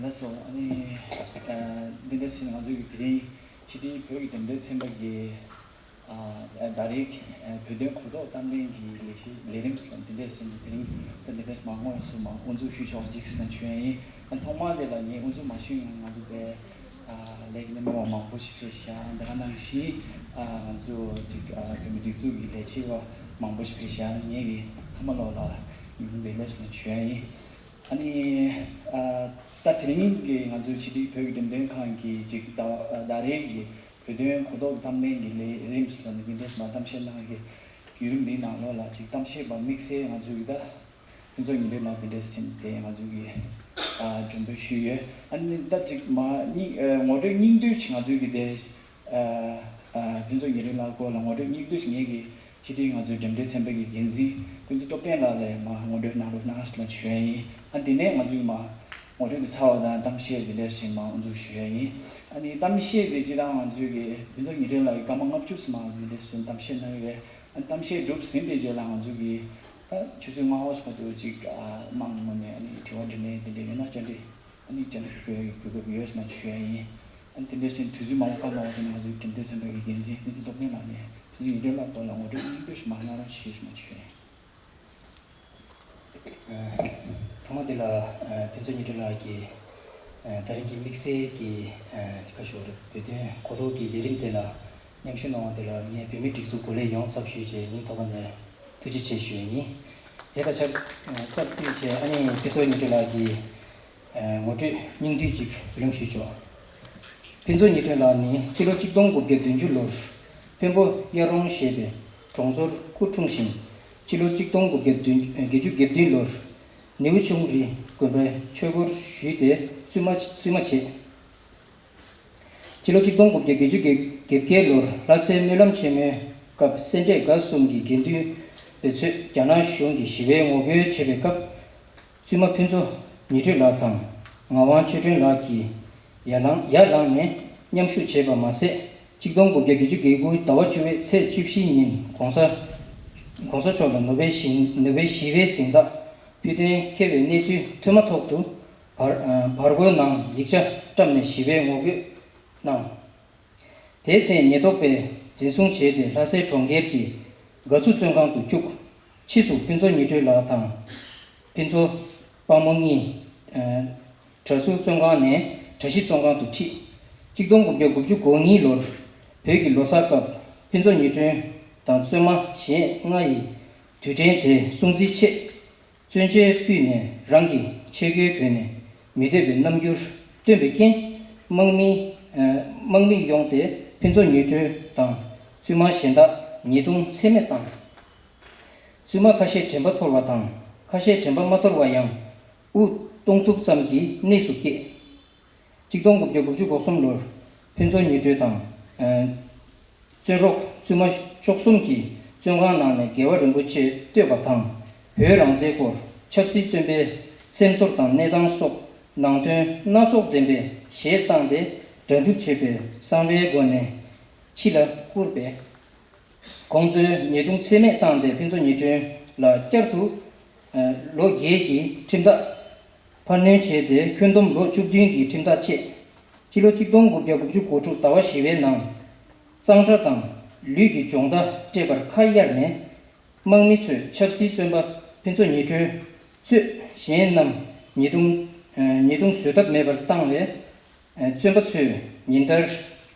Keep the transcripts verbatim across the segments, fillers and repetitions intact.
ལགས་སོ། ཨ་ནི་ཨ་འདི་འདྲ་ཞིག་ང་ཚོའི་གི་དེ་རིང་ཕྱི་དྲིལ་བོད་ཀྱི་འགྲེམས་སྟོན་ཚན་པ་གི་ཨ་ཨ་ཟླ་རེའི་ཨ་བོད་དོན་གོ་རྟོགས་གཏམ་གླེང་གི་ལས་གཞི་ལས་རིམ་ཞིག་ལ་འདི་འདྲ་ཞིག་དེ་རིང་ད་འདི་འདྲ་ཞིག་མ་དངོས་སུ་མ་དབུ་འཛུགས་ཞུས་ཆོག་ཅིག་ཟེར་ན་ཞུ་ཡ་ཡིན། ཨ་ཐོག་མར་དེ་ལ་ངས་དབུ་འཛུགས་མ་ཞུས་སྔོན་ང་ཚོ་དེ་ཨ་ལས་ཀྱི་སྣེ་མོ་བ་མང་པོ་ཞིག་ཕེབས་ཤག་འདི་ག་ནང་བཞིན་ཨ་ང་ཚོ་ཅིག་ཨ་བོད་མིའི་སྒྲིག་འཛུགས་ཀྱི་ལས་བྱེད་པ་མང་པོ་ཞིག་ཕེབས་ཤག་ངས་ཀྱི་ཚང་མ་ལོག་ལ་ཉི་ཧོང་བདེ་ལེགས་ཞེས་ཞུ་ཡ་ཡིན། ཨ་ནི་ཨ་ད་དེ་རིང་གི་ང་ཚོའི་ཕྱི་དྲིལ་བོད་ཀྱི་འགྲེམས་སྟོན་ཁང་གི་ཅིག་ཟླ་བ་ཟླ་རེའི་གི་བོད་དོན་གོ་རྟོགས་གཏམ་གླེང་གི་ལས་རིམ་ལ་ནི་འདི་འདྲས་མ་གཏམ་བཤད་གནང་གི་བརྒྱུད་རིམ་འདིའི་ནང་ལོགས་ལ་ཅིག་གཏམ་བཤད་པ་དམིགས་བསལ་ང་ཚོའི་གི་ད་ཕུན་ཚོགས་ཉི་སྒྲོན་ལགས་འདི་འདྲས་ཟིན་ཏེ་ང་ཚོའི་གི་ཨ་མགྲོན་འབོད་ཞུས་ཡོད། ཨ་ནི་ད་ཅིག་མ་སྙིང་ཨ་ངོ་སྤྲོད་སྙིང་བསྡུས་ཅིག་ང་ཚོའི་གི་དེ་ཨ་ཨ་ཕུན་ཚོགས་ཉི་སྒྲོན་ལགས་སྐོར་ལ་ངོ་སྤྲོད་སྙིང་བསྡུས་ཤིག་ངེད་ཀྱི་ཕྱི་དྲིལ་ང་ཚོའི་འགྲེམས་སྟོན་ཚན་པ་གི་འགན་འཛིན་ཀུན་གཙང་སྟོབས་ལྡན་ལགས་ལ་མར་ངོ་སྤྲོད་གནང་རོགས་གནང་ཞེས་ཞུ་ཡ་ཡིན། ཨ་དེ་ནས་ང་ཚོས་མར་ངོ་སྤྲོད་དེ་ཚར་བ་དང་གཏམ་བཤད་དེ་འདྲ་ཞིག་མར་དབུ་འཛུགས་ཞུ་ཡ་ཡིན། ཨ་ནི་གཏམ་བཤད་དེ་སྤྱིར་བཏང་ང་ཚོའི་གི་ཕུན་ཚོགས་ཉི་སྒྲོན་ལགས་ཀྱིས་སྐར་མ་ལྔ་བཅུ་ཙམ་མར་དེ་འདྲ་ཞིག་གཏམ་བཤད་གནང་གི་རེད། ཨ་གཏམ་བཤད་གྲུབ་ཟིན་པའི་རྗེས་ལ་ང་ཚོ་གི་ད་ཆུ་ཚོད་ལྔ་བ་བར་དུ་ཅིག་ཨ་དམངས་ངོས་ནས་ཨ་ནི་དྲི་བ་དྲིས་ལན་དེ་འདྲ་ཡོད་ན་བཅར་འདྲི། ཨ་ནི་བཅར་འདྲི་ཞུ་བའི་གོ་སྐབས་ཡོད་ཟེར་ན་ཞུ་ཡ་ཡིན། ཨ་ནི་དེ་འདྲ་ཟེར་དུས་ཚོད་མང་པོ་བཀག་གནང་བ་དེ་ནི་ང་ཚོའི་འགྲེམས་སྟོན་ཚན་པ་གི་འགན་འཛིན་བསྟན་འཛིན་སྟོབས་ལྡན་ལགས་ནས་ཕུན་ཚོགས་ཉི་སྒྲོན་ལགས་སྐོར་ལ་ངོ་སྤྲོད་སྙིང་བསྡུས་ཤིག་མར་གནང་རོགས་ཞེས་ཟེར་ན་ཞུ་ཡ་ཡིན། ཨ་ཐོག་མ་དེ་ལ་ཨ་ཕུན་ཚོགས་ཉི་སྒྲོན་ལགས་ཀྱིས་ཨ་ད་རིང་གི་དམིགས་བསལ་གྱི་ཨ་ཁ་ཤོར་བོད་དོན་གོ་རྟོགས་ཀྱི་ལས་རིམ་དེ་ལ་མཉམ་ཞུགས་གནང་བ་དེ་ལ་ངས་བོད་མིའི་སྒྲིག་འཛུགས་གོ་ལའི་ཡོངས་ཚབ་ཞུས་བྱས་སྙིང་ཐག་པ་ནས་ཐུགས་རྗེ་ཆེ་ཞུ་ཡ་ཡིན། དེ་དང་ཆབས་སྟབས་བསྟུན་བྱས་ཨ་ནི་ཕུན་ཚོགས་ཉི་སྒྲོན་ལགས་ཀྱི་ངོ་སྤྲོད་སྙིང་བསྡུས་ཅིག་རིམ་ཞུས་ཆོག་ཕུན་ཚོགས་ཉི་སྒྲོན་ལགས་ནི་སྤྱི་ལོ་གཅིག་སྟོང་དགུ་བརྒྱ་བདུན་ཅུ་ལོར་འཕན་པོ་གཡའ་རོང་ཞེས་པའི་གྲོང་ཚོར་སྐུ་འཁྲུངས་ཤིང་། སྤྱི་ལོ་གཅིག་སྟོང་དགུ་བརྒྱ་བདུན་བརྒྱད་ཅུ་གྱ་བདུན་ལོར་ནེའུ་ཆུང་རི་དགོན་པའི་ཆོས་སྒོར་ཞུས་ཏེ་བཙུན་མ་བཙུན་མ་བྱས། སྤྱི་ལོ་གཅིག་སྟོང་དགུ་བརྒྱ་བརྒྱད་ཅུ་གྱ་བརྒྱད་ལོར་ལྷ་སའི་སྨོན་ལམ་ཆེན་མོའི་སྐབས་སེ་འབྲས་དགའ་གསུམ་གྱི་དགེ་འདུན་པའི་ཚོས་རྒྱ་ནག་གཞུང་གིས་ཞི་བའི་ངོ་རྒོལ་བྱེད་པའི་སྐབས། བཙུན་མ་ཕུན་ཚོགས་ཉི་སྒྲོན་ལགས་དང་ངག་དབང་ཆོས་སྒྲོན་ལགས་ཀྱིས་ཡར་ལངས་ཡར་ལངས་ནས་མཉམ་ཞུགས་བྱས་པ་མ་ཟད། གཅིག་སྟོང་དགུ་བརྒྱ་བརྒྱད་ཅུ་གྱ་དགུ་ཟླ་བ་བཅུ་པའི་ཚེས་བཅུ་བཞི་ཉིན་༸གོང་ས་༸གོང་ས་མཆོག་ལ་ནོ་བེལ་ཞི་ནོ་བེལ་ཞི་བའི་གཟེངས་རྟགས་ཕུལ་དོན་འཁེལ་བའི་གནས་ཚུལ་ཐོན་མ་ཐག་ཏུ་བར་བར་སྐོར་ནང་ཡིག་ཆ་བཀྲམ་ནས་ཞི་བའི་ངོ་རྒོལ་གནང་། དེར་བརྟེན་ཉེན་རྟོག་པས་འཛིན་བཟུང་བྱས་ཏེ་ལྷ་སའི་གྲོང་ཁྱེར་གྱི་དགའ་ཚུ་བཙོན་ཁང་དུ་བཅུག་ཕྱིས་སུ་ཕུན་ཚོགས་ཉི་སྒྲོན་ལགས་དང་། ཕུན་ཚོགས་དཔལ་མོ་གཉིས། གྲྭ་ཚུ་བཙོན་ཁང་ནས་གྲྭ་བཞི་བཙོན་ཁང་དུ་ཁྲིད། གཅིག་སྟོང་དགུ་བརྒྱ་དགུ་བཅུ་གོ་གཉིས་ལོར་བོད་ཀྱི་ལོ་གསར་སྐབས་ཕུན་ཚོགས་ཉི་སྒྲོན་དང་བཙོན་མ་གཞན་ལྔ་ཡི་དུས་དྲན་དེ་སྲུང་བརྩིའི་ཆེད། བཙོན་ཆས་ཕུད་ནས་རང་གི་ཆས་གོས་གྱོན་ནས་མི་སྡོད་པའི་རྣམ་འགྱུར་སྟོན་པའི་རྐྱེན། དམག་མི་དམག་མི་ཡོང་སྟེ་ཕུན་ཚོགས་ཉི་སྒྲོན་དང་བཙུན་མ་གཞན་དག་ཉེས་རྡུང་ཚད་མེད་བཏང་། བཙུན་མ་ཁ་ཤས་དྲན་པ་འཐོར་བ་དང་ཁ་ཤས་དྲན་པ་མ་འཐོར་བ་ཡང་དབུགས་གཏོང་ཐུབ་ཙམ་གྱི་གནས་སུ་སྐྱེས། གཅིག་སྟོང་དགུ་བརྒྱ་དགུ་བཅུ་གོ་གསུམ་ལོར་ཕུན་ཚོགས་ཉི་སྒྲོན་དང་། བཙོན་རོགས་བཙུན་མ་བཅུ་གསུམ་གྱིས་བཙོན་ཁང་ནང་ནས་རྒྱལ་བ་རིན་པོ་ཆེ་བསྟོད་པ་དང་། བོད་རང་བཙན་སྐོར་ཆབ་སྲིད་བཙོན་པའི་སེམས་ཚོར་དང་གནས་སྟངས་སོགས་ནང་དོན་སྣ་ཚོགས་ལྡན་པའི་གཞས་བཏང་སྟེ་སྒྲ་འཇུག་བྱེད་པའི་གསང་བའི་སྒོ་ནས་ཕྱི་ལ་བསྐུར་བས། ཁོང་ཚོས་ཉེས་རྡུང་ཚད་མེད་བཏང་སྟེ་ཕུན་ཚོགས་ཉི་སྒྲོན་ལ་བསྐྱར་དུ་ལོ་བརྒྱད་ཀྱི་ཁྲིམས་ཐག་འཕར་སྣོན་བྱས་ཏེ་ཁྱོན་བསྡོམས་ལོ་བཅུ་བདུན་གྱི་ཁྲིམས་ཐག་བཅད། སྤྱི་ལོ་གཅིག་སྟོང་དགུ་བརྒྱ་དགུ་བཅུ་གོ་དྲུག་ཟླ་བ་བཞི་པའི་ནང་གཙང་སྦྲ་དང་ལུས་ཀྱི་སྦྱོང་བརྡར་སྤྲད་པར་ཁ་གཡར་ནས། དམག་མི་ཚོས་ཆབ་སྲིད་བཙོན་པ་ཕུན་ཚོགས་ཉི་སྒྲོན་གཙོས་གཞན་རྣམས་ཉེས་རྡུང་ཉེས་རྡུང་བཟོད་ཐབས་མེད་པར་བཏང་བས། བཙོན་པ་ཚོས་ཉིན་ལྟར་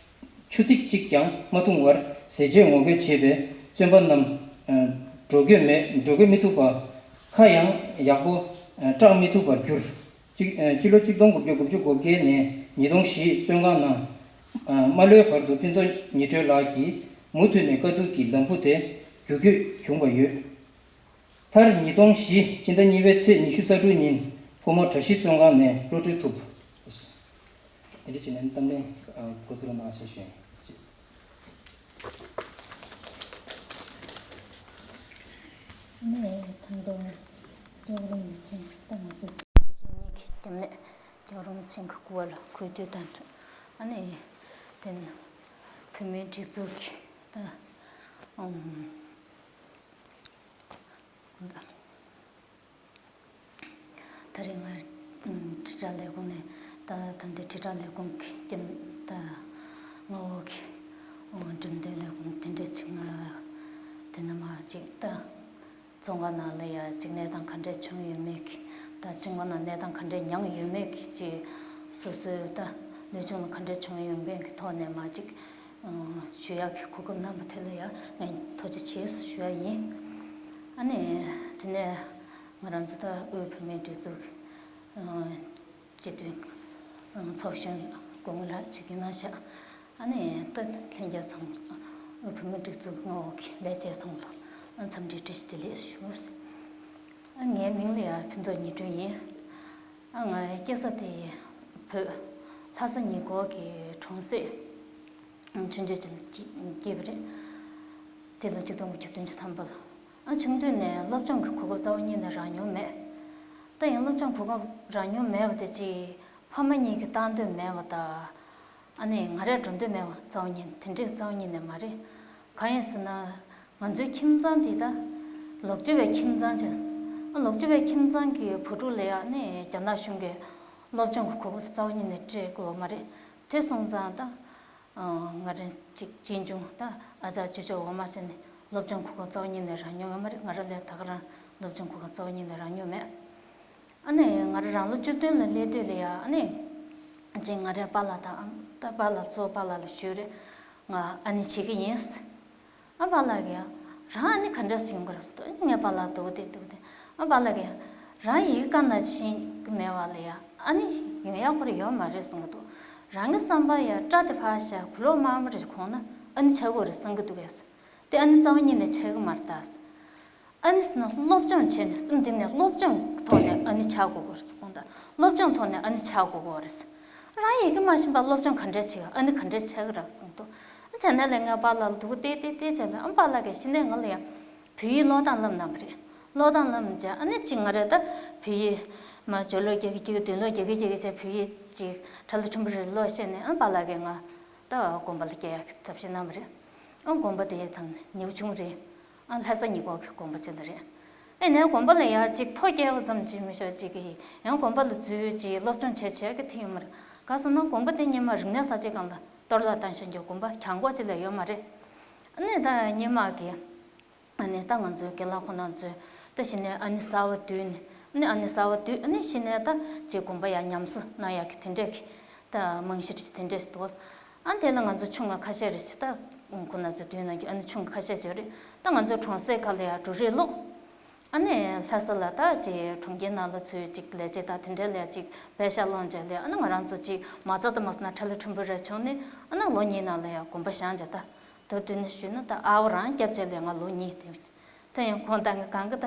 ཆུ་ཐིགས་གཅིག་ཀྱང་མ་འཐུང་བར་ཟས་བཅད་ངོ་རྒོལ་བྱས་པས། བཙོན་པ་རྣམས་འགྲོ་སྐྱོད་མེད་འགྲོ་སྐྱོད་མི་ཐུབ་པ། ཁ་ཡང་ཡག་པོ་བཀྲག་མི་ཐུབ་པར་གྱུར། གཅིག་སྤྱི་ལོ་གཅིག་སྟོང་དགུ་བརྒྱ་དགུ་བཅུ་གོ་བརྒྱད་ནས་ཉིས་སྟོང་བཞི་བཙོན་ཁང་ནང་མ་ལུས་བར་དུ་ཕུན་ཚོགས་ཉི་སྒྲོན་ལགས་ཀྱིས་མུ་མཐུད་ནས་དཀའ་སྡུག་གི་ལམ་བུ་དེ་བརྒྱུད་སྐྱོད་བྱུང་བ་ཡོད། མཐར་ཉིས་སྟོང་བཞི་སྤྱི་ཟླ་གཉིས་པའི་ཚེས་ཉི་ཤུ་རྩ་དྲུག་ཉིན་ཕོ་མོ་གྲྭ་བཞི་བཙོན་ཁང་ནས་གློད་གྲོལ་ཐུབ། དེ་འདྲ་བྱས་ནས་གཏམ་གླེང་འགོ་ཚུགས་རོགས་གནང་ཞེས་ཞུ། ནས་ད་དུང་སྐྱབས་རོམ་ཆེན་ད་ང་ཚོ་ཤེས་ཉིད་ཀྱི་སྐྱབས་གནས་སྐྱབས་རོམ་ཆེན་གྱི་སྐུ་པར་གུས་འདུད་དང་། ཨ་ནི་དེ་ནི་བོད་མིའི་སྒྲིག་འཛུགས་ཀྱི་ད་ཨམ། ད་རེས་ང་ཁྲི་ཕྲག་ལས་ཁུངས་ནས་ ད་ད་འདི་དྲིལ་བསྒྲགས་ལས་ཁུངས་ཀྱི་ཀྱི་ད་མངའ་འོག་གི་འགྲེམས་སྟོན་ལས་ཁུངས་དེ་འདྲས་ཅིག་ང་དེ་ན་མ་ཅིག་ད་བཙོན་ཁང་ནང་ལ་ཡ་ཅིག་གནས་སྟངས་ག་འདྲས་བྱུང་ཡོད་མེད་ཀྱི། ད་བཙོན་ཁང་ནང་གནས་སྟངས་ག་འདྲས་མྱངས་ཡོད་མེད་ཀྱི་ཅིག་སོ་སོའི་ད་ལུས་སྦྱོང་ལ་ག་འདྲས་བྱུང་ཡོད་མེད་ཀྱི་ཐོག་ནས་མ་ཅིག་ཞུ་ཡག་གི་གོ་སྐབས་གནང་བ་དེ་ལ་ཡ་ངས་ཐུགས་རྗེ་ཆེ་ཞུ་ཡ་ཡིན། ཨ་ནི་དེ་ནས་ང་རང་ཚོ་ད་དབུས་བོད་མིའི་སྒྲིག་འཛུགས་སྤྱི་འཐུས་ཚོགས་གཞོན་སྐུ་ངོ་ལགས་བཅར་རྒྱུ་གནང་ཤག་ཨ་ནི་ད་ལྷན་རྒྱས་ཚང་མ་བོད་མིའི་སྒྲིག་འཛུགས་མངའ་འོག་གི་ལས་བྱེད་ཚང་མ་ལ་འཚམས་འདྲི་བཀྲ་ཤིས་བདེ་ལེགས་ཞུ། ཨ་ངའི་མིང་ལ་ཡ་ཕུན་ཚོགས་ཉི་སྒྲོན་ཡིན། ཨ་ང་སྐྱེས་ས་དེ་བོད་ལྷ་ས་ཉེ་འཁོར་གྱི་གྲོང་གསེབ་ཆུང་ཆུང་ཅིག་ལ་སྐྱེས་པ་རེད། སྤྱི་ལོ་ཆིག་སྟོང་དགུ་བརྒྱ་བདུན་ཅུ་ཐམ་པ་ལ། ཨ་ཆུང་དུས་ནས་སློབ་སྦྱོང་གི་གོ་སྐབས་རྩ་བ་ཉིད་ནས་རག་མྱོང་མེད། ད་ཡང་སློབ་སྦྱོང་གོ་སྐབས་རག་མྱོང་མེད་པ་དེ་ཅིག་ཕ་མ་གཉིས་ཀྱིས་བཏང་འདོད་མེད་པ་དང་། ཨ་ནི་ང་རས་འགྲོ་འདོད་མེད་པ་རྩ་བ་ཉིད་དེ་འདྲས་རྩ་བ་ཉིད་ནས་མ་རེད། གང་ཡིན་ཟེར་ན། ང་ཚོའི་ཁྱིམ་ཚང་འདི་ད་ལོག་སྤྱོད་པའི་ཁྱིམ་ཚང་ཅིག་ཨ་ལོག་སྤྱོད་པའི་ཁྱིམ་ཚང་གི་བུ་ཕྲུག་ལ་ཡང་ནི་རྒྱ་ནག་གཞུང་གིས་སློབ་སྦྱོང་གི་གོ་སྐབས་རྩ་བ་ཉིད་ནས་སྤྲད་དགོས་པ་མ་རེད། དེ་སོང་ཙང་ད། ང་རང་ཅིག་གཅེན་གཅུང་ད་ཨ་ཅག་ཅོ་ཅོ་འོ་མ་ཟེར་ནས་སློབ་སྦྱོང་གོ་སྐབས་རྩ་བ་ཉིད་ནས་རག་མྱོང་ཡོད་མ་རེད། ང་རང་ལས་ད་ག་རང་སློབ་སྦྱོང་གོ་སྐབས་རྩ་བ་ཉིད་ནས་རག་མྱོང་མེད། ཨ་ནི་ང་རང་རང་ལོ་བཅུ་བདུན་ལ་སླེབས་དུས་ལ་ཡ་ཨ་ནི་ཅིག་ང་རའི་པཱ་ལགས་དང་ཨ་ད་པཱ་ལགས་གཙོ་བོ་པཱ་ལགས་ལ་ཞུས་རེད། ང་ཨ་ནི་བྱེད་ཀྱི་ཡིན། ཨ་པཱ་ལགས་ཀྱིས་རང་ཨ་ནི་ག་འདྲས་སེ་ཡོང་གི་རེད་ཟེར་དུས་ཨ་ནི་ངའི་པཱ་ལགས་སྡུག་གི་དེ་སྡུག་གི་དེ། ཨ་པཱ་ལགས་ཀྱིས་རང་ཡི་གེ་དཀར་ནག་ཤེས་ཀྱི་མེད་པ་ལ་ཡ་ཨ་ནི་ཡོང་ཡག་ཁོ་རང་ཡོད་མ་རེད་གསུང་གི་འདུག་རང་གི་བསམ་པ་ཡ་སྐྲ་དེ་ཕར་བཞག་གུ་ལོག་དམར་མོ་རེ་གོན་ན་ཨ་ནི་ཆགས་ཀྱི་ཡོད་རེད་བསམ་གྱི་འདུག་གས། དེ་ཨ་ནི་རྩ་བ་ཉིད་ནས་ཆགས་ཀྱི་མ་རེད་ད། ཨ་ནི་ཟེར་ན་སློབ་སྦྱོང་བྱས་ནས་སེམས་གཏིང་ནས་སློབ་སྦྱོང་གི་ཐོག་ནས་ཨ་ནི་ཆགས་དགོས་ཀྱི་རེད་ཟེར་གོང་ད། སློབ་སྦྱོང་ཐོག་ནས་ཨ་ནི་ཆགས་དགོས་ཀྱི་རེད། རང་ཡི་གེ་མ་ཤེས་པར་སློབ་སྦྱོང་ག་འདྲས་བྱེད་ཨ་ནི་ག་འདྲས་ཆགས་ཀྱི་རེད་གསུངས་འདུག་ཨ་བྱས་ནས་ལས་ངའི་པཱ་ལགས་ལ་སྡུག་གི་བལྟས་བལྟས་བལྟས་བྱས་ལ་ཨ་པཱ་ལགས་ཀྱིས་གཞི་ནས་ང་ལ་ཡང་བོད་ཡིག་ཀློག་སྟངས་བསླབས་གནང་བ་རེད། ཀློག་སྟངས་བསླབས་ནས་བྱས་ཨ་ནི་གཅིག་ང་རས་ད་བོད་ཡིག་མ་སྦྱོར་ཀློག་རྒྱག་གི་རྒྱག་གི་མདུན་ཀློག་རྒྱག་གི་རྒྱག་གི་བྱས་བོད་ཡིག་ཅིག་ཁྲ་ལ་ཕྲན་བུ་རེ་ཀློག་ཤེས་ནས་ཨ་པཱ་ལགས་ཀྱིས་ང་ད་དགོན་པ་ལ་སྐྱེལ་ཡག་གི་ཐབས་ཤེས་གནང་བ་རེད། ཨ་དགོན་པ་དེ་ཡི་དང་ནེའུ་ཆུང་རེད། ཨ་ལྷ་ས་ཉེ་འཁོར་གྱི་དགོན་པ་ཅིག་ལ་རེད། ཨེ་ནས་དགོན་པ་ལ་ཡ་ཅིག་ཐོ་བཀལ་བ་ཙམ་ཅིག་མི་ཤོག་ཅིག་གིས་ཡང་དགོན་པ་ལ་འཛུལ་ཅིག་སློབ་སྦྱོང་བྱས་བྱས་ཀྱི་ཐིག་ཡོད་མ་རེད། ག་ཟེར་ན་དགོན་པ་དེ་སྔོན་མ་རིག་གནས་གསར་བརྗེ་སྒང་ལ་གཏོར་བརླག་བཏང་ཤག་གི་དགོན་པ་གྱང་གོག་ཅིག་ལས་ཡོད་མ་རེད། ཨ་ནས་ད་སྔོན་མ་གི་ཨ་ནས་ད་ང་ཚོའི་དགེ་ལགས་ཁོང་རྣམ་ཚོས་ད་གཞི་ནས་ཨ་ནི་གསར་བ་བསྡུས་ནས་ཨ་ནི་ཨ་ནི་གསར་བ་བསྡུས་ཨ་ནི་གཞི་ནས་ད་ཅིག་དགོན་པ་ཡ་ཉམས་གསོ་གནང་ཡག་གི་དེ་འདྲས་ཀྱི་ད་རྨང་གཞི་རེད་དེ་འདྲས་ཞིག་འདུག་ཨ་དེ་ལ་ང་ཚོ་ཆུང་བ་ཁ་ཤས་རེ་ཞིག་ད་ཁོང་རྣམ་ཚོ་བསྡུས་གནང་རྒྱུ་ཨ་ནི་ཆུང་བ་ཁ་ཤས་ཅིག་རེད། ད་ང་ཚོའི་གྲོང་གསེབ་ཁག་ལ་ཡ་འབྲུ་རིགས་སློང་། ཨ་ནི་ལྷ་ས་ལ་ད་ཅིག་གྲོང་ཁྱེར་ནང་ལ་ཚུར་ཅིག་ལས་བྱེད་དང་དེ་འདྲས་ལ་ཡ་ཅིག་པེ་ཤག་སློང་བྱས་ལས་ཨ་ནི་ང་རང་ཚོ་ཅིག་མ་རྩ་དང་མ་རྩ་ན་ཁྲ་ལོ་ཁྲིམས་དཔོན་རེ་བྱུང་ནས་ཨ་ནི་ལོ་གཉིས་ནང་ལ་ཡ་དགོན་པ་བཞེངས་བྱས་ད། མདོར་བསྡུས་ནས་ཞུས་ན་ད་ཨ་བོ་རང་སྐྱབས་རྗེ་ལས་ང་ལོ་གཉིས་དེ། ད་ཡང་ཁོང་ད་ང་གང་གི་ད་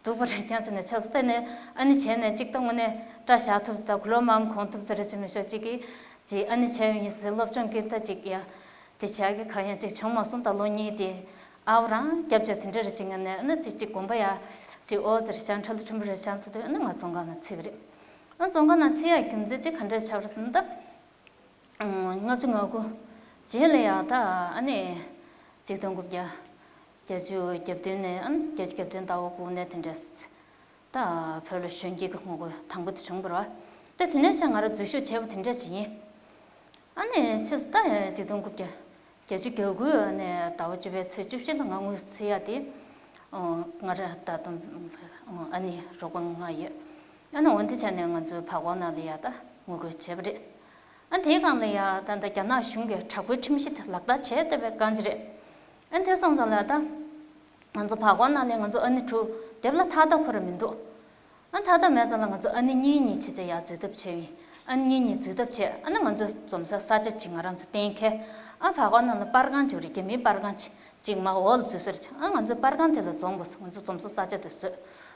སྡུག་པོ་རེད་ཀྱང་ཟེར་ནས་ཆགས་སོང་། ད་ནས་ཨ་ནི་བྱས་ནས་ཅིག་ད་དངོས་གནས་སྐྲ་བཞར་ཐུབ་ད་གུ་ལོ་མམ་གོན་ཐུབ་ཟེར་རེ་ཅིག་མི་ཤོག་ཅིག་གིས་ཅིག་ཨ་ནི་བྱས་ཡོང་ཡིན་ཟེར་སློབ་སྦྱོང་གི་ད་ཅིག་ཡ་དེ་བྱ་གི་གང་ཡང་ཅིག་བྱུང་མ་སོང་ད་ལོ་གཉིས་དེ་ཨ་བོ་རང་སྐྱབས་རྗེ་དེ་འདྲ་རེ་ཅིག་ངས་ནས་ཨ་ནི་དེ་ཅིག་དགོན་པ་ཡ་ཅིག་ཨོ་ཟེར་བྱང་ཁྲ་ལོ་ཁྲིམས་དཔོན་རེ་བྱང་ཚོ་དེ་ཨ་ནི་ང་བཙོན་ཁང་ནང་ཚུད་པ་རེད། ཨ་བཙོན་ཁང་ནང་ཚུད་ཡ་རྒྱུ་མཚན་དེ་ག་འདྲ་ཆགས་རེད་ཟེར་ན་ད། ལྔ་བཅུ་ང་དགུ་རྗེས་ལ་ཡང་ད་ཨ་ནི་ཆིག་སྟོང་དགུ་བརྒྱ་བརྒྱད་ཅུ་གྱ་བདུན་ནས་ཨ་ནི་བརྒྱད་ཅུ་གྱ་བདུན་ཟླ་བ་དགུ་ནས་དེ་འདྲས་ད་བོད་ལ་གཞོན་སྐྱེས་ཀྱི་ངོ་རྒོལ་དང་པོ་དེ་བྱུང་བ་རེད་བ། ད་དེ་ནས་ཆ་ང་རང་འཛུལ་ཞུགས་བྱས་པ་དེ་འདྲས་ཅིག་ཡིན། ཨ་ནི་ཕྱིས་སུ་ད་ཡང་ཆིག་སྟོང་དགུ་བརྒྱ་བརྒྱད་ཅུ་གྱ་དགུ་ནས་ཟླ་བ་བཅུ་པའི་ཚེས་བཅུ་བཞི་ལ་ང་དངོས་སུ་ཚུད་ཡ་དེ་ང་རང་ད་དུང་ཨ་ནི་རོགས་པ་ང་ཡོད། ཨ་ནི་འོན་ཏེ་ཆ་ནས་ང་ཚོའི་བར་སྐོར་ནང་ལ་ཡ་ད་ངོ་རྒོལ་བྱས་པ་རེད། ཨ་དེའི་སྒང་ལ་ཡ་ད་ལྟ་རྒྱ་ནག་གཞུང་གིས་དྲག་པོའི་ཁྲིམས་གཞི་དེ་ལག་བསྟར་བྱས་བསྡད་པའི་སྒང་ཅིག་རེད། ཨ་དེ་སོང་ཙང་ལ་ད་ང་ཚོ་བར་སྐོར་ནང་ལ་ང་ཚོ་ཨ་ནི་དྲུག་སྡེབ་ལ་ཐག་ཐག་ཁོ་ར་མི་འདུག་ཨ་ཐག་ཐག་མེད་ཙང་ལ་ང་ཚོ་ཨ་ནི་གཉིས་གཉིས་བྱས་བྱས་ཡར་འཛུལ་ཐབས་བྱས་ཡིན། ཨ་ནི་གཉིས་གཉིས་འཛུལ་ཐབས་བྱས་ཨ་ནི་ང་ཚོ་འཛོམས་ས་ས་ཆ་ཅིག་ང་རང་ཚོ་གཏན་འཁེལ། ཨ་བར་སྐོར་ནང་ལ་པར་ཁང་ཅིག་རེད། རྒྱ་མིའི་པར་ཁང་ཅིག་ཅིག་མ་འོག་ལ་འཛུལ་ས་རེད། ཨ་ང་ཚོ་པར་ཁང་དེ་ལ་འཛོམས་དགོས། ང་ཚོ་འཛོམས་ས་ས་ཆ་དེ་བཟོས།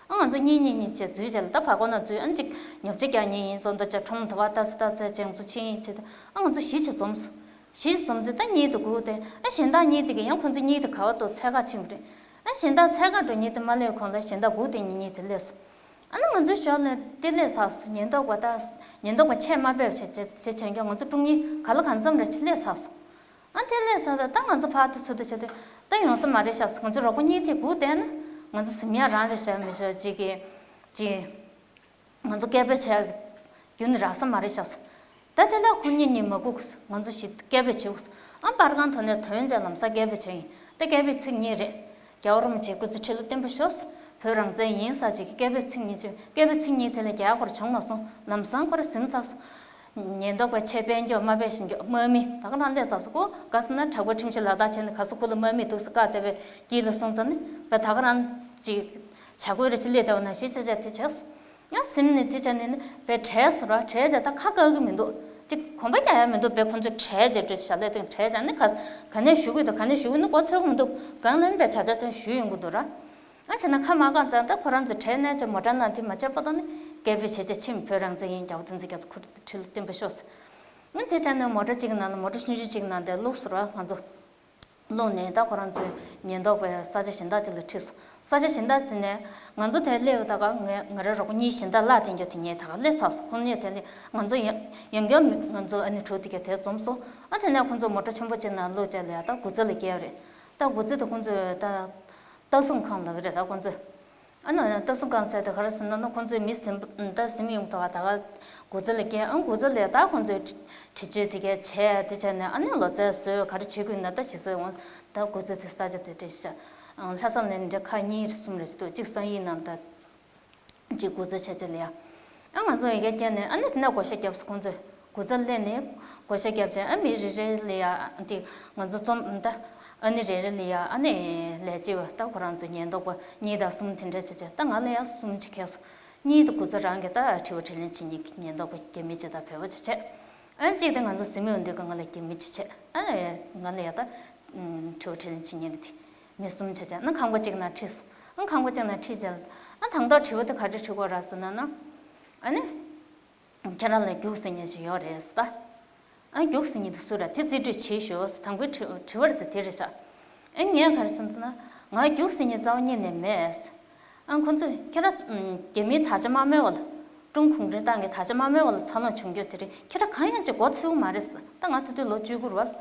ཨ་ང་ཚོ་གཉིས་གཉིས་གཉིས་བྱས་འཛུལ་བྱས་ལ་ད་བར་སྐོར་ནང་འཛུལ་ཨ་ཅིག་ཉོ་ཆ་རྒྱག་མཁན་ཡིན་ཙང་ད་ཆ་ཁྲོམ་དུ་བ་ལྟ་ས་ལྟ་ས་ཅང་ཚོ་ཕྱིན་ཡིན་ཆེད་དུ་ཨ་ང་ཚོ་བཞི་བྱས་འཛོམས་སོང་། བཞི་བྱས་འཛོམས་དུས་ད་གཉིས་དེ་སྒུག་དེ་ཨ་གཞན་དག་གཉིས་དེ་གི་ཡང་ཁོང་ཚོ་གཉིས་དེ་ག་བ་ཏོ་འཚོལ་ག་ཕྱིན་པ་རེད། ཨ་གཞན་དག་འཚོལ་ག་འགྲོ་མཁན་དེ་མ་སླེབས་གོང་ལ་གཞན་དག་སྒུག་དེ་གཉིས་གཉིས་དེ་སླེབས་སོང་། ཨ་ནི་ང་ཚོའི་ཞོར་ལ་དེ་སླེབས་ཚར་སོང་། ཉེན་རྟོག་པ་ད་ཉེན་རྟོག་པ་ཆས་མ་ཕེབས་བྱས་བྱས་བྱས་བྱས་ཀྱང་ང་ཚོ་དྲུག་གཉིས་ག་ལ་གང་འཚམ་རེ་ཆ་སླེབས་ཚར་སོང་། ཨ་དེ་སླེབས་ཚར་ད་ད་ང་ཚོ་ཕར་དུ་ཚུར་དུ་བྱས་དུས་ད་ཡོང་ས་མ་རེད་ཤག་ང་ཚོ་རོགས་པ་གཉིས་དེ་སྒུག་བསྡད་ན་ང་ཚོ་གཟིམ་ཡག་རང་རེད་ཤག་མི་ཤོག་ཅིག་གིས་ཅིག་ང་ཚོ་སྐད་འབོད་བྱས་རྒྱུ་ནི་རག་ས་མ་རེད་ཤག་ད་དེ་ལ་ཁོ་གཉིས་གཉིས་མ་སྒུག་གོ། ང་ཚོ་ཞིག་སྐད་འབོད་བྱེད་དགོས། ཨ་པར་ཁང་ཐོག་ནས་ཐོན་ཅིག་ལམ་སང་སྐད་འབོད་བྱེད་ཡིན། ད་སྐད་འབོད་ཚིག་གཉིས་རེད། རྒྱལ་བ་རིན་པོ་ཆེ་སྐུ་ཚེ་ཁྲི་ལོ་བརྟན་པར་ཤོག། བོད་རང་བཙན་ཡིན་ཟེར་ཅིག་གི་སྐད་འབོད་ཚིག་གཉིས་བྱས། སྐད་འབོད་ཚིག་གཉིས་དེ་ལས་རྒྱག་དགོས་བྱུང་མ་སོང་། ལམ་སང་ཁོ་རང་ཟིན་ཚར་སོང་། ཉེན་རྟོག་པས་ཆེད་དཔལ་འབྱོར་དམའ་འབེབས་བྱེད་རྒྱུ་དམག་མི་ད་ག་རང་སླེབས་ཚར་སོང་། ཁོ་ག་ཟེར་ན་དྲག་པོའི་ཁྲིམས་གཞི་ལག་བསྟར་བྱས་ནས་ག་ས་ཁུལ་ལ་དམག་མི་འདུག་ཟེར་བཀའ་བསྡད་པའི་དཀྱིལ་ལ་སོང་ཙང་ནི་བས་ད་ག་རང་ཅིག་བྱ་དགོས་རེད་ཅེས་སླེབས་བསྡད་པ་ནང་བཞིན་བྱས་བྱས་དེ་བྱས་སོང་། ཡང་ཟིན་ནས་དེ་བྱས་ནས་ནི་བས་བྲེལ་སོང་ར། བྲེལ་བྱས་ད་ཁ་བཀག་གི་མི་འདུག་ཅིག་གོམ་པ་རྒྱག་ཡ་མི་འདུག་བས་ཁོ་ཚོས་བྲེལ་བྱས་བྲེལ་བྱས་ལས་དེ་བྲེལ་བྱས་ནི་ག་ག་ནས་ཞུ་གི་འདུག་ག་ནས་ཞུ་གི་ནི་མགོ་ཚོད་གི་མི་འདུག་གང་ལ་ནི་བས་བྱ་བྱ་ཅང་ཞུ་ཡོང་གི་འདུག་ར། ཨ་བྱས་ན་ཁ་མ་བཀག་ཙང་ད་ཁོ་རང་ཚོ་བྲེལ་ནས་ཅིག་མོ་ཊ་ནང་དེ་མ་བྱས་པ་དང་ནི་སྐད་འབོད་བྱས་བྱས་ཕྱིན། བོད་རང་བཙན་ཡིན། རྒྱལ་བ་བསྟན་འཛིན་རྒྱ་མཚོ་སྐུ་ཚེ་ཁྲི་ལོ་བརྟན་པར་ཤོག་ཟེར། ཨ་དེ་བྱས་ནས་མོ་ཊ་གཅིག་གི་ནང་ལ་མོ་ཊ་ཆུང་ཆུང་གཅིག་གི་ནང་དེ་བླུགས་སོང་ར། ང་ཚོ་བླུགས་ནས་ད་ཁོ་རང་ཚོའི་ཉེན་རྟོག་པའི་ས་ཆ་གཞན་དག་ཅིག་ལ་ཁྲིད་སོང་། ས་ཆ་གཞན་དག་དེ་ནས་ང་ཚོ་དེར་སླེབས་ཡོད། ད་ག་ང་ང་རའི་རོགས་པ་གཉིས་གཞན་དག་གླ་འཐེན་རྒྱུ་དེ་ངས་ད་ག་སླེབས་ཚར་སོང་། ཁོང་གཉིས་དེ་ལས་ང་ཚོ་ཡང་ཡང་བསྐྱར་ང་ཚོ་ཨ་ནི་དྲུག་དེ་ག་དེར་འཛོམས་སོང་། ཨ་དེ་ནས་ཁོང་ཚོ་མོ་ཊ་ཆེན་པོ་གཅིག་ནང་བླུགས་བྱས་ལ་ཡ་ད་དགུ་རྩེ་ལ་བསྐྱལ་རེད། ད་དགུ་རྩེ་དེ་ཁོང་ཚོས་ད་ལྟ་སྲུང་ཁང་ལབ་ཀྱི་རེད་ད་ཁོང་ཚོས། ཨ་ནི་ལྟ་སྲུང་ཁང་ཟེར་དེ་ག་རེ་ཟེར་ན་ནི་ཁོང་ཚོས་མི་ཟིན་པ་ད་ཟིན་ཡོང་ཐོག་ད་ག་དགུ་རྩེ་ལ་བསྐྱལ། ཨ་དགུ་རྩེ་ལ་ད་ཁོང་ཚོས་འདྲི་གཅོད་དེ་ག་བྱས་དེ་བྱས་ནས་ཨ་ནི་ལོ་ཙཱ་བཟོས་ག་རེ་བྱེད་དགོས་ན་ད་ཇི་སྲིད་འོང་ད་དགུ་རྩེ་དེ་ས་ཆ་དེ་འདྲ་ཞིག་ལྷ་ས་ནས་འདྲ་ཁག་གཉིས་གསུམ་རེ་ཞིག་འདུག་གཅིག་བསམ་ཡས་ནང་ད། གཅིག་དགུ་རྩེ་ཆ་ཆ་ལ་ཡ། ཨ་ང་ཚོ་ཡི་གེ་བསྐྱལ་ནས་ཨ་ནི་དེ་ནས་བགོ་བཤའ་བརྒྱབ་སོང་ཁོང་ཚོས། དགུ་རྩེ་སླེབས་ནས་བགོ་བཤའ་བརྒྱབ་བྱས་ཨ་མི་རེ་རེ་ལ་ཡ་དེ་ང་ཚོ་འཛོམས་ད་ཨ་ནི་རེ་རེ་ལ་ཡ་ཨ་ནི་ལས་བྱེད་པ་ད་ཁོ་རང་ཚོ་ཉེན་རྟོག་པ་གཉིས་དང་གསུམ་དེ་འདྲ་བྱས་བྱས་ད་ང་ལ་ཡ་གསུམ་ཅིག་ཁེལ་སོང་། གཉིས་དེ་དགུ་རྩེ་རང་གི་ད་དྲི་བ་དྲིས་ལན་བྱེད་མཁན་གྱི་ཉེན་རྟོག་པ་རྒྱ་མི་གཅིག་དང་བོད་པ་གཅིག་བྱས། ཨ་གཅིག་དེ་ང་ཚོ་ཟིན་མི་འོང་དུས་ཀ་ང་ལ་རྒྱ་མི་གཅིག་བྱས། ཨ་ང་ལ་ཡ་ད་དྲི་བ་དྲིས་ལན་བྱེད་མཁན་དེ་མི་གསུམ་བྱས་བྱས་ཨ་ཁང་པ་གཅིག་ནང་ཁྲིད་སོང་། ཨ་ཁང་པ་གཅིག་ནང་ཁྲིད་བྱས་ཨ་དང་ཐོག་དྲི་བ་དེ་ག་རེ་དྲི་དགོས་རེད་ཟེར་ན་ན། ཨ་ནི། ཁྱེད་རང་ལ་རྒྱུགས་ཟེར་མཁན་ཞིག་ཡོད་རེད་ཟེར་ད། ཨ་རྒྱུགས་ཟེར་མཁན་དེ་སུ་རེད་དེ་རྩིས་སྤྲོད་བྱེད་ཤོག་ཟེར་དང་པོའི་དྲི་དྲི་བ་རེད་དེ་དེ་རེད་ཤག་ཨ་ངས་ག་རེ་ཟེར་ན་ང་རྒྱུགས་ཟེར་མཁན་རྩ་བ་ཉིད་ནས་མེད་ཟེར། ཨ་ཁོང་ཚོས་ཁྱེད་རང་རྒྱ་མིའི་དར་ཆ་དམར་མོའི་འོག་ལ་ཀྲུང་གུང་ཁྲན་ཏང་གི་དར་ཆ་དམར་མོའི་འོག་ལ་འཚར་ལོངས་བྱུང་རྒྱུ་དེ་རེད། ཁྱེད་རང་གང་ཡང་ཅིག་མགོ་ཚོས་ཀྱི་མ་རེད་ཟེར། ད་ང་དེ་དུས་ལོ་བཅུ་དགུ་རེད་བ།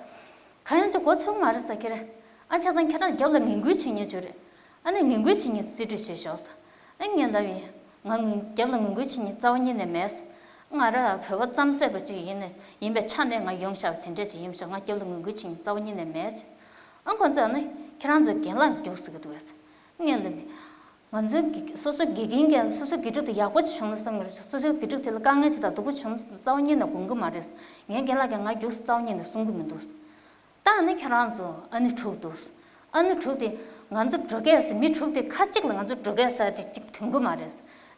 གང་ཡང་ཅིག་མགོ་ཚོས་ཀྱི་མ་རེད་ཟེར་ཁྱེད་རང་། ཨ་བྱས་ཙང་ཁྱེད་རང་རྒྱབ་ལ་ངན་སྐུལ་བྱེད་མཁན་ཅིག་རེད། ཨ་ནི་ངན་སྐུལ་བྱེད་མཁན་རྩིས་སྤྲོད་བྱེད་ཤོག་ཟེར། ཨ་ངས་ལབ་ཡིན། ང་ངན་རྒྱབ་ལ་ངན་སྐུལ་བྱེད་མཁན་རྩ་བ་ཉིད་ནས་མེད་ཟེར། ང་ར་བོད་པ་རྩམ་ཟས་པ་ཅིག་ཡིན་ནས་ཡིན་པའི་ཆ་ནས་ང་ཡོང་བཞག་པ་དེ་འདྲས་ཅིག་ཡིན་ཤག་ང་རྒྱབ་ལ་ངན་སྐུལ་བྱེད་མཁན་རྩ་བ་ཉིད་ནས་མེད་ཟེར། ཨ་ཁོང་ཚོས་ཨ་ནི་ཁྱེད་རང་ཚོའི་རྒན་ལགས་རྒྱུགས་ཟེར་གི་འདུག་ཟེར། ངས་ལབ་ཡིན། ང་ཚོའི་དགེ་སོ་སོའི་དགེ་རྒན་གྱིས་སོ་སོའི་དགེ་ཕྲུག་དེ་ཡག་པོ་ཅིག་བྱུང་ན་བསམ་གྱི་རེད། སོ་སོའི་དགེ་ཕྲུག་དེ་ལ་དཀའ་ངལ་ཅིག་དང་སྡུག་པོ་བྱུང་ན་རྩ་བ་ཉིད་ནས་དགོངས་ཀྱི་མ་རེད། ངའི་རྒན་ལགས་ཀྱིས་ང་རྒྱུགས་རྩ་བ་ཉིད་ནས་གསུང་གི་མི་འདུག་ད་ཨ་ནི་ཁྱེད་རང་ཚོ་ཨ་ནི་དྲུག་འདུག་ཨ་ནི་དྲུག་དེ་ང་ཚོ་འགྲོ་སྐད་ཟེར་མི་དྲུག་དེ་ཁ་གཅིག་ལ་ང་ཚོ་འགྲོ་སྐད་ཟེར་དེ་གཅིག་ཐོན་གྱི་མ་རེད།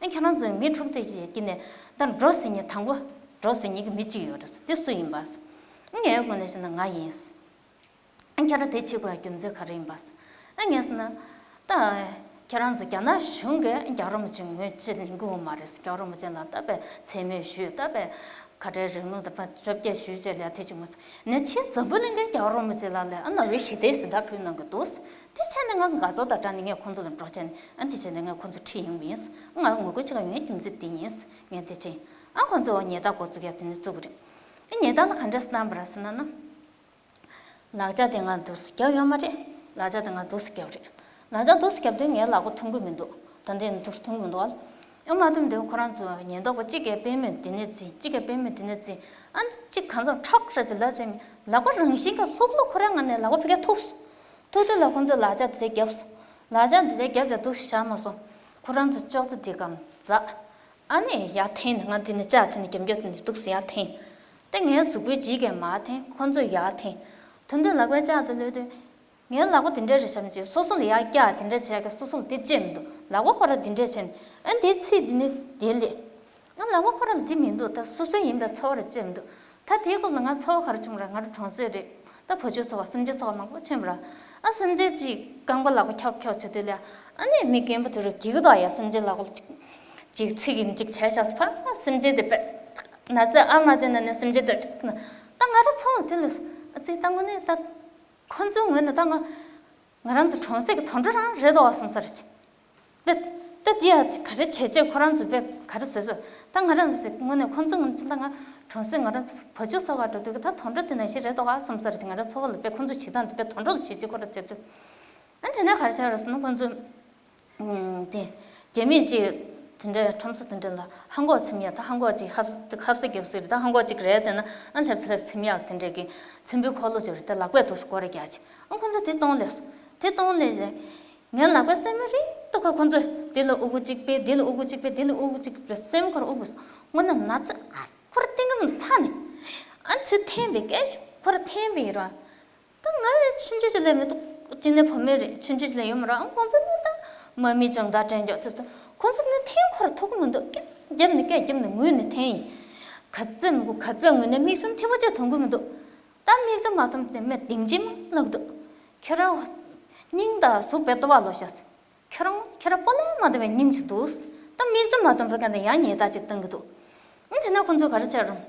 ཨ་ཁྱེད་རང་ཚོ་མི་དྲུག་དེ་ཡི་དཀྱིལ་ནས་ད་འགྲོ་ཟེར་མཁན་དང་པོ་འགྲོ་ཟེར་མཁན་གྱི་མི་གཅིག་ཡོད་རེད། དེ་སུ་ཡིན་པ། ངའི་ངོས་ནས་བཤད་ན་ང་ཡིན། ཁྱེད་རང་དེ་བྱེད་དགོས་རྒྱུ་མཚན་ག་རེ་ཡིན་པ། ཨ་ངས་ཟེར་ན། ད། ཁྱེད་རང་ཚོ་རྒྱ་ནག་གཞུང་གིས་རྒྱལ་བ་རིན་པོ་ཆེ་ངོས་ཕྱིར་ལེན་གྱི་ཡོད་མ་རེད། རྒྱལ་བ་རིན་པོ་ཆེ་ལ་ད་པའི་མཚན་སྨད་ཞུས། ད་པའི་ཁ་བྲལ་རིང་ལུགས་ད་པའི་བཅོ་བརྒྱད་ཞུས་བྱས་ལ་དེ་བྱུང་མ་སོང་། ནས་ཕྱིས་འཛམ་བུ་གླིང་གིས་རྒྱལ་བ་རིན་པོ་ཆེ་ལ་ལས་ཨ་ནོ་བེལ་ཞི་བདེའི་གཟེངས་རྟགས་ཕུལ་གནང་གི་འདུག་དེ་བྱས་ནས་ང་དགའ་ཚོར་དང་སྦྲགས་ནས་ངས་ཁོང་ཚོ་ལ་འགྲོགས་བྱས་ནས་ཨ་དེ་བྱས་ནས་ངས་ཁོང་ཚོ་ཁྲིད་ཡོང་གི་ཡིན། ང་ངོ་རྒོལ་བྱེད་ག་ཡོང་རྒྱུ་མཚན་དེ་ཡིན། ངས་དེ་བྱས། ཨ་ཁོང་ཚོ་ཉེས་རྡུང་འགོ་བཙུགས་ཡ་དེ་ནས་བཙུགས་གི་རེད། ཨ་ཉེས་རྡུང་ལ་ག་འདྲས་བཏང་བ་རེད་ཟེར་ན་ན། ལག་ཆ་དེ་ང་འདུག་སེ་བརྒྱབ་ཡོད་མ་རེད། ལག་ཆ་དེ་ང་འདུག་སེ་བརྒྱབ་རེད། ལག་ཆ་འདུག་སེ་བརྒྱབ་དུས་ངའི་ལག་པ་ཐོན་གི་མི་འདུག་ད་ལྟའི་ནས་འདུག་སེ་ཐོན་གི་མི་འདུག་ཨ། ཨ་མ་ཐོན་དུས་ཁོ་རང་ཚོ་ཉེན་རྟོག་པ་གཅིག་གིས་པུས་མོ་འདི་ནས་བཙིར། གཅིག་གིས་པུས་མོ་འདི་ནས་བཙིར། ཨ་གཅིག་གང་འཚམ་ཁྲག་ཁྲག་ཅིག་ལབ་ཙང་ལག་པ་རང་བཞིན་གྱིས་ལྷུག་ལྷུག་ཁོ་རང་ངོས་ནས་ལག་པ་ཕ་གིར་ཐུག་སོང་། ཐུག་དུས་ལ་ཁོ་ཚོས་ལག་ཆ་དེ་བརྒྱབ་སོང་། ལག་ཆ་འདི་དེ་བརྒྱབ་ཡ་འདུག་སེ་བཞག་མ་སོང་། ཁོ་རང་ཚོ་ཅོག་ཙེ་དེ་སྒང་འཛེགས། ཨ་ནི་ཡར་འཐེན་ནས་ང་འདི་ནས་ལྕགས་འཐེན་ནས་རྒྱབ་རྒྱབ་འཐེན་ནས་འདུག་སེ་ཡར་འཐེན། དེ་ངའི་གཟུགས་པོའི་ལྗིད་ཀྱིས་མར་འཐེན། ཁོ་ཚོས་ཡར་འཐེན། ཐོན་དུས་ལག་པའི་ལྕགས་དེ་གློད་དུས། ངའི་ལག་པ་འདི་འདྲ་རེད་བཞག་མི་བྱེད། སོ་སོ་ལ་ཡར་བཀྱག་འདི་འདྲ་བྱས་ཀྱི་སོ་སོ་ལ་དེ་བཅད་མི་འདུག་ལག་པ་ཁོ་རང་འདི་འདྲ་བྱས་ནས་ཨ་འདིའི་ཚིགས་འདི་ནི་དེ་ལས། ང་ལག་པ་ཁོ་རང་ལ་འདི་མི་འདུག་ད་སོ་སོའི་ཡིན་པའི་ཚོར་བ་རེ་སྐྱེས་མི་འདུག་ད་དེའི་སྐབས་ལ་ང་ཚོར་བ་ག་རེ་བྱུང་ར། ང་རང་གྲོང་གསེབ་རེད། ད་བུ་བཅོལ་ཚོགས་པ་སེམས་ཅན་ཚོགས་པ་མང་པོ་ཕྱིན་པ་ར། ཨ་སེམས་ཅན་གཅིག་རྐང་པ་ལག་པ་ཁྱོག་ཁྱོག་བྱེད་དུས་ལ་ཨ་ནི་མི་རྒན་པོ་དེ་རུ་སྒུག་གི་འདུག་ཡ། སེམས་ཅན་ལག་པ་གཅིག་གཅིག་ཚིག་གིན་གཅིག་བྱས་བཞག་ཕ་སེམས་ཅན་དེ་པས་ན་ཚ་ཨ་མ་དེ་ན་ནི་སེམས་ཅན་དེ་ད་ང་རང་ཚོར་བ་དེ་ལ་ཨ་ཙི་ད་དངོས་གནས་ད་ཁོ་ཚོའི་ངོས་ནས་ད་ང་ང་རང་ཚོ་གྲོང་གསེབ་ཀྱི་དོན་འགྲོ་རང་རེད་འདུག་བསམ་ས་རེད། པེ། ད་འདི་ཡ་ག་རེ་བྱས་བྱས་ཁོ་རང་ཚོ་པེ་ག་རེ་བཟོས་བཟོས། ད་ང་རང་ཚོ་དངོས་གནས་ཁོ་ཚོ་ངོས་ནས་ད་ང་གྲོང་གསེབ་ང་རང་ཚོ་བུ་བཅོལ་ཚོགས་པ་འགྲོ་དུས་ད་དོན་འགྲོ་དེ་ནང་བཞིན་རེད་འདུག་ག་བསམ་ས་རེད། ང་རང་ཚོ་བ་ལ་པེ་ཁོ་ཚོ་བྱེད་སྟངས་དེ་པེ་དོན་འགྲོ་ལ་བྱེད་ཅིག་ཁོ་རང་བྱེད་དུས། ཨ་དེ་ནས་ག་རེ་བྱས་རེད་ཟེར་ན་ཁོ་ཚོ་དེ་རྒྱ་མིས་ཅིག་ དེ་འདྲའི་ཁྲོམ་ས་དེ་འདྲ་ལ་ཧ་གོ་ཚིམ་ཡག་ད་ཧ་གོ་ཅིག་ཧབ་ཧབ་སེ་རྒྱབ་སེ་རེད། ད་ཧ་གོ་ཅིག་རེད་དེ་ན་ཨ་སླེབས་སླེབས་ཚིམ་ཡག་དེ་འདྲའི་གི་ཚིམ་པའི་འཁོར་ལོ་ཅིག་རེད། ད་ལག་པས་འདུག་སེ་སྐོར་རེ་རྒྱག་ཅིག་ཨ་ཁོང་ཚོ་དེ་གཏོང་ལས་སོ། དེ་གཏོང་ལས་རེད། ངའི་ལག་པའི་སེན་མོ་རེ་ཏོ་ཁ་ཁོང་ཚོས་དེ་ལ་ཨུ་གུ་གཅིག་པས་དེ་ལ་ཨུ་གུ་གཅིག་པས་དེ་ལ་ཨུ་གུ་གཅིག་པས་སེན་མོ་ཁོ་ར་ཨུ་གུ་སོ། དངོས་གནས་ན་ཚ་ཨ་ཁོ་ར་གཏིང་ག་མིན་ཚ་ནས་ཨ་ཚུར་འཐེན་པའི་སྐད་ཁོ་ར་འཐེན་པའི་ར། ད་ང་ཆུང་ཆུང་ཞིག་ལས་མི་འདུག་གཅིག་ནས་བུད་མེད་རེད། ཆུང་ཆུང་ཞིག་ལས་ཡོད་མ་རེད། ཨང་ཁོང་ཚོ་ནི་ད་མ་མི་སྦྱོང་བརྡར་སྤྲད་མགྱོགས་ཚོད་ཚོད་ཁོང་ཚོ་ནི་འཐེན་ཁོ་ར་ཐུབ་ཀྱི་མི་འདུག་སྐད་རྒྱབ་ནས་སྐད་རྒྱབ་ནས་ངུས་ནས་འཐེན་ཡིན། ག་ཚོད་མི་དགོས་ག་ཚོད་ངུས་ནས་མིག་ཆུ་མཐེ་བོ་ཅིག་ཐོན་གྱི་མི་འདུག་ད་མིག་ཆུ་མ་ཐོན་དེ་མི་གདེང་ཅིག་མ་ལོག་འདུག་ཁྱོད་རང་སྙིང་དང་གཟུགས་པའི་ལྟོ་བ་ལོག་ཤག་ཁྱོད་རང་ཁྱོད་རང་སྤོ་ལོ་མ་བཏང་བའི་སྙིང་ཞིག་འདུག་ད་མིག་ཆུ་མ་ཐོན་པའི་སྐད་ནས་ཡང་ཉེས་རྡུང་ཅིག་བཏང་གི་འདུག་ཨང་དེ་ན་ཁོང་ཚོ་ག་རེ་བྱས་རུང་།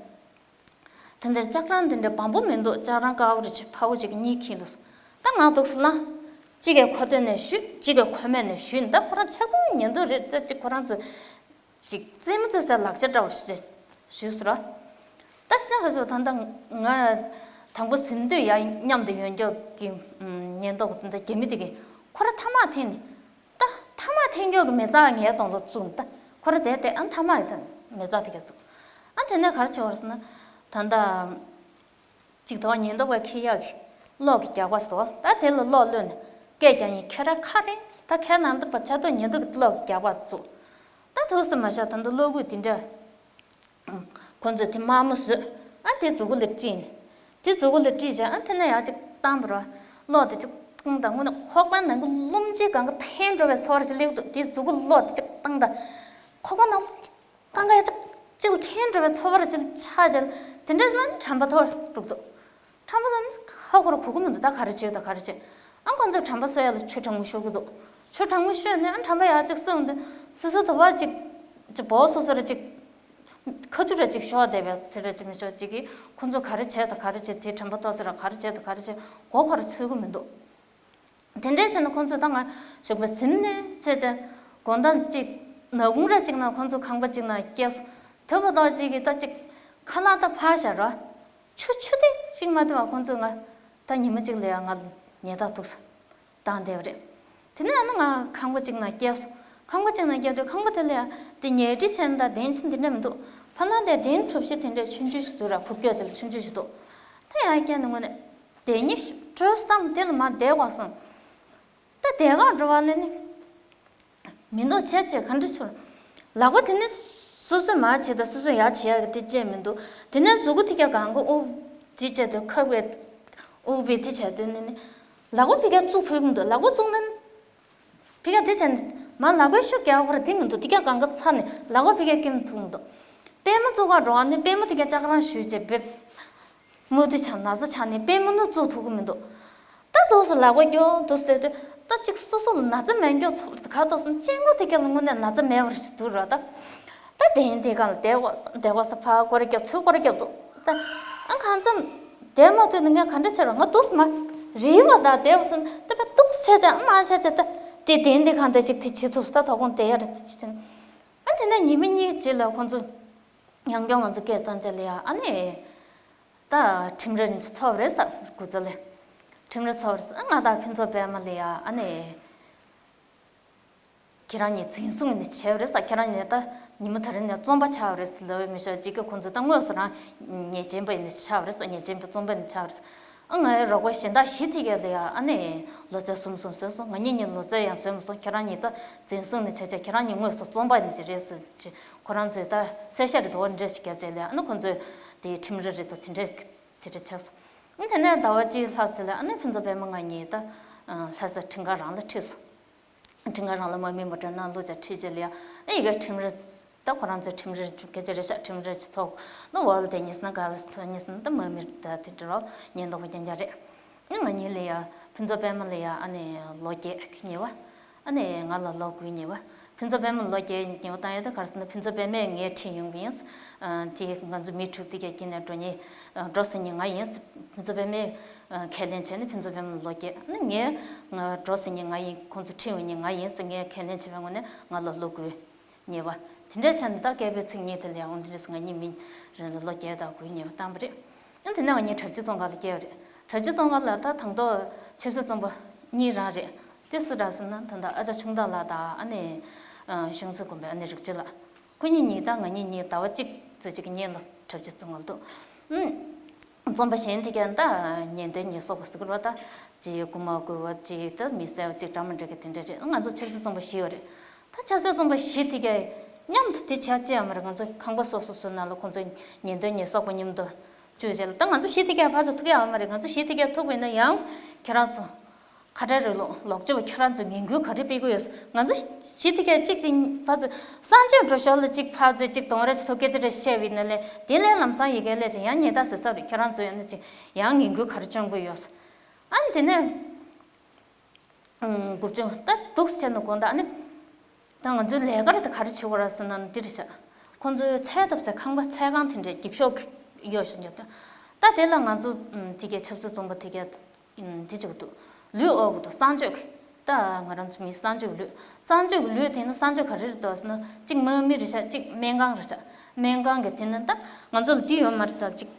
དེ་འདིར་ལྕགས་རང་དེ་འདྲ་བམ་པོ་མི་འདུག་ལྕགས་རང་དཀར་པོ་རེ་ཆེ་ཕ་བོ་ཅིག་གཉིས་ཁྱེར་ལོས། ད་ང་འདུག་སེ་ལངས། གཅིག་གིས་ཁོ་སྟོད་ནས་གཞུས། གཅིག་གིས་ཁོ་སྨད་ནས་གཞུས། ད་ཁོ་རང་ཆ་ཚང་ཉེན་རྡུང་རེད། ད་གཅིག་ཁོ་རང་ཚོ་ཅིག་རྩེད་མོ་རྩེ་སའི་ལག་ཆ་འདྲ་བོ་ཞིག་གཞུས་སོ་ར། ད་ཅང་ག་ཚོད་ད་ད་ང་དང་པོ་ཟིན་དུས་ཡ་མཉམ་དུ་ཡོང་རྒྱུ་གི་ཉེན་རྟོག་དེ་འདྲ་རྒྱ་མི་དེ་གིས་ཁོ་ར་ཐ་མག་འཐེན་ནས། ད་ཐ་མག་འཐེན་རྒྱུ་གི་མེ་བཙའ་ངའི་གདོང་ལ་བཙུགས། ད་ཁོ་ར་དེ་དེ་ཨ་ཐ་མག་གི་མེ་བཙའ་དེ་ག་བཙུགས། ཨ་དེ་ནས་ག་རེ་བྱས་པ་རེད་ཟེར་ན། ད་ལྟ་ཅིག་དོ་ཉེན་རྟོག་པས་འཁྱེར་ཡག་གི་གློག་གི་རྒྱག་པ་ཟོ། ད་དེ་ལ་གློག་གློད་ནས་སྐད་རྒྱག་ཡིན། ཁྱེད་རང་ཁ་རེད། ད་ཁའི་ནང་དུ་བ་ཆ་ཏོ་ཉེན་རྟོག་གི་གློག་གི་རྒྱག་པ་བཙུགས། ད་ཐུགས་སུ་མ་ཤར་ད་ལྟ་གློག་སྐུད་དེ་འདྲ། ཁོ་ཚོས་དེ་དམར་མོ་བཟོས། ཨ་དེ་མཛུ་གུ་ལ་དཀྲིས་ནས། དེ་མཛུ་གུ་ལ་དཀྲིས་བྱས་ཨ་ཕི་ན་ཡག་ཅིག་བཏང་བ་ར། གློག་དེ་ཅིག་བཏང་དང་དངོས་གནས་ཁོག་པ་ནང་གི་རླུང་ལྕེ་སྒང་ག་འཐེན་འགྲོ་བའི་ཚོར་བ་ཞིག་སླེབས་འདུག་དེ་མཛུ་གུ་གློག་དེ་ཅིག་བཏང་དང་། ཁོག་པ་ནང་རླུང་ལྕེ་སྒང་ག་ཡག་ཅིག་ཅིག་འཐེན་འགྲོ་བའི་ཚོར་བ་ར་ཅིག་ཆགས་བྱས་དེ་འདྲ་ལ་ནི་དྲན་པ་ཐོར་འགྲོ་གི་འདུག་དྲན་པ་ལ་ནི་ཧ་གོ་ར་གོ་གི་མི་འདུག་ད་ག་རེ་བྱེད་ད་ག་རེ་བྱེད། ཨ་ཁོ་ཚོས་དྲན་པ་གསོ་ཡག་ལ་ཆུ་གྲང་མོ་བཤོ་གི་འདུག་ཆུ་གྲང་མོ་བཤོས་ནས་ཨ་དྲན་པ་ཡག་ཅིག་གསོས་འདི་སོ་སོ་དུ་བ་ཅིག་ཅིག་བོ་སོ་སོ་ར་ཅིག་ཁ་ཆུ་ར་ཅིག་ཤོར་བསྡད་པའི་ཚེ་ར་ཅིག་མི་ཤོར་ཅིག་གིས་ཁོ་ཚོ་ག་རེ་བྱས་དང་ག་རེ་བྱས་དེ་དྲན་པ་ཐོར་ཚེ་ར་ག་རེ་བྱས་དང་ག་རེ་བྱས་མགོ་ཁོ་ར་ཚོད་ཀྱི་མི་འདུག་དེ་འདྲའི་བྱས་ན་ཁོ་ཚོས་ད་ང་ཞོགས་པ་གཟིམ་ནས་བྱས་བྱས་དགོང་དག་ཅིག་ནག་ཁུང་ར་ཅིག་ན་ཁོ་ཚོ་ཁང་པ་ཅིག་ན་སྐྱེལ་སོང་། དེ་བ་དག་ཅིག་གིས་ད་ཅིག་ཁ་ལག་ད་ཕར་བཞག་ར། ཆུ་ཆུ་ཐིགས་ཅིག་མ་བཏུང་བ་ཁོ་ཚོས་ང་ད་ཉི་མ་གཅིག་ལ་ཡང་ང་ལ་ཉལ་ཐག་ཐུག་སོང་། བཏང་བསྡད་པ་རེད། དེ་ནས་ཨ་ནི་ང་ཁང་པ་གཅིག་ནང་བསྐྱལ་སོང་། ཁང་པ་གཅིག་ནང་བསྐྱལ་དུས་ཁང་པ་དེ་ལ་ཡ་དེ་ཉལ་ཁྲི་བྱས་ན་ད་གདན་ཅིག་འདི་འདྲ་མི་འདུག་ཕ་ན་དེ་གདན་གྲུ་བཞི་དེ་འདྲ་ཆུང་ཆུང་ཞིག་འདུག་ར། ཁུག་ཀྱོག་ཅིག་ལ་ཆུང་ཆུང་ཞིག་འདུག་ད་ཡ་བསྐྱལ་ནས་དངོས་གནས་དེ་ཉིད་བྲོས་སམ་དེ་ལ་མ་བསྡད་དགོས་སམ། ད་དེ་ག་འགྲོ་བ་ལས་ནི་མི་འདུག་བྱས་བྱས་ག་འདྲ་ཚོར། ལག་པ་དེ་ནི་སོ་སོས་མར་བྱེད་དང་སོ་སོས་ཡར་བྱེད་ཡག་གི་དེ་བཅས་མི་འདུག་དེ་ནས་མཛུ་གུ་དེ་ག་གང་ག་དབུགས་དེ་བྱས་དུས་ཁབ་ཀྱི་དབུགས་པས་དེ་བྱས་དུས་ནི་ནི། ལག་པ་ཕི་ག་བཙུགས་ཕོད་ཀྱི་མི་འདུག་ལག་པ་བཙུགས་ན་ནི། ཕི་ག་དེ་བྱས་ནི་མར་ལག་པའི་ཤུགས་རྒྱག་པར་དེ་མི་འདུག་དེ་ག་གང་ག་ཚར་ནས་ལག་པ་ཕི་ག་སྐེམ་ཐུབ་མི་འདུག་པུས་མོ་བཙུགས་ག་འགྲོ་བ་ནི་པུས་མོ་དེ་ག་ལྕགས་རང་ཞུས་བྱས་འབེབས། མུ་མཐུད་ཆགས་ན་ཚ་ཆགས་ནས་པུས་མོ་ནི་བཙུགས་ཐུབ་ཀྱི་མི་འདུག་ད་འདུག་སེ་ལག་པ་རྒྱོབ་འདུག་སེ་བསྡད་དུས་ད་ཅིག་སོ་སོ་ལ་ན་ཚ་མེད་མགྱོགས་ཚོར་ག་འདུག་སེ་སྤྱང་པོ་དེ་ག་ལ་དངོས་གནས་ན་ཚ་མེད་པ་ཞིག་འདུག་ར། ད་ད་དེ་ཡིན་དེ་ག་ལ་བསྡད་དགོས་བསྡད་དགོས་ས་ཕར་སྐོར་རྒྱབ་ཚུར་སྐོར་རྒྱབ་འདུག་ད་ཨ་གང་འཚམ་བསྡད་མ་ཐུབ་ནས་ངས་ག་འདྲ་བྱེད་རོགས། ང་འདུག་སེ་མ་རིལ་བ་དང་བསྡད་པ་སེམས་ད་ཕར་འདུག་སེ་བྱས་ཨ་མ་བྱས་བྱས་ད་དེ་དེ་ཡིན་དེ་ག་འདྲ་ཅིག་དེ་བྱེད་ཐུབ་སེ་ད་དོ་དགོང་བསྡད་ཡ་རེད། ད་ཅི་བྱེད་ན་ཨ་དེ་ནས་ཉི་མ་གཉིས་རྗེས་ལ་ཁོང་ཚོ་ཡང་བསྐྱར་ང་ཚོ་སྐད་བཏང་བྱས་ལ་ཡ་ཨ་ནི། ད་ཁྲིམས་ར་ཚོགས་རེད་ས་སྐུ་ཚེ་ལས། ཁྲིམས་ར་ཚོགས་རེད་ས་ང་དང་ཕུན་ཚོགས་པད་མ་ལ་ཡ་ཨ་ནི། ཁྱེད་རང་གཉིས་འཛིན་བཟུང་ནས་བྱས་པ་རེད་ས། ཁྱེད་རང་གཉིས་ད་ཉི་མ་ད་རིང་ནས་རྩོམ་པ་ཆགས་པ་རེད་ཟེར་ལབ་པ་མི་ཤོག་ཅིག་གི་ཁོང་ཚོ་ད་དངོས་སུ་རང་ཉེས་ཅན་པ་ཡིན་ནས་ཆགས་པ་རེད་ས། ཉེས་ཅན་པའི་རྩོམ་པ་ནས་ཆགས་པ་རེད་ས། ཨ་ང་ཡི་རོགས་པ་གཞན་དག་བཞི་དེ་གས་ལ་ཡ་ཨ་ནི་ལོ་ཚད་གསུམ་གསུམ་བཟོས་སོང་། ང་གཉིས་གཉིས་ལོ་ཚད་ཡང་བཟོས་མ་སོང་། ཁྱེད་རང་གཉིས་ད་འཛིན་བཟུང་ནས་བྱས་བྱས་ཁྱེད་རང་གཉིས་དངོས་སུ་རྩོམ་པ་ནས་ཅིག་རེད་ཟེར་ཅིག་ཁོ་རང་ཚོས་ད་གསལ་བཤད་རེ་དོ་འདྲ་ཞིག་བརྒྱབ་བྱས་ལ་ཡ་ཨ་ནི་ཁོང་ཚོས་དེ་ཁྲིམས་ར་རེད་དོ་དེ་འདྲས། དེ་འདྲ་ཆགས་སོང་། ཨ་དེ་ནས་ཟླ་བ་གཅིག་ལྷག་ཙམ་ལ་ཨ་ནི་ཕུན་ཚོགས་པད་མ་ང་གཉིས་ད་ལྷ་ས་ཁྲིམས་ཁང་རང་ལ་ཁྲིད་སོང་། ཁྲིམས་ཁང་རང་ལ་དམག་མི་མོ་ཊ་ནང་བླུགས་བྱས་ཁྲིད་བྱས་ལ་ཡ་ཨ་ཡི་གེ་ཁྲིམས་ར་ད་ཁོ་རང་ཚོའི་ཁྲིམས་ར་སྐད་ཆ་རེ་བཤད་ཁྲིམས་ར་ཅིག་ཚོགས་ནི་འོག་ལ་དེ་གཉིས་ན་ག་ལ་ཚོ་གཉིས་ན་ད་དམག་མི་ད་དེ་འདྲ་རོགས་ཉེན་རྟོག་པ་རྐྱང་རྐྱང་རེད། ཨ་ང་གཉིས་ལ་ཡ་ཕུན་ཚོགས་པད་མ་ལ་ཡ་ཨ་ནི་ལོ་བརྒྱད་ཉེ་བ། ཨ་ནི་ང་ལ་ལོ་དགུའི་ཉེ་བ། ཕུན་ཚོགས་པད་མ་ལོ་བརྒྱད་ཉེ་བ་བཏང་ཡོད་ད་ག་རེ་ཟེར་ན་ཕུན་ཚོགས་པད་མས་ངའི་ཁྲིད་ཡོང་བ་ཡིན། ཨ་དེ་ང་ཚོ་མི་དྲུག་དེ་ག་དཀྱིལ་ནས་འགྲོ་མཁན་ཨ་འགྲོ་ཟེར་མཁན་ང་ཡིན། ཕུན་ཚོགས་པད་མས་ཨ་ཁས་ལེན་བྱས་ནས་ཕུན་ཚོགས་པད་མ་ལོ་བརྒྱད། ཨ་ནི་ངས་ང་འགྲོ་ཟེར་མཁན་ང་ཡིན། ཁོང་ཚོ་ཁྲིད་ཡོང་མཁན་ང་ཡིན་ཟེར་ངས་ཁས་ལེན་བྱས་པའི་ངོས་ནས་ང་ལ་ལོ་དགུའི་ཉེ་བ། དེ་འདྲ་བྱས་ནས་ད་སྐད་པའི་ཚིག་གཉིས་དེ་ལ་ཡང་འོང་དེ་འདྲ་ཟེར་ང་གཉིས་མིན་རེ་ལ་ལོ་བརྒྱད་དང་དགུའི་ཉེ་བ་བཏང་བ་རེད། ཨ་དེ་ནས་ང་གཉིས་གྲྭ་བཞི་བཙོན་ཁང་ལ་བསྐྱལ་བ་རེད། གྲྭ་བཞི་བཙོན་ཁང་ལ་ད་དང་ཐོག་ཆབ་སྲིད་བཙོན་པ་གཉིས་རང་རེད། དེ་སུ་རེད་ཟེར་ན་ད་ལྟ་ཨ་ཅག་ཆུང་བདག་ལགས་དང་ཨ་ནི་ གཞུང་ཚོ་དགོན་པའི་ཨ་ནེ་རིག་ཆུ་ལགས། ཁོ་གཉིས་གཉིས་དང་ང་གཉིས་གཉིས་ཟླ་བ་གཅིག་ཙམ་ཅིག་གི་གཉིས་ལ་གྲྭ་ཆས་བཙོང་ག་འདུག་རྩོམ་པ་གཞན་དེ་གས་ད་ཉན་ཐོས་ཉེས་གསོག་པ་ཟེར་གི་རེད་པ། ད་ཅིག་རྐུ་མ་རྐུ་བ་ཅིག་ད་མི་བསད་པ་ཅིག་འདྲ་མི་འདྲ་གི་དེ་འདྲ་རེད། ང་ཚོ་ཆབ་སྲིད་བཙོང་པ་བཞི་ཡོད་རེད། ད་ཆབ་སྲིད་བཙོང་པ་བཞི་དེ་གས་མཉམ་དུ་དེ་བྱས་ཅི་ཡང་མ་རེད། ང་ཚོ་ཁང་པ་སོ་སོ་སོ་ནང་ལ་ཁོང་ཚོ་ཉན་ཐོས་ཉེས་གསོག་པ་མཉམ་དུ་བཅུག་བྱས་ལ། ད་ང་ཚོ་བཞི་དེ་གས་ཕར་ཚུར་ཐུག་ཡ་ཡོད་མ་རེད། ང་ཚོ་བཞི་དེ་གས་ཐུག་པ་ཡིན་ན་ཡང་ཁྱེད་རང་ཚོ་ཁ་བྲལ་རེད། ལོ་ལོག་སྤྱོད་པ་ཁྱེད་རང་ཚོ་ངན་སྐུལ་ག་རེ་སྤེལ་གི་ཡོད། ང་ཚོ་གཞི་དེ་གས་གཅིག་ཅིག་ཕར་ཚུར་གསང་སྤྱོད་འགྲོ་ཞོར་ལ་གཅིག་ཕར་ཚུར་གཅིག་གདོང་ར་ཅིག་ཐོག་སྐད་ཆ་རེ་བཤད་པ་ཡིན་ན་ལས་དེ་ལས་ལམ་སང་ཡི་གེ་ལས་ཅིག་ཡང་ཉེས་རྡུང་ཟེར་ས་རེད། ཁྱེད་རང་ཚོ་ཡོད་ན་ཅིག་ཡང་ངན་སྐུལ་ག་རེ་བྱུང་གི་ཡོད། ཨ་ནི་དེ་ནས་དགུ་བཅུ་ད་འདུག་སེ་བྱས་ནས་དགོངས་དག་ཨ་ནི། ད་ང་ཚོའི་ལས་ཀ་རེད། ད་ག་རེ་བྱེད་དགོས་རེད་ཟེར་ན་འདི་རེད་ཤག་ཁོང་ཚོའི་ཚལ་བཏབ་སའི་ཁང་པ་ཚལ་ཁང་དེ་འདྲའི་འགྱིག་ཤོག་གི་གཡོག་བཞིན་ཡོད། ད་དེ་ལ་ང་ཚོ་དེ་གའི་ཆབ་སྲིད་བཙོང་པ་དེ་གའི་འདི་བྱེད་ཀྱི་འདུག་ལུད་དབོར་གྱི་འདུག་གསང་སྤྱོད་ཀྱི། ད་ང་རང་ཚོ་མི་གསང་སྤྱོད་ཀྱི་ལུད། གསང་སྤྱོད་ཀྱི་ལུད་དེ་ནི་གསང་སྤྱོད་ག་རེ་རེད་འདུག་ཟེར་ན་གཅིག་དམག་མི་རེད་ཤག་གཅིག་སྨན་ཁང་རེད་ཤག་སྨན་ཁང་གི་དེ་ནི་ད་ང་ཚོ་ལ་འདི་ཡོད་མ་རེད། ད་གཅིག་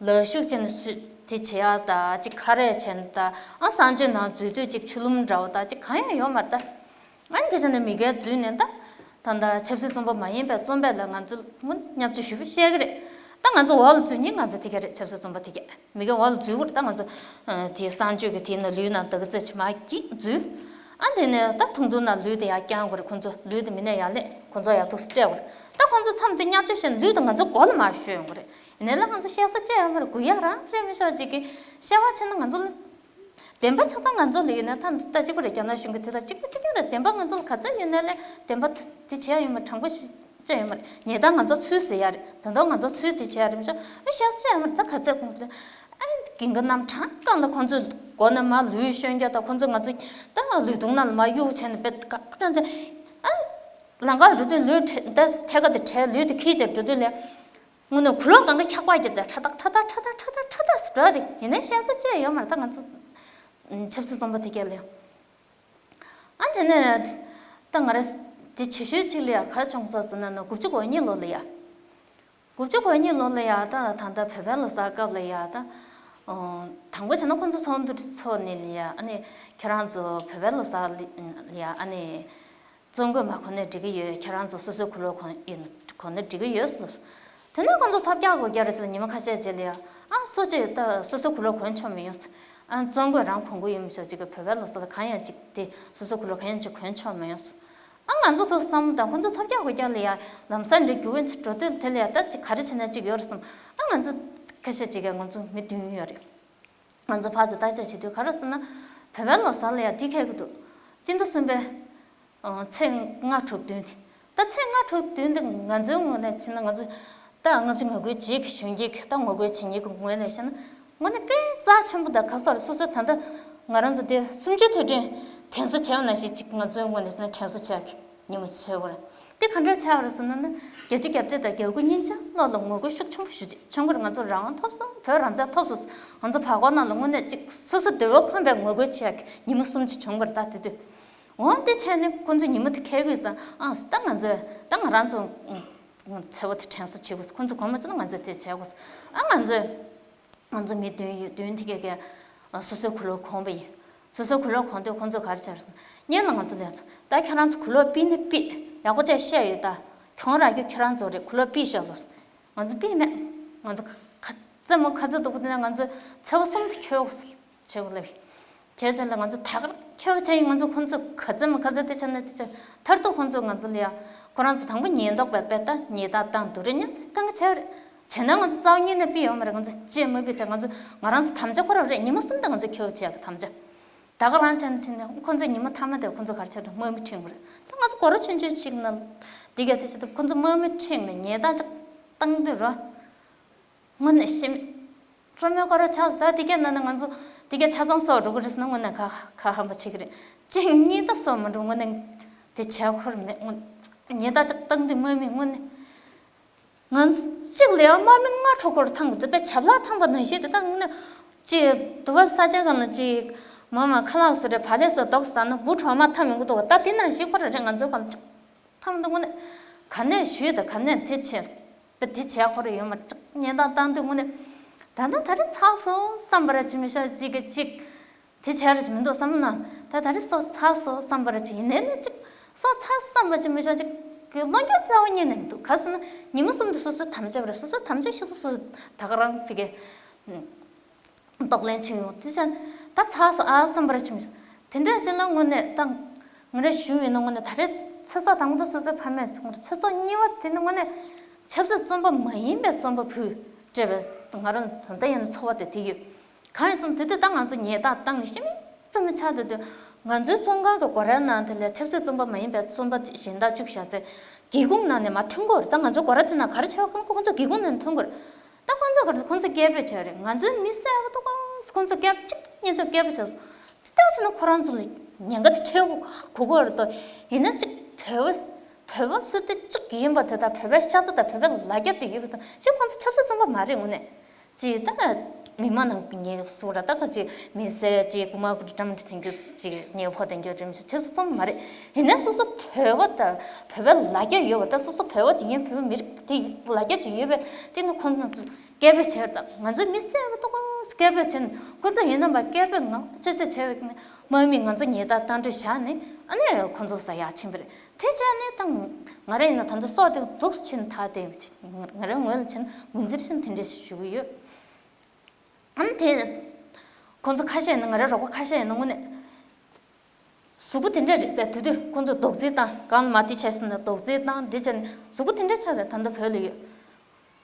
ལག་ཤུབས་བྱས་ནས་སུས་དེ་བྱེད་ཡག་ད་གཅིག་ཁ་རས་བྱས་ནས་ད་ཨ་གསང་སྤྱོད་ནང་འཛུལ་དུས་གཅིག་ཆུ་ལུམ་འདྲ་བོ་ད་གཅིག་གང་ཡང་ཡོད་མ་རེད་ད། ཨ་ནི་དེ་བྱས་ནས་མི་སྒེར་འཛུལ་ནས་ད་ད་ལྟ་ཆབ་སྲིད་བཙོང་པ་མ་ཡིན་པའི་བཙོང་པ་ལ་ང་ཚོ་སྔོན་བརྙས་བཅོས་ཞེ་པོ་བཤད་ཀྱི་རེད། ད་ང་ཚོ་འོག་ལ་འཛུལ་མཁན་ང་ཚོ་དེ་ག་རེད། ཆབ་སྲིད་བཙོང་པ་དེ་ག་མི་སྒེར་འོག་ལ་འཛུལ་དགོས་རེད། ད་ང་ཚོ་ཨ་དེའི་གསང་སྤྱོད་ཀྱི་དེའི་ནང་ལུད་ནང་ད་ག་ཚོད་ཅིག་མར་འགྱིག་འཛུལ། ཨ་དེ་ནས་ད་ཐུང་ཐུང་ནང་ལུད་དེ་ཡར་བརྐྱང་དགོས་རེད། ཁོང་ཚོ་ལུད་དེ་མི་ནས་ཡར་ལེན། ཁོང་ཚོ་ཡར་ཐུག་སེ་སྤྲད་དགོས་རེད། ད་ཁོང་ཚོ་མཚམས་དེ་བརྙས་བཅོས་བྱས་ནས་ལུད་དེ་ང་ཚོ་མགོ་ལ་མར་གཞུ་ཡོང་གི་རེད། ཡིན་ནའི་ལ་ང་ཚོ་བཤད་ས་ཅི་ཡང་མ་རེད། གུ་ཡངས་རང་རེད། མི་ཤོག་ཅིག་གིས་བཤད་པ་བྱས་ན་ང་ཚོ་ལ། བདེན་པ་ཆ་ཚང་ང་ཚོ་ལ་ཡོད་ན་ད་ད་གཅིག་པ་རེད། རྒྱ་ནག་གཞུང་གི་དེ་དང་གཅིག་པ་གཅིག་རྐྱང་རེད། བདེན་པ་ང་ཚོ་ལ་ག་ཚོད་ཡོད་ན་ལས་བདེན་པ་དེ་བྱས་ཡོད་མ་རེད། དྲང་པོ་ཞིག་བྱས་ཡོད་མ་རེད། ཉེས་རྡུང་ང་ཚོ་ཚུར་ཟེར་ཡ་རེད། ད་དུང་ང་ཚོ་ཚུར་དེ་བྱས་ཡ་རེད། མི་ཤོག་ཨ་བཤད་ས་ཡོད་མ་རེད། ད་ག་ཚོད་གོང་དུ་ཨ་གིན་གི་གནམ་གྲང་གང་ལ་ཁོང་ཚོའི་མགོ་ནས་མར་ལུད་གཞོན་རྒྱུ་དང་ཁོང་ཚོ་ང་ཚོ་ད་ལུད་དུང་ནང་ལ་མར་གཡུག་བྱས་ནས་དཔེ་ག་ག་ཚོད་ཨ་ལམ་ཁ་འགྲོ་དུས་ལུད་ད་ཐད་ཀ་དེ་བྲལ་ལུད་དེ་ཁྱེར་བྱས་འགྲོ་དུས་ལས། དངོས་གནས་གུ་ལོག་གང་ག་འཁྱག་པ་བརྒྱབ་ཙང་ཁྲ་ཐག་ཁྲ་ཐག་ཁྲ་ཐག་ཁྲ་ཐག་ཁྲ་ཐག་ཟེར་འགྲོ་རེད། ཡིན་ནའི་བཤད་ས་ཅི་ཡང་ཡོད་མ་རེད། ད་ང་ཚོ་ཆབ་སྲིད་བཙོང་པ་དེ་གས་ལ་ཡང་། ཨ་དེ་ནས་ད་ང་རང་དེ་ཆེ་ཤོས་གཅིག་ལ་ཡང་ག་བྱུང་སོང་ཟེར་ན་ན་དགུ་བཅུ་གོ་གཉིས་ལོ་ལ་ཡ། དགུ་བཅུ་གོ་གཉིས་ལོ་ལ་ཡ་ད་ད་ལྟ་བོད་པའི་ལོ་གསར་སྐབས་ལ་ཡ་ད། དང་པོ་བྱས་ན་ཁོང་ཚོ་ཚོགས་འདུ་ཚོགས་ནས་ལ་ཡ་ཨ་ནི་ཁྱེད་རང་ཚོ་བོད་པའི་ལོ་གསར་ལ་ཡ་ཨ་ནི། བཙོང་དགོས་མ་གོན་ནས་འགྲིག་གི་ཡོད། ཁྱེད་རང་ཚོ་སོ་སོའི་གོས་ལོག་གོན་ཡིན་གོན་ནས་འགྲིག་གི་ཡོད་ལབ་སོང་། དེ་ནས་ཁོང་ཚོ་ཐོབ་རྒྱག་དགོས་རྒྱག་རེད་ཟེར་ལ་ཉི་མ་ཁ་ཤས་རྗེས་ལ་ཡ་ཨ་སོ་ཅིག་ད་སོ་སོའི་གོས་ལོག་གོན་ཆོག་མི་ཡོང་ཟེར། ཨ་བཙོང་དགོས་རང་གོན་དགོས་ཡོད་མི་ཤོག་ཅིག་གི་བོད་པའི་ལོ་གསར་ལ་གང་ཡང་ཅིག་དེ་སོ་སོའི་གོས་ལོག་གང་ཡང་ཅིག་གོན་ཆོག་མི་ཡོང་ཟེར། ཨ་ང་ཚོ་ཚོ་བསམ་བློ་དང་ཁོང་ཚོ་ཐོབ་རྒྱག་དགོས་རྒྱག་ལ་ཡ་ལམ་སང་འདྲ་རྒྱུ་ཝེན་ཚོ་འགྲོ་དུས་དེ་ལ་ཡ་ད་ཅིག་ག་རེ་བྱས་ན་ཅིག་ཡོད་རེད་བསམ། ཨ་ང་ཚོ་ཁ་ཤས་ཅིག་གི་ང་ཚོ་མི་བདུན་ཡོད་རེད། ང་ཚོ་ཕར་ཚུར་བརྟག་དཔྱད་བྱེད་དུས་ག་རེ་ཟེར་ན། བོད་པའི་ལོ་གསར་ལ་ཡང་འདི་འཁེལ་གྱི་འདུག་སྤྱི་ཟླ་གསུམ་པའི་ཚེས་ལྔ་དྲུག་བདུན་དེ། ད་ཚེས་ལྔ་དྲུག་བདུན་དེ་ང་ཚོའི་ངོས་ནས་བྱས་ན་ང་ཚོ་ད་ལྔ་བཅུ་ང་དགུའི་རྗེས་ཀྱི་གཞོན་སྐྱེས་ཀྱི་ད་ངོ་རྒོལ་བྱེད་མཁན་གྱི་ངོས་ནས་བཤད་ན་དངོས་གནས་དཔེ་རྩ་ཆེན་པོ་དང་ག་སོགས་རེད། སོ་སོའི་ད་ལྟ་ང་རང་ཚོ་དེ་གསུམ་བཅུའི་དུས་དྲན་དྲན་གསོ་བྱས་པ་ནང་བཞིན་ཅིག་ང་ཚོའི་ངོས་ནས་བྱས་ན་དྲན་གསོ་བྱས་ཀྱི། ཉིན་མོ་བྱེད་དགོས་རེད། དེ་ག་འདྲ་ཆགས་རེད་ཟེར་ན་ནི་བརྒྱད་ཅུ་གྱ་བརྒྱད་དང་གྱ་དགུ་གཉིས་ཆ་ལོ་ལ་ངོ་རྒོལ་ཤུགས་ཆེན་པོ་ཞུ་ཅིག་བྱུང་གི་རེད། ང་ཚོ་རང་དབང་ཐོབ་སོང་། བོད་རང་བཙན་ཐོབ་སོང་། ང་ཚོ་བར་སྐོར་ནང་ལ་དངོས་གནས་ཅིག་སོ་སོ་བདེ་བོ་ཁོམ་པའི་ངོ་རྒོལ་བྱེད་ཡག་གི་ཉིན་མོ་གསུམ་ཅིག་བྱུང་གི་རེད། ད་དེ་དུས་འོང་དེ་བྱས་ནས་ཁོ་ཚོ་ཉིན་མོ་དེ་འཁེལ་གི་ཡོད་ཙང་ཨང་ད་ང་ཚོས་ད་ང་རང་ཚོ་ཚེ་བོ་དེ་དྲན་གསོ་བྱེད་དགོས། ཁོ་ཚོ་གོམས་མ་ཚོད་ན་ང་ཚོས་དེ་བྱེད་དགོས། ཨ་ང་ཚོས། ང་ཚོ་མི་བདུན་ཡོད། བདུན་དེ་གས་གས་སོ་སོའི་གོས་ལོག་གོན་པ་ཡིན། སོ་སོའི་གོས་ལོག་གོན་དུས་ཁོང་ཚོས་ག་རེ་བྱས་རེད་ཟེར་ན། སྔོན་ལ་ང་ཚོ་ལ་ད་ཁྱེད་རང་ཚོ་གོས་ལོག་ཕུད་ན་ཕུད། ཡག་པོ་བྱས་བཤད་ཡོད། ད་གྱོང་རག་རྒྱུ་ཁྱེད་རང་ཚོ་རེད། གོས་ལོག་ཕུད་ཤོག་ལབ་སོང་། ང་ཚོ་ཕུད་མེད། ང་ཚོ་ག་ཚོད་མོ་ག་ཚོད་སྡུག་པོ་དེ་ན་ང་ཚོ་ཚེ་བ་གསུམ་དུ་འཁྱོལ་དགོས་བྱས་དགོས་ལབ་ཡིན། བྱས་ཚར་ལ་ང་ཚོ་ད་གར་འཁྱོལ་བྱས་ཡིན། ང་ཚོ་ཁོང་ཚོ་ག་ཚོད་མོ་ག་ཚོད་དེ་བྱས་ན་དེ་བྱས། མཐར་ཐུག་ཁོང་ཚོ་ང་ཚོ་ལ་ཡ་ཁོ་རང་ཚོ་དང་པོ་ཉེན་རྟོག་པས་དཔེ་ལྟ་ཉེས་རྡུང་བཏང་འདུག་རེད། ཉན་ཚེ་གང་ག་བྱས་རེད། བྱས་ན་ང་ཚོ་རྩ་བ་ཉིད་ནས་ཕུད་ཡོད་མ་རེད། ང་ཚོ་ཅི་མ་ཕུད་བྱས། ང་ཚོ་ང་རང་ཚོ་དམ་བཅའ་ཁོ་རང་རེད། ཉི་མ་གསུམ་དང་ང་ཚོ་འཁྱོལ་བྱས་ཀྱི་དམ་བཅའ། ད་ག་རང་བྱས་ན་ཕྱིན་ནས་ཁོ་ཚོས་ཉི་མ་མཐའ་མ་དེ་ཁོ་ཚོ་ག་རེ་བྱས་རེད། དམག་མི་ཁྲིད་པ་རེད། ད་ང་ཚོ་སྒོ་ར་ཆུང་ཆུང་ཅིག་ནང་འདི་གས་དེ་བྱས་དུས་ཁོ་ཚོ་དམག་མི་ཁྲིད་ནས་ཉེས་རྡུང་ཅིག་བཏང་དུས་ར། དངོས་གནས་ཤི་མེད་རོ་མེད་ཁོ་ར་ཆགས་སོང་། ད་དེ་གས་ན་ནི་ང་ཚོ་དེ་གས་ཆ་ཚང་གསོག་འགྲོ་གི་རེད་ཟེར་ན་དངོས་གནས་ཁ་ཁ་ཧམ་པ་བྱེད་ཀྱི་རེད། གཅིག་གཉིས་ད་གསོག་མ་འགྲོ། དངོས་གནས་དེ་བྱས་ཁོ་ར་མེད། དངོས་ཉེས་རྡུང་ཅིག་བཏང་དུས་དམག་མི་དངོས་གནས་ང་ཚོ་གཅིག་ལ་ཡང་དམག་མི་ལྔ་འཕྲོ་སྐོར་འཐམ་གི་འདུག་པས། ཇབ་ལག་འཐམ་པ་ནང་བཞིན་རེད། ད་དངོས་གནས་ཅིག་དུ་བ་ས་ཆ་གང་ན་ཅིག་མ་མ་ཁ་ལག་བཟོ་རེད། བག་ལེབ་བཟོ་རྡོག་ཟ་ན་འབུ་གྲོག་མ་འཐམ་ཡོང་གི་འདུག་ད་དེ་ནང་བཞིན་ཁོ་ར་རེད། ང་ཚོ་གང་ཅིག་འཐམ་འདུག་དངོས་གནས་ག་ནས་ཞུས་དང་ག་ནས་དེ་བྱས། པ་དེ་བྱས་ཁོ་ར་ཡོད་མ་རེད། ཉེས་རྡུང་བཏང་དུས་དངོས་གནས་ད་ལྟ་ད་རེས་ཚར་སོང་བསམ་པ་ར་ཅིག་མི་ཤོག་ཅིག་གི་ཅིག་དེ་བྱས་ར་ཅིག་མི་འདུག་བསམ་ན། ད་ད་རེས་སོ་ཚར་སོང་བསམ་པ་ར་ཅིག་ཡིན་ནའི་ནི་ཅིག་ སོ་ཚ་བསམ་པ་ཅིག་མི་ཤོང་ཅིག་གི་བློ་འགྱོད་རྩ་བ་ཉིད་ནས་མི་འདུག་ག་ཟེར་ན་ཉིན་མོ་གསུམ་དུ་སོ་སོའི་དམ་བཅའ་བར་སོ་སོའི་དམ་བཅའ་ཤི་ཐུབ་སོ་སོ་ད་ག་རང་ཕི་གེ་གདོང་ལེན་བྱེད་ཡོང་དེ་ཅན་ད་ཚ་སོ་ཨ་བསམ་པ་ར་ཆུང་ཆུང་དེ་འདྲ་ཅིག་ལ་དངོས་གནས་ད་ང་རེ་ཞུ་བའི་ནང་དངོས་གནས་ད་རེས་ཚེ་སྲོག་དང་པོ་དུ་སོ་སོའི་ཕ་མས་ཚེ་སྲོག་གཉིས་པ་དེ་ནི་དངོས་གནས་ཆབ་སྲིད་བཙོན་པ་མ་ཡིན་པའི་བཙོན་པ་བུ་སྤྲད་པའི་ང་རང་ད་ལྟ་ཡང་ཚོར་བ་དེ་དེ་ཡོད། གང་ཡིན་ཟེར་ན་དེ་དུས་ད་ང་ཚོ་ཉེས་རྡུང་བཏང་ནས་ཤི་མིན་སྤྲོ་མི་ཆགས་དུས་དུས་ང་ཚོའི་བཙོན་ཁང་གི་སྒོ་རའི་ནང་དེ་ལ་ཆབ་སྲིད་བཙོན་པ་མ་ཡིན་པའི་བཙོན་པ་གཞན་དག་བཅུག་བཞག་ཚེ་སྒེའུ་ཁུང་ནང་ནས་མར་ཐོན་དགོས་རེད། ད་ང་ཚོའི་སྒོ་ར་དེ་ནང་ག་རེ་བྱས་པ་ཁོང་ཁོང་ཚོ་སྒེའུ་ཁུང་ནང་ནས་ཐོན་དགོས་རེད། ད་ཁོང་ཚོ་ག་རེ་ཁོང་ཚོ་སྐད་འབོད་བྱས་རེད། ང་ཚོའི་མི་བསད་པ་འདུག་ག་ཁོང་ཚོ་སྐད་འབོད་གཅིག་གཉིས་ཚོ་སྐད་འབོད་བྱས་སོང་། དེ་ལྟར་བྱས་ན་ཁོ་རང་ཚོ་ལ་ཉེན་ཁ་དེ་འཕྲད་དགོས་གོ་གི་རེད་དོ། ཡིན་ན་གཅིག་བོད་པ་བོད་པ་སུ་དེ་གཅིག་ཡིན་པ་དེ་དང་བོད་པའི་ཤ་ཚ་དང་བོད་པའི་ལ་རྒྱ་དེ་ཡོད་པ་དང་ཅིག་ཁོང་ཚོ་ཆབ་སྲིད་བཙོན་པ་མ་རེད་དངོས་གནས། ཅིག་ད་མི་མང་ནང་ཉེས་སུ་ར་ད་ག་ཅིག་མི་བསད་ཅིག་རྐུ་མ་རྐུ་འདྲ་མི་འདྲ་དེ་འགྱོད་ཅིག་ཉེས་པ་ཕོག་དེ་འགྱོད་རིམ་བཞིན་ཆབ་སྲིད་བཙོན་པ་མ་རེད། ཡིན་ན་སོ་སོ་བོད་པ་དང་བོད་པའི་ལ་རྒྱ་ཡོད་པ་ད་སོ་སོ་བོད་པ་ཅིག་ཡིན་བོད་པའི་མི་རིགས་དེ་ལ་རྒྱ་ཅིག་ཡོད་པས་དེ་ནི་ཁོང་ཚོ་སྐད་འབོད་བྱས་རེད། ད་ང་ཚོའི་མི་བསད་པ་ཏོག་ཙམ་སྐད་འབོད་བྱས་ནས་ཁོ་ཚོ་ཡིན་ན་མ་སྐད་འབོད་ངང་ཆེ་ཆེ་བྱས་པའི་དམག་མིས་ང་ཚོ་ཉེས་རྡུང་བཏང་འགྲོ་བཞག་ནས་ཨ་ནི་ཁོ་ཚོ་ས་ཡག་ཕྱིན་པ་རེད། དེ་བྱས་ནས་ད་ང་རང་ཡིན་ན་ད་ལྟ་སྲོག་དེ་སྡུག་ཕྱིན་ཐག་དེ་ང་རང་ངོས་ལ་བྱས་ན་ངོས་འཛིན་ཕྱིན་དེ་འདྲ་ཞིག་ཞུ་གི་ཡོད། ཨ་ནི་དེ་ཁོ་ཚོ་ཁ་ཤས་ཡིན་ན་ང་རའི་རོགས་པ་ཁ་ཤས་ཡིན་ན་དངོས་གནས། གཟུགས་པོ་དེ་འདྲ་རེད་པས་དེ་དུས་ཁོང་ཚོ་རྡོག་རྫིས་བཏང་གང་ལ་མ་དེ་བྱས་ཟིན་ན་རྡོག་རྫིས་བཏང་འདི་བྱས་ནས་གཟུགས་པོ་དེ་འདྲ་ཆགས་རེད། ད་ལྟ་བོད་ལ་ཡོད།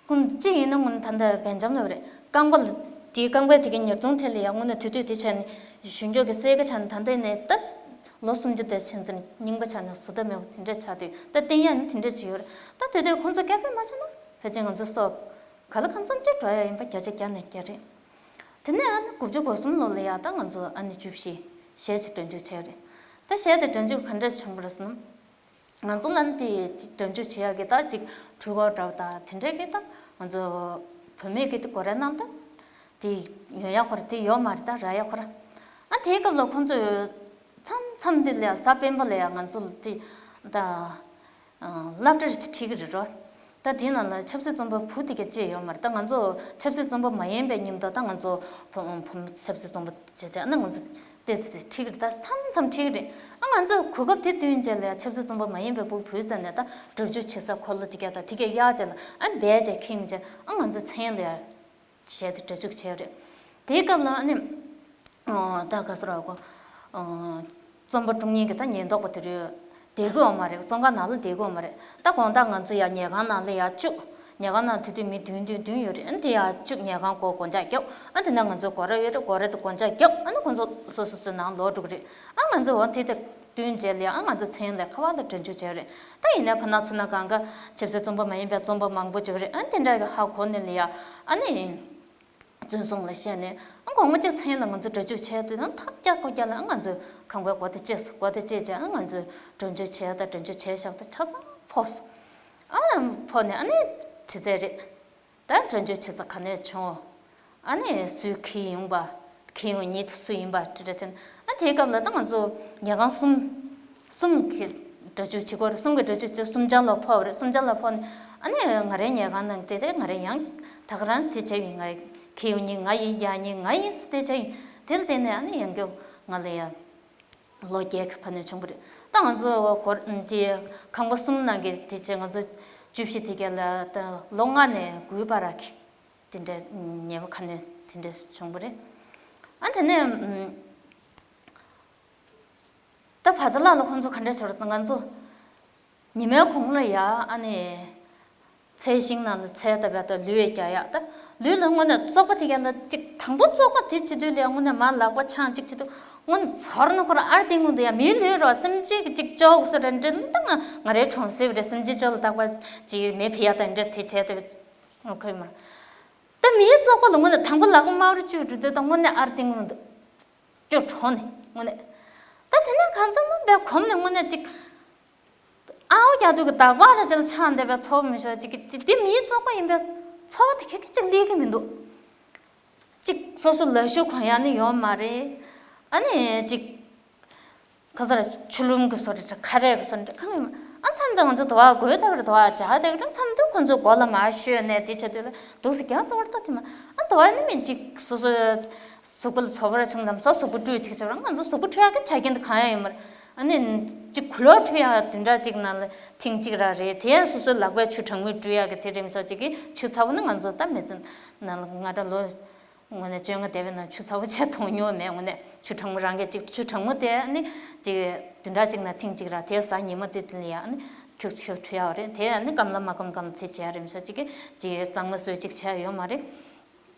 ཁོང་གཅིག་ཡིན་ན་དངོས་ད་ལྟ་བན་འཇམ་ལ་རེད། རྐང་པ་ལ་དེའི་རྐང་པའི་དེ་གའི་ཉེར་གདུང་ཐད་ལ་ཡང་དངོས་གནས་དེ་དུས་དེ་བྱས་ནས་གཞུང་ཕྱོགས་ཀྱི་གསལ་ཁ་ཆགས་ནས་ད་ལྟ་ནས་ད་ལོ་སུམ་ཅུ་དེ་ཕྱིན་ཙམ་རྙིང་པ་ཆགས་ནས་བཟོ་ལྟ་མེད་པ་དེ་འདྲ་ཆགས་དུས་ད་བསྟན་ཡག་ནི་དེ་འདྲ་ཅིག་ཡོད་རེད། ད་དེ་དུས་ཁོང་ཚོ་སྐད་འབོད་མ་བྱས་ན་ཕལ་ཆེར་ང་ཚོ་སྲོག་ག་ལ་གང་འཚམ་ཅིག་འགྲོ་ཡ་ཡིན་པ་བརྒྱ་ཆ་བརྒྱ་ནས་བརྒྱ་རེད། དེ་ནས་ཨ་ནི་དགུ་བཅུ་གོ་གསུམ་ལོ་ལ་ཡ་ད་ང་ཚོ་ཨ་ནི་བཅུ་བཞི་གཞས་ཅིག་སྒྲ་འཇུག་བྱས་རེད། ད་གཞས་དེ་སྒྲ་འཇུག་ག་འདྲ་བྱུང་བ་རེད་ཟེར་ན། ང་ཚོ་ལ་ནི་དེ་ཅིག་སྒྲ་འཇུག་བྱེད་ཡག་གི་ད་ཅིག་འཕྲུལ་འཁོར་འདྲ་བ་དང་དེ་འདྲས་ཀྱི་ད་ང་ཚོ་བུད་མེད་ཀྱི་དེ་གོ་རེ་གནང་ད། དེ་ཡོང་ཡག་ཁོ་རེ་དེ་ཡོད་མ་རེད་ད་རག་ཡག་ཁོ་ར། ཨ་དེའི་སྐབས་ལ་ཁོང་ཚོས་མཚམས་མཚམས་འདི་ལ་ཡ་གཟའ་སྤེན་པ་ལ་ཡ་ང་ཚོ་ལ་དེ་ད། སློབ་གྲྭ་རེ་ཁྲིད་ཀྱི་རེད་རོ། ད་དེའི་ནང་ལ་ཆབ་སྲིད་བཙོན་པ་བུ་དེ་ག་བཅས་ཡོད་མ་རེད། ད་ང་ཚོ་ཆབ་སྲིད་བཙོན་པ་མ་ཡིན་པའི་ཉིན་ཐོ་ད་ང་ཚོ་བུ་བུ་ཆབ་སྲིད་བཙོན་པ་བྱས་ཏེ་ཨ་ནི་ང་ཚོ་ཏོག་ཙམ་ཏོག་ཙམ་ཁྲིད་ཀྱི་རེད། ད་མཚམས་མཚམས་ཁྲིད་ཀྱི་རེད། ཨ་ང་ཚོ་གོ་སྐབས་དེ་བསྟུན་བྱས་ལ་ཡ་ཆབ་སྲིད་བཙོན་པ་མ་ཡིན་པའི་བུ་བུའི་རྩ་ནས་ད་སྒྲ་འཇུག་བྱེད་ས་འཁོར་ལོ་དེ་ག་ད་དེ་ག་གཡར་བྱས་ལ་ཨ་ནི་སྦས་བྱས་ཁྱིམ་བྱས་ཨ་ང་ཚོ་མཚན་ལ་ཡ། གཞས་དེ་སྒྲ་འཇུག་བྱས་རེད། དེའི་སྐབས་ལ་ཨ་ནི། ཨོ་ད་ག་ཟེར་བ་གོ། ཨོ། བཙོན་པ་སྲུང་མཁན་གྱི་ད་ཉེན་རྟོག་པ་དེ་རེད། བསྡད་དགོས་ཡོད་མ་རེད། བཙོན་ཁང་ནང་ལ་བསྡད་དགོས་ཡོད་མ་རེད། ད་དགོང་དག་ང་ཚོ་ཡ་ཉལ་ཁང་ནང་ལ་ཡ་བཅུག་ཉལ་ཁང་ནང་དེ་དུས་མི་བདུན་བདུན་བདུན་ཡོད་རེད། ཨ་ནི་དེ་ཡ་བཅུག་ཉལ་ཁང་སྒོ་སྒོ་ལྕགས་རྒྱོབ། ཨ་དེ་ནས་ང་ཚོ་སྒོ་ར་ཡོད་རེད། སྒོ་ར་དེ་སྒོ་ལྕགས་རྒྱོབ། ཨ་ནི་ཁོང་ཚོ་སོ་སོ་སོའི་ནང་ལོག་འགྲོ་གི་རེད། ཨ་ང་ཚོ་འོ་དེ་དེ་བསྟུན་བྱས་ལ་ཡ་ཨ་ང་ཚོ་མཚན་ལ་ཁ་པར་ལ་སྒྲ་འཇུག་བྱས་རེད། ད་ཡིན་ནའི་ཕ་ན་ཚུ་ན་གང་ག་ཆབ་སྲིད་བཙོན་པ་མ་ཡིན་པའི་བཙོན་པ་མང་པོ་ཅིག་ཡོད་རེད། ཨ་དེ་འདྲ་གི་ཧ་གོ་ནས་ལ་ཡ་ཨ་ནི། བཙོན་སྲུང་ལ་བཤད་ནས་ཨ་དགོང་མོ་གཅིག་མཚན་ལ་ང་ཚོ་སྒྲ་འཇུག་བྱས་དུས་ན་ཐག་རྒྱག་སྒོ་རྒྱག་ལ་ཨ་ང་ཚོ་ཁང་པའི་སྒོ་དེ་བཅད་སོང་། སྒོ་དེ་བཅད་རྗེས་ཨ་ང་ཚོས་སྒྲ་འཇུག་བྱས་ད་སྒྲ་འཇུག་བྱས་བཞག་ད་ཆ་ཚང་ཕོག་སོང་། ཨ་ཕོག་ནས་ཨ་ནི་དྲི་རྩད་རེད། ད་སྒྲ་འཇུག་བྱེད་ས་ག་ནས་བྱུང་། ཨ་ནི་སུས་འཁྱེར་ཡོང་པ། འཁྱེར་ཡོང་མཁན་དེ་སུ་ཡིན་པ་དྲི་རྩད་བྱས་ནས་ཨ་དེའི་སྐབས་ལ་ད་ང་ཚོ་ཉལ་ཁང་གསུམ། གསུམ་གྱི་སྒྲ་འཇུག་བྱེད་སྒོ་རེད། གསུམ་གྱི་སྒྲ་འཇུག་དེ་གསུམ་ཆར་ལ་ཕོག་རེད། གསུམ་ཆར་ལ་ཕོག་ནས་ཨ་ནི་ང་རའི་ཉལ་ཁང་ནང་དེ་དེ་ང་རེ་ཡང་ད་ག་རང་དེ་བྱས་ཡིན། ང་འཁྱེར་ཡོང་མཁན་ང་ཡིན། གཡར་མཁན་ང་ཡིན་ཟེར་དེ་བྱས་ཡིན། དེ་ལ་བརྟེན་ནས་ཨ་ནི་ཡང་བསྐྱར་ང་ལ་ཡ་ལོ་བརྒྱད་ཀྱི་ཕ་ནས་བྱུང་བ་རེད། ད་ང་ཚོ་སྒོར་དེ་ཁང་པ་གསུམ་ནང་གི་དེ་བྱས་ང་ཚོ་བཅུ་བཞི་དེ་ག་ལ་ད་ལོ་ལྔ་ནས་དགུའི་བར་གྱི་དེ་འདྲའི་ཉེས་པ་ཁ་སྣོན་དེ་འདྲ་བྱུང་བ་རེད། ཨ་དེ་ནས་ད་བ་ཚ་ལགས་ལ་ཁོང་ཚོ་ག་འདྲ་བྱུང་རེད་ཟེར་ན་ང་ཚོ་ཉི་མའི་གུང་ལ་ཡ་ཨ་ནི་ཚལ་ཞིང་ནང་ལ་ཚལ་བཏབ་ཡག་དང་ལུད་རྒྱག་ཡག་ད་ལུད་ལ་དངོས་གནས་བཙོག་པ་དེ་ག་ལ་གཅིག་དང་པོ་བཙོག་པ་དེ་བྱེད་དུས་ལ་ཡ་དངོས་གནས་མར་ལག་པ་འཆང་གཅིག་བྱེད་དུས་དངོས་གནས་ཚོར་ན་ཁོ་རང་ཨར་ཏིང་ངུ་འདི་ཡ་མིའི་ལུད་རོ་སེམས་ཅན་གྱི་གཅིག་ཅོག་སོ་རེ་འདྲ་ད་ང་ང་རའི་གྲོང་གསེབ་རེད། སེམས་ཅན་ཅོག་ལ་བཏགས་པ་ཅིག་མེ་ཕི་ཡ་དང་འདྲ་དེ་བྱས་ཏེ་ཁོས་མར། ད་མིའི་བཙོག་པ་ལ་དངོས་གནས་དང་པོ་ལག་པ་དམར་རུ་བཅུག་འགྲོ་དུས་ད་དངོས་གནས་ཨར་ཏིང་ངུ་འདུག་སྐྱོ་གྲོང་ནས་དངོས་གནས། ད་དེ་ནས་གང་ཚང་མ་བས་གོམས་ནས་དངོས་གནས་ཅིག་ཨའོ་རྒྱག་དུས་ཀྱི་འདག་པ་ར་ཅལ་ཆང་འདེབས་པའི་ཚོགས་མི་ཤོག་ཅིག་གི་ཅིག་འདི་མིའི་བཙོག་པ་ཡིན་པའི་ཚོགས་དེ་ཁེ་ཁེ་ཅིག་ལས་ཀྱི་མི་འདུག་ཅིག་སོ་སོ་ལ་ཤུགས་གོན་ཡག་ནི་ཡོད་མ་རེད། ཨ་ནི་ཅིག་ག་ས་ར་ཆུ་ལུམ་གི་སོ་རེད། ཁ་རས་གི་སོ་རེད། ཁ་ངེས་མ་ཨ་མཚམས་དུ་ང་ཚོ་དོ་བ་དགོས་དག་རེད། དོ་བ་བྱ་དག་རེད། མཚམས་དུ་ཁོ་ཚོ་མགོ་ལ་མར་ཤོད་ནས་དེ་བྱེད་དུས་ལ་འདུག་སེ་རྒྱག་འགྲོ་བར་ལྟ་དེ་མ་ཨ་དོ་བ་ནི་མིན་ཅིག་སོ་སོ་གཟུགས་པོ་ལ་ཚོ་བ་ར་བྱུང་ལམ་སང་གཟུགས་པོ་བཀྲུས་ཅིག་བྱ་བ་རང་ང་ཚོ་གཟུགས་པོ་བཀྲུ་ཡག་གི་ཆ་རྐྱེན་དུ་གང་ཡང་ཡོད་མ་རེད། ཨ་ནི་ཅིག་གུ་ལོག་འཁྲུ་ཡག་བདུན་ཕྲག་གཅིག་ནང་ལ་ཐེངས་གཅིག་ར་རེད། དེ་ཡང་སོ་སོའི་ལག་པས་ཆུ་གྲང་མོ་བཀྲུ་ཡག་གི་དེ་རིམ་ཆོག་ཅིག་གི་ཆུ་ཚ་བོ་ནི་ང་ཚོ་ད་མི་ཚེ་ནང་ལ་ང་འདྲ་ལོ་དངོས་གནས་བཅོ་ལྔ་འདས་པའི་ནང་ཆུ་ཚ་བོ་བྱས་མཐོང་མྱོང་མེད། དངོས་གནས་ཆུ་གྲང་མོ་རང་གིས་ཅིག་ཆུ་གྲང་མོ་དེ་ཨ་ནི་ཅིག་བདུན་ཕྲག་གཅིག་ནང་ཐེངས་གཅིག་ར་དེ་གཟའ་ཉི་མ་དེ་དེ་ལ་ཡ་ཨ་ནི་ཁྱུག་ཁྱུག་འཁྲུ་ཡག་རེད། དེ་ཨ་ནི་སྐམ་ལ་མ་སྐམ་སྐམ་ལ་དེ་བྱས་རིམ་ཆོག་ཅིག་གི་ཅིག་གཙང་མ་བཟོས་ཅིག་བྱས་ཡོད་མ་རེད།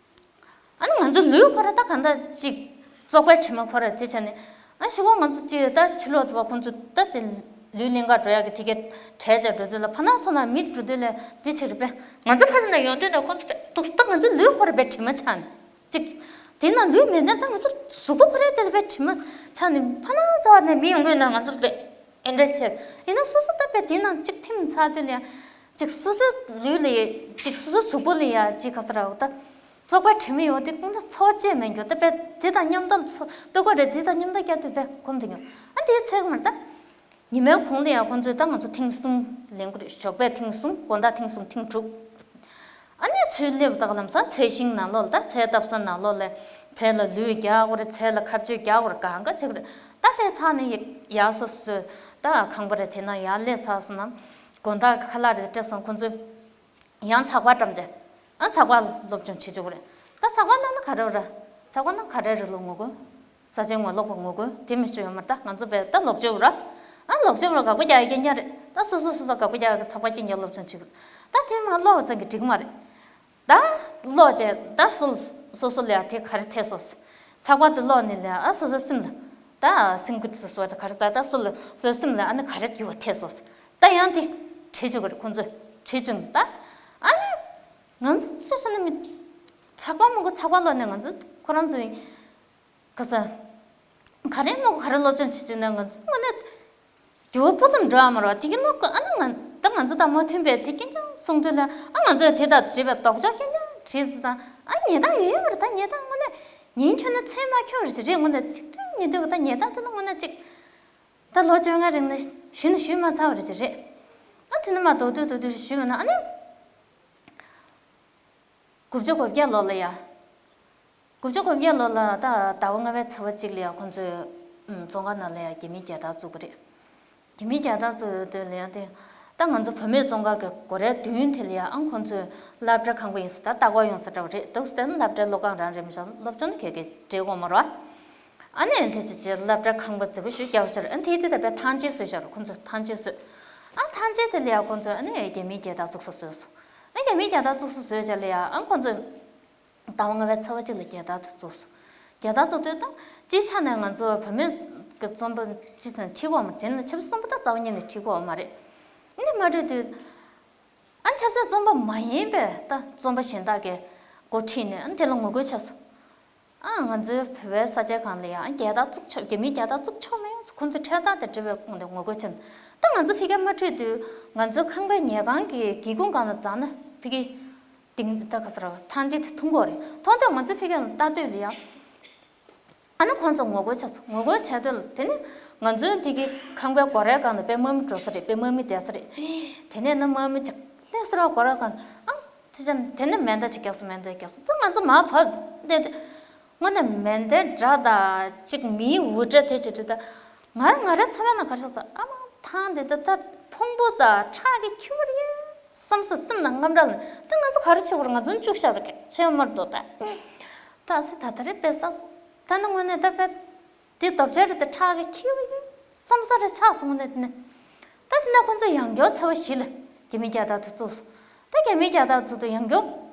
ཨ་ནི་ང་ཚོ་ལུས་ཁོ་ར་ད་གང་ལྟར་ཅིག་བཙོག་པའི་དྲི་མ་ཁོ་ར་དེ་བྱས་ནས། ཨ་ཞུ་གོ་ང་ཚོ་ཅིག་ད་ཕྱི་ལོགས་དུ་བ་ཁོང་ཚོ་ད་དེ་ལུས་གླིང་ག་འགྲོ་ཡག་གི་དེ་གས་བྲལ་བྱས་འགྲོ་དུས་ལ་ཕ་ནག་ཚོ་ན་མི་འགྲོ་དུས་ལ་དེ་ཆེ་རེད་པས། ང་ཚོ་ཕ་ཚ་ན་ཡོང་དུས་ན་ཁོང་ཚོ་ད་ད་ང་ཚོ་ལུས་ཁོ་ར་པའི་དྲི་མ་ཆགས་ནས་ཅིག་དེ་ན་ལུས་མེད་ན་ད་ང་ཚོ་གཟུགས་པོ་ཁོ་རའི་དེ་ལ་པའི་དྲི་མ་ཆགས་ནས་ཕ་ནག་ཚོ་ནས་མི་ཡོང་གི་ཡོད་ན་ང་ཚོ་ལ་དེ་ཨེ་འདྲ་བྱས། ཡིན་ན་སོ་སོ་ད་པའི་དེ་ན་ཅིག་ཐིམ་ཚར་དུས་ལ་ཡང་ཅིག་སོ་སོ་ལུས་ལ་ཡ་ཅིག་སོ་སོ་གཟུགས་པོ་ལ་ཡ་ཅིག་ག་ས་ར་འོ་ད། བཙོག་པ་དྲི་མ་ཡོད་དེ་ཁོང་ཚོ་འཚོ་བཅད་མེད་འགྱོ་ད་པས་དེ་དང་མཉམ་དུ་འཚོ་ལྟོ་གོས་རེད་དེ་དང་མཉམ་དུ་བསྐྱལ་དུས་པས་གོམས་དེ་འགྱོ། ཨ་དེའི་ཚེ་ག་མར་ད། ཉི་མའི་གུང་ལ་ཡང་ཁོང་ཚོས་ད་ང་ཚོ་ཐེངས་གསུམ་ལེན་དགོས་རེད། ཞོགས་པའི་ཐེངས་གསུམ་དགོང་དག་ཐེངས་གསུམ་ཐེངས་དྲུག་ཨ་ནི་ཚུར་སླེབས་དག་ལམ་སང་ཚལ་ཤིང་ནང་ལོགས་ལ་ད་ཚལ་བཏབ་ས་ནང་ལོགས་ལ་ཚལ་ལ་ལུད་རྒྱག་དགོས་རེད། ཚལ་ལ་ཁ་གཅོད་རྒྱག་དགོས་རེད། གང་ག་བྱེད་དགོས་རེད། ད་དེ་ཚང་ནས་ཡག་སོ་སོས་ད་ཁང་པ་རེད་དེ་ན་ཡར་སླེབས་ཚར་སོང་ན་དགོང་དག་གི་ཁ་ལག་རེ་སྤྲད་སོང་ཁོང་ཚོས། ཡང་ཚགས་པར་བཀྲམ་རྗེས། ཨ་ཚགས་པར་སློབ་སྦྱོང་བྱེད་ཆོག་གི་རེད། ད་ཚགས་པར་ནང་ལ་ག་རེ་ཡོད་ར། ཚགས་པར་ནང་ག་རེ་རེད་ལོ་ངོ་རྒོལ། ས་ཆེན་ངོ་ལོག་པ་ངོ་རྒོལ་དེ་མི་ཤེས་ཡོད་མ་རེད། ད་ང་ཚོ་བས་ད་ལོག་སྤྱོད་ར། ཨ་ལོག་སྤྱོད་ར་དགའ་པོ་རྒྱག་ཡ་རྐྱང་རྐྱང་རེད། ད་སོ་སོ་སོ་སོ་དགའ་པོ་རྒྱག་ཡ་གི་ཚགས་པར་རྐྱང་རྐྱང་སློབ་སྦྱོང་བྱེད་དགོས། ད་དེ་མ་ཀློག་ཙང་གི་འགྲིག་མ་རེད། ད་ཀློག་བྱས་ད་སོ་སོ་སོ་ལ་ཡ་དེ་ག་རེ་ཐེབས་སོང་། ཚགས་པར་དེ་ཀློག་ནས་ལ་ཨ་སོ་སོའི་སེམས་ལ། ད་སེམས་ཁུར་དེ་སོ་ད་ག་རེ་ད་ད་སོ་ལ་སོའི་སེམས་ལ་ཨ་ནི་ག་རེ་འགྱུར་བ་ཐེབས་སོང་། ད་ཡང་དེ་བྲིས་བཅུག་གི་རེད། ཁོང་ཚོས་བྲིས་བཅུག་ནས་ད་ཨ་ནི་ང་ཚོ་ཅི་ཟེར་ན་མི་ཚགས་པར་མང་པོ་ཚགས་པར་ཀློག་ནས་ང་ཚོ་ཁོ་རང་ཚོའི་ག་ས་ག་རེ་མང་པོ་ག་རེ་སློབ་སྦྱོང་བྱེད་བཅུག་ནས་ང་ཚོ་དངོས་གནས་འགྱུར་བ་སྤུ་ཙམ་འགྲོ་ཡ་མ་རེད་པ། དེ་གི་ཀློག་གི་ཨ་ནི་ང་ད་ང་ཚོ་དང་མ་མཐུན་པའི་དེ་རྐྱང་རྐྱང་གསུང་དུས་ལ་ཨ་ང་ཚོས་དེ་དང་འདྲེས་པའི་ལྡོག་ཕྱོགས་རྐྱང་རྐྱང་བྲིས་ཙང་ཨ་ཉེས་རྡུང་ཡོད་ཡོད་མ་རེད། ད་ཉེས་རྡུང་དངོས་གནས་ཉིན་ཁྱོན་ནས་མཚན་མ་འཁྱོལ་རེད་ཅེས་རེད། དངོས་གནས་གཅིག་དུས་ཉིན་དུས་ཀྱི་ད་ཉེས་རྡུང་དེ་ལ་དངོས་གནས་གཅིག་ད་ལོ་བཅོ་ལྔ་རིང་ལ་ཞུས་ནས་ཞུས་མ་ཚར་བ་རེད་ཅེས་རེད། ཨ་དེ་ནས་མ་ལྡོག་ཏུ་ལྡོག་ཏུ་ཞུས་པ་ན་ཨ་ནི། དགུ་བཅུ་གོ་བརྒྱད་ལོ་ལ་ཡ། དགུ་བཅུ་གོ་བརྒྱད་ལོ་ལ་ད་ཟླ་བ་ལྔ་པའི་ཚེས་པ་གཅིག་ལ་ཡ་ཁོང་ཚོས་ཨུམ་བཙོན་ཁང་ནང་ལ་ཡ་རྒྱ་མིའི་རྒྱལ་དར་བཙུགས་པ་རེད། རྒྱ་མིའི་རྒྱལ་དར་བཙུགས་ཡོད་དུས་ལ་ཡ་དེ་ད་ང་ཚོ་བུད་མེད་བཙོན་ཁང་གི་སྒོ་རའི་མདུན་དེ་ལ་ཡ་ཨང་ཁོང་ཚོས་སློབ་གྲྭ་ཁང་པ་ཡིན་ས་ད་ལྟ་སྐོར་ཡོང་ས་འདྲ་བ་རེད་འདུག་སྟེ་སློབ་གྲྭའི་སློབ་ཁང་རང་རེད་མི་ཤོག་སློབ་སྦྱོང་ནི་གལ་གལ་འབྲེལ་དགོས་མ་རེད་བ། ཨ་ནི་དེ་ཅི་ཅི་སློབ་གྲྭ་ཁང་པ་རྫིག་པོ་ཞིག་རྒྱབ་ཤར་ཨ་དེ་དེ་ད་པའི་ཐང་ཆེན་བཟོས་ཤར་ཁོང་ཚོས་ཐང་ཆེན་བཟོས། ཨ་ཐང་ཆེན་དེ་ལ་ཡ་ཁོང་ཚོས་ཨ་ནི་རྒྱ་མིའི་རྒྱལ་དར་བཙུགས་ས་བཟོས་སོང་། ཨ་རྒྱ་མིའི་རྒྱལ་དར་བཙུགས་ས་བཟོས་བྱས་ལ་ཡ་ཨ་ཁོང་ཚོས། ཟླ་བ་ལྔ་པའི་ཚེས་པ་གཅིག་ལ་རྒྱལ་དར་དེ་བཙུགས་སོང་། རྒྱལ་དར་བཙུགས་དུས་ད་སྤྱིའི་ཆ་ནས་ང་ཚོ་བུད་མེད་ཀྱི་བཙོན་པ་སྤྱི་ཚན་ཁྲིད་དགོས་མ་རེད། དེ་ནི་ཆབ་སྲིད་བཙོན་པ་ད་རྩ་བ་ཉིད་ནས་ཁྲིད་དགོས་མ་རེད། འདི་མ་ཁྲིད་དུས། ཨ་ཆབ་སྲིད་བཙོན་པ་མ་ཡིན་པའི་ད་བཙོན་པ་གཞན་དག་གི་འགོ་ཁྲིད་ནས་ཨ་དེ་ལ་ངོ་རྒོལ་བྱས་སོང་། ཨ་ང་ཚོའི་བོད་པའི་ས་ཆའི་སྒང་ལ་ཡང་རྒྱལ་དར་བཙུགས་ཆོག་རྒྱ་མིའི་རྒྱལ་དར་བཙུགས་ཆོག་མེད་ཁོང་ཚོས་ཁྲལ་དག་དེ་འབྲི་བའི་དགོངས་དེ་ངོ་རྒོལ་བྱས་ནས་ད་ང་ཚོ་ཕ་གིར་མ་ཁྲིད་དུས་ང་ཚོའི་ཁང་པའི་ཉལ་ཁང་གི་སྒེའུ་ཁུང་སྒང་ལ་འཛེགས་ན་ཕ་གི་ཏིང་ད་ག་ས་ར་ཐང་ཆེན་དེ་མཐོང་གི་རེད། མཐོང་དུས་ང་ཚོ་ཕ་གིར་ལྟ་དུས་ལ་ཡང་། ཨ་ནི་ཁོང་ཚོ་ངོ་རྒོལ་བྱས་སོང་། ངོ་རྒོལ་བྱས་དུས་ལ་དེ་ནི་ང་ཚོའི་འདི་གི་ཁང་པའི་སྒོ་རའི་སྒང་ལ་དཔེ་དམག་མི་འགྲོ་ས་རེད། དཔེ་དམག་མི་བསྡད་ས་རེད། དེ་ནས་ནི་དམག་མི་ཅིག་སླེབས་ས་ར་སྒོ་རའི་སྒང་ཨང་དེ་ཅན་དེ་ནི་མེ་མདའ་ཅིག་བརྒྱབ་སོང་། མེ་མདའ་བརྒྱབ་སོང་། ད་ང་ཚོ་མར་བབས་བསྡད་དེ་དངོས་གནས་མེ་མདའི་སྒྲ་དང་ཅིག་མིའི་འུར་སྒྲ་དེ་བྱེད་དུས་ད་ང་རང་ང་རའི་ཚོར་བའི་ནང་ག་རེ་ཟེར་ཟེར་ཨ་མ་ཐང་དེ་ད་ད་ཕུང་པོ་དང་ཁྲག་གིས་འཁྱུད་པ་རེད་བསམ་ས་སེམས་ནང་དངངས་སྐྲག་ལ་ད་ང་ཚོ་ག་རེ་བྱེད་དགོས་རེད། ང་ཚོ་འཇུག་བཞག་རེད་ཁྱེད་མར་འདུག་ད། ད་སེ་ད་ད་རེ་པེ་ས་ད་ནི་དངོས་གནས་ད་པེ་དེ་དོབ་ཆ་རེ་དེ་ཁྲག་གི་ཁྱི་བ་ཡིན་བསམ་ས་རེ་ཆགས་སོང་ནས་དེ་ནས་ད་དེ་ནས་ཁོང་ཚོ་ཡང་བསྐྱར་ཚེས་པ་བཞི་ལ་རྒྱ་མིའི་རྒྱལ་དར་དེ་བཙུགས་སོང་། ད་རྒྱ་མིའི་རྒྱལ་དར་བཙུགས་དུས་ཡང་བསྐྱར་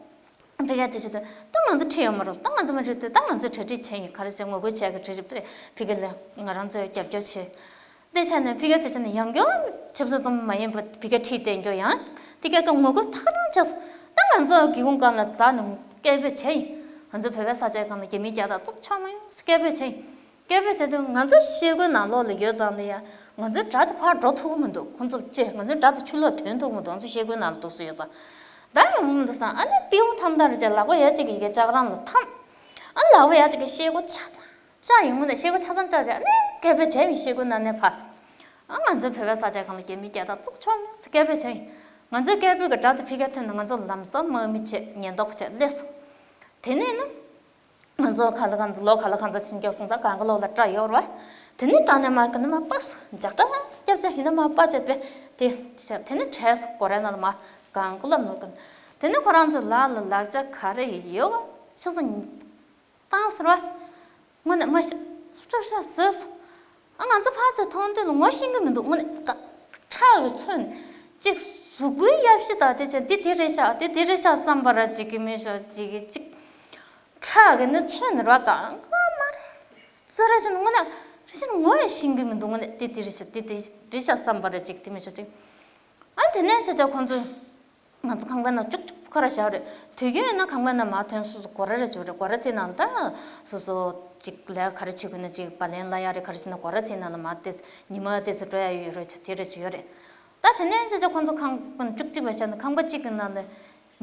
ཕི་ག་དེ་བྱེད་དུས་ད་ང་ཚོ་ཁྲིད་ཡོད་མ་རེད། ད་ང་ཚོ་མ་ཁྲིད་དུས་ད་ང་ཚོ་གྲ་སྒྲིག་བྱས་ཡིན། ག་རེ་བྱས་ངོ་རྒོལ་བྱས་གི་གྲ་སྒྲིག་ཕི་ག་ལ་ང་རང་ཚོས་རྒྱབ་སྐྱོར་བྱས། དེ་བྱས་ནས་ཕི་ག་དེ་བྱས་ནས་ཡང་བསྐྱར་ཆབ་སྲིད་བཙོན་པ་མ་ཡིན་པ་ཕི་ག་ཁྲིད་བསྡད་རྒྱུ་ཡང་དེ་ག་ག་ངོ་རྒོལ་ཐག་རིང་བྱས་སོང་། ད་ང་ཚོ་སྒེའུ་ཁུང་སྒང་ལ་འཛེགས་ནས་སྐད་འབོད་བྱས་ཡིན། ང་ཚོ་བོད་པའི་ས་ཆའི་སྒང་ལ་རྒྱ་མིའི་རྒྱལ་དར་བཙུགས་ཆོག་མ་ཡོང་སྐད་འབོད་བྱས་ཡིན། སྐད་འབོད་བྱས་དུས་ང་ཚོ་ཤེལ་སྒོའི་ནང་ལོགས་ལ་ཡོད་ཙང་ལ་ཡ་ང་ཚོའི་སྒྲ་དེ་ཕར་འགྲོ་ཐུབ་ཀྱི་མི་འདུག་ཁོང་ཚོ་ལ་ཅེ་ང་ཚོའི་སྒྲ་དེ་ཕྱི་ལོགས་ཐོན་ཐུབ་ཀྱི་མི་འདུག་ང་ཚོ་ཤེལ་སྒོའི་ནང་ལ་འདུག་སེ་ཡོད་ཙང་། ད་ཡང་མི་འདུག་སང་ཨ་ནི་པི་ཝང་འཐམ་ཐང་རེ་བྱས་ལག་པ་ཡ་གཅིག་གིས་ཡ་ལྕགས་རང་ལ་འཐམ། ཨ་ནི་ལག་པ་ཡ་གཅིག་གིས་ཤེལ་སྒོ་ཆ་ཚང་། ལྕགས་ཡིན་ངོ་ནས་ཤེལ་སྒོ་ཆ་ཚང་ལྕགས་བྱས་ཨ་ནི་སྐད་འབོད་བྱས་ཡིན་ཤེལ་སྒོའི་ནང་ནས་ཕར། ཨ་ང་ཚོའི་བོད་པའི་ས་ཆའི་སྒང་ལ་རྒྱ་མིའི་རྒྱལ་དར་བཙུགས་ཆོག་མེད་སྐད་འབོད་བྱས་ཡིན། ང་ཚོའི་སྐད་འབོད་ཀྱི་སྒྲ་དེ་ཕི་ག་ཐོན་ནས་ང་ཚོ་ལམ་སང་དམག་མི་བྱས་ཉེན་རྟོག་པ་བྱས་སླེབས་སོང་། དེ་ནས་ནི། ང་ཚོ་ག་ལ་གང་འཚམ་ལོ་ག་ལ་གང་འཚམ་ཕྱིན་མགྱོགས་སོང་ཙང་གང་ག་ལོག་ལ་སྐྲ་ཡོར་བ། དེ་ནས་སྐྲ་ནས་མར་ག་ནས་མར་པབས་ཇག་སྐྲ་སྐྱབས་ཆ་ཡིན་ན་མར་པ་དེ་པས་དེ་དེ་ནས་བྲེས་སོ་སྒོ་རའི་ནང་ལ་མར་གང་ག་ལ་ནོར་ག་དེ་ནས་ཁོ་རང་ཚོ་ལག་ལ་ལག་ཆ་ག་རེ་ཡོད་བ་ཤི་སོང་། བཏང་ཟེར་བ། དངོས་གནས་མ་ཤི། སྐྲ་ཤ་བཟོས་སོ། ཨ་ང་ཚོ་ཕར་ཚུར་མཐོང་དུས་ལ་ངོ་ཤེས་ཀྱི་མི་འདུག་དངོས་གནས་ཁྲག་གི་ཚོན། གཅིག་གཟུགས་པོའི་གཡབ་གཞི་དང་དེ་ཆ་འདི་དེ་རེད་ཤག་དེ་དེ་རེད་ཤག་བསམ་པ་ར་གཅིག་གི་མི་ཤོག་གཅིག་གི་གཅིག་ཁྲག་གི་ནི་ཚོན་ར་གང་ག་མ་རེད། ཙི་ར་ཅན་དངོས་གནས་རེ་ཅན་ངོ་ཡང་ཤེས་ཀྱི་མི་འདུག་དངོས་གནས་དེ་དེ་རེད་ཤག་དེ་དེ་རེད་ཤག་བསམ་པ་ར་གཅིག་དེ་མི་ཤོག་གཅིག་ཨ་དེ་ནས་ཤ་ཆ་ཁོང་ཚོས། ང་ཚོ་ཁང་པའི་ནང་ཅུག་ཅུག་ཁོ་ར་བཞག་རེད། དུས་རྒྱུན་ཡིན་ན་ཁང་པའི་ནང་མར་ཐོན་སོ་སོ་སྒོ་ར་རེ་བྱོས་རེད། སྒོ་ར་དེ་ནང་ད་སོ་སོ་ཅིག་ལས་ག་རེ་བྱེད་དགོས་ན་ཅིག་བ་ལན་ལ་ཡ་རེད་ག་རེ་བྱེད་ན་སྒོ་ར་དེ་ནང་ལ་མར་ཏེ་ཉི་མ་ཏེ་ཚོ་འགྲོ་ཡ་ཡོད་རེད་དེ་རེ་བྱོས་ཡོད་རེད། ད་དེ་ནས་ཅི་ཅི་ཁོང་ཚོ་ཁང་པ་ཅུག་ཅིག་བ་བཞག་ན་ཁང་པ་གཅིག་གི་ནང་ལ་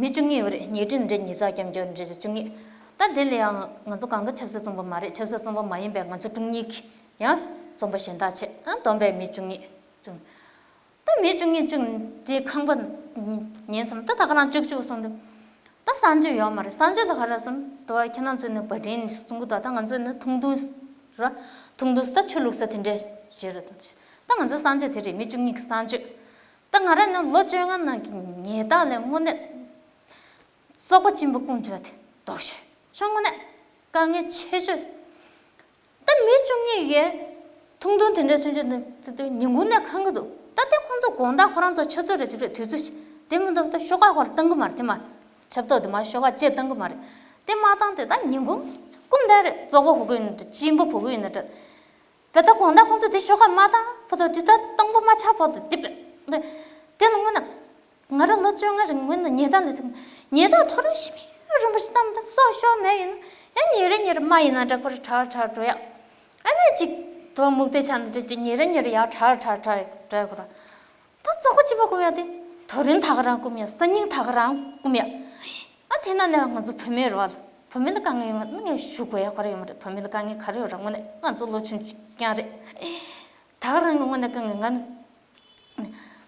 མི་བཅུ་གཉིས་ཡོད་རེད། ཉལ་ཁྲི་འདྲ་ཉལ་ས་རྐྱང་རྐྱང་འདྲ་བཅུ་གཉིས། ད་དེ་ལ་ཡང་ང་ཚོ་གང་ག་ཆབ་སྲིད་བཙོན་པ་མ་རེད། ཆབ་སྲིད་བཙོན་པ་མ་ཡིན་པའི་ང་ཚོ་དྲུང་ཉིད་ཀྱི་ཡང་བཙོན་པ་གཞན་དག་བྱས་ཨ་བསྡོམས་པའི་མི་བཅུ་གཉིས་བཅུ། ད་མི་བཅུ་གཉིས་བཅུ་དེ་ཁང་པ་ཉན་ཙམ་ད་ད་ག་རང་བཅུག་བཅུག་སོང་དུས། ད་གསང་སྤྱོད་ཡོད་མ་རེད། གསང་སྤྱོད་ལ་ག་རེ་སོང་དུ་བ་ཁྱེད་རང་ཚོས་ནི་བ་དྲིན་གསུང་གི་འདུག་ད་ང་ཚོས་ནི་ཐུང་ཐུང་ར། ཐུང་ཐུང་ད་ཆུ་བླུགས་ས་དེ་འདྲས་བྱེད་རེད། ད་ང་ཚོའི་གསང་སྤྱོད་དེ་རེད། མི་བཅུ་གཉིས་ཀྱི་གསང་སྤྱོད། ད་ང་རང་ནི་ལོ་བཅོ་ལྔ་ནང་གི་ཉལ་སྟངས་ལས་དངོས་གནས་བཙོག་པ་གཅིན་པ་སྐུང་རྒྱུ་བ་དེ་ལྡོག་ཤོས་ཤོ་དངོས་གནས་དཀའ་ངལ་ཆེ་ཤོས། ད་མི་བཅུ་གཉིས་ཀྱིས་ཐུང་ཐུང་དེ་འདྲའི་སུན་ཆོད་དེ་ཉིན་གུང་ནས་ཁེངས་ཀྱི་འདུག་ད་ལྟའི་ཁོང་ཚོ་དགོང་དག་ཁོ་རང་ཚོ་ཆུ་ཚོད་རེ་བཅུ་རེ་དུས་ཚོད་ཅིག་དེ་མི་འདུག་ད་ཤོག་ཁག་ཁོ་ར་བཏང་གི་མ་རེད། དེ་མ་ཆབ་ཏོག་དེ་མ་ཤོག་ཁག་ཅེས་བཏང་གི་མ་རེད། དེ་མ་བཏང་དེ་ད་ཉིན་གུང་སྐུམ་བསྡད་རེད། བཙོག་པ་བུ་གུ་ཡིན་ན་འདྲ་གཅིན་པ་བུ་གུ་ཡིན་ན་འདྲ། བས་ད་དགོང་དག་ཁོང་ཚོ་དེ་ཤོག་ཁག་མ་བཏང་བར་དུ་དེ་ད་སྟོང་པ་མ་ཆགས་བར་དུ་དེ་དེ་ནི་དངོས་གནས། ང་རང་ལོ་བཅོ་ལྔ་རིང་སྔོན་ལ་ཉལ་ཐང་ལ་ཐུག་ཉལ་ཐང་ཐོ་རངས་ཤི་མི་རིན་པོ་ཆེ་བཏང་མི་ད་སྲོག་ཤོར་མེད་ཡིན་ན་ཡང་ཉེ་རེ་ཉེ་རེ་མ་ཡིན་ན་འདྲ་ཁོ་ར་ཁྲ་ཁྲ་འགྲོ་ཡག་ཨ་ནི་ཅིག་དོ་མུག་དེ་ཆ་འདི་ཅིག་ཉེ་རེ་ཉེ་རེ་ཡག་ཁྲ་ཁྲ་ཁྲ་འགྲོ་ཡག་ཁོ་ར་ད་བཙོག་པ་གཅིན་པ་སྐུམ་ཡག་དེ་དོ་རིན་ད་ག་རང་སྐུམ་ཡག་སང་ཉིན་ད་ག་རང་སྐུམ་ཡག་ཨ་དེ་ན་ནས་ང་ཚོ་བུད་མེད་རེད་བ། བུད་མེད་ལ་དཀའ་ངལ་ཡོད་མ་ནི་ངས་ཞུ་དགོས་ཡག་ཁོ་ར་ཡོད་མ་རེད། བུད་མེད་ལ་དཀའ་ངལ་ག་རེ་ཡོད་ར་དངོས་གནས་ང་ཚོ་ལོ་ཆུང་ཆུང་རྐྱང་རེད། ད་ག་རང་གི་དངོས་གནས་དཀའ་ངལ་ང་ནི།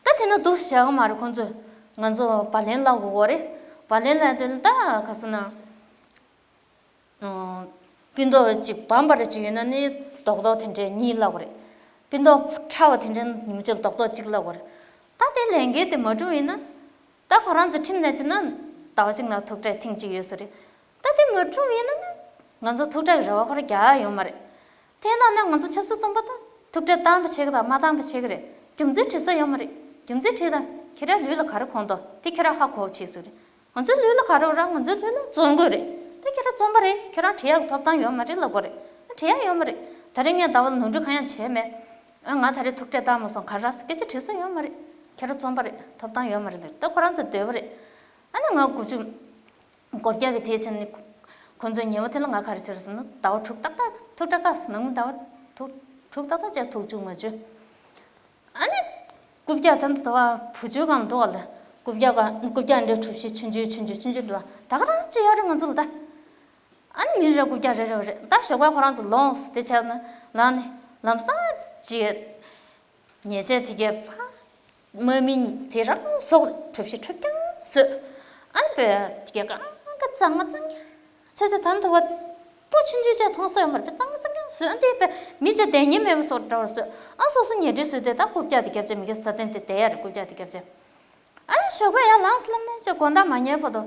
ད་དེ་ན་འདུག་བྱ་གི་མ་རེད། ཁོང་ཚོས་ང་ཚོ་བ་ལན་བསླབ་དགོས་གོ་རེད། བ་ལན་བསླབ་དེ་ལ་ད་ག་ཟེར་ན། སྤུ་མདོག་ཅིག་སྦོམ་པ་རེ་ཅིག་ཡོད་ན་ནི་རྡོག་རྡོག་དེ་འདྲའི་གཉིས་བསླབ་དགོས་རེད། སྤུ་མདོག་ཕྲ་བ་དེ་འདྲའི་ཉིན་མོ་གཅིག་ལ་རྡོག་རྡོག་གཅིག་བསླབ་དགོས་རེད། ད་དེ་ལས་འགན་དེ་མ་བསྒྲུབས་ཡིན་ན། ད་ཁོ་རང་ཚོ་ཁྲིམས་ནང་བྱས་ན་ཟླ་བ་གཅིག་ནང་ཐུག་འཕྲད་ཐེངས་གཅིག་ཡོད་ས་རེད། ད་དེ་མ་བསྒྲུབས་ཡིན་ན་ནི་ང་ཚོ་ཐུག་འཕྲད་ཀྱི་རེ་བ་ཁོ་རང་རྒྱག་ཡ་ཡོད་མ་རེད། དེ་ནང་ནས་ང་ཚོ་ཆབ་སྲིད་བཙོན་པ་དང་ཐུག་འཕྲད་བཏང་པ་བྱེད་ཀྱི་དང་མ་བཏང་པ་བྱེད་ཀྱི་རེད། རྒྱུ་མཚན་དྲི་ས་ཡོད་མ་རེད། རྒྱུ་མཚན་དྲིས་དང་ཁྱེད་རང་ལུས་ལ་ག་རེ་གོ་འདུག་དེ་ཁྱེད་རང་ཧ་གོ་བྱེད་ཟེར་རེད། ང་ཚོའི་ལུས་ལ་ག་རེ་ཡོད་ར། ང་ཚོའི་ལུས་ལ་བཙོན་གོས་རེད། དེ་ཁྱེད་རང་བཙོན་པ་རེད། ཁྱེད་རང་བྲོས་ཡག་གི་ཐོབ་ཐང་ཡོད་མ་རེད་ལབ་དགོས་རེད། བྲོས་ཡག་ཡོད་མ་རེད། ད་རེས་ངས་ཟླ་བ་ལ་ནོར་འཁྲུལ་གང་ཡང་བྱས་མེད། ཨ་ང་ད་རེས་ཐུག་འཕྲད་བཏང་མ་སོང་ག་རེ་ར་སྐད་ཆ་དྲི་ས་ཡོད་མ་རེད། ཁྱེད་རང་བཙོན་པ་རེད། ཐོབ་ཐང་ཡོད་མ་རེད་ལབ་རེད། ད་ཁོ་རང་ཚོ་སྡོད་པ་རེད། ཨ་ནི་ང་དགུ་བཅུ། སྒོ་བརྒྱ་གི་དེ་བྱས་ནས་ཁོ་ཚོའི་ཉེ་བ་དེ་ལ་ང་ག་རེ་བྱས་ཟེར་ན་ཟླ་བ་དྲུག་ཏག་ཏག་ཐུག་འཕྲད་དཀའ་སོང་། ནང་མི་ཟླ་བ་དྲུག་དྲུག་ཏག་ཏག་བྱས་ཐུག་བཅུག་མ་བཅུག་ཨ་ནི་རྐུབ་བཀྱག་ད་ལྟ་བ་བུ་བཅོལ་གང་འདུག་བ་ལ་རྐུབ་བཀྱག་གང་རྐུབ་བཀྱག་འདྲ་གྲུ་བཞི་ཆུང་ཆུང་ཆུང་ཆུང་ཆུང་ཆུང་འདྲ་བ་ད་ག་རང་ཅི་ཡོད་རེད་ང་ཚོ་ལ་ད། ཨ་ནི་མི་རེ་རྐུབ་བཀྱག་རེ་རེ་རེ་ད་ཞོགས་པ་ཁོ་རང་ཚོ་ལོངས་དེ་བྱས་ན་ལངས་ནས་ལམ་སང་ཅི་ཡོད། ཉེས་ཆད་དེ་གས་ཕ། དམག་མི་དེ་རང་སོགས་གྲུ་བཞི་གྲུ་རྐྱང་བཟོས། ཨ་ནི་པས་དེ་གས་གང་ག་གཙང་མ་གཙང་རྐྱང་། ཆ་ཆ་ད་ནི་ད་བ་སྤུ་ཆུང་ཆུང་ཅག་མཐོང་ས་ཡོད་མ་རེད་པས་གཙང་མ་གཙང་རྐྱང་བཟོས། ཨ་ནི་དེ་པས་མི་ཅག་བསྡད་ཉན་མེད་པ་སོགས་འདྲ་བར་བཟོས། ཨ་སོ་སོ་ཉལ་ཁྲི་བཟོས་ཏེ་ད་རྐུབ་བཀྱག་དེ་རྒྱབ་ཅེ་མི་གས་ས་སྟེང་དེ་བསྡད་ཡ་རེད། རྐུབ་བཀྱག་དེ་རྒྱབ་ཅེ། ཨ་ནི་ཞོགས་པ་ཡར་ལངས་སླེབས་ནས་ཅེ་དགོང་དག་མ་ཉལ་བར་དུ་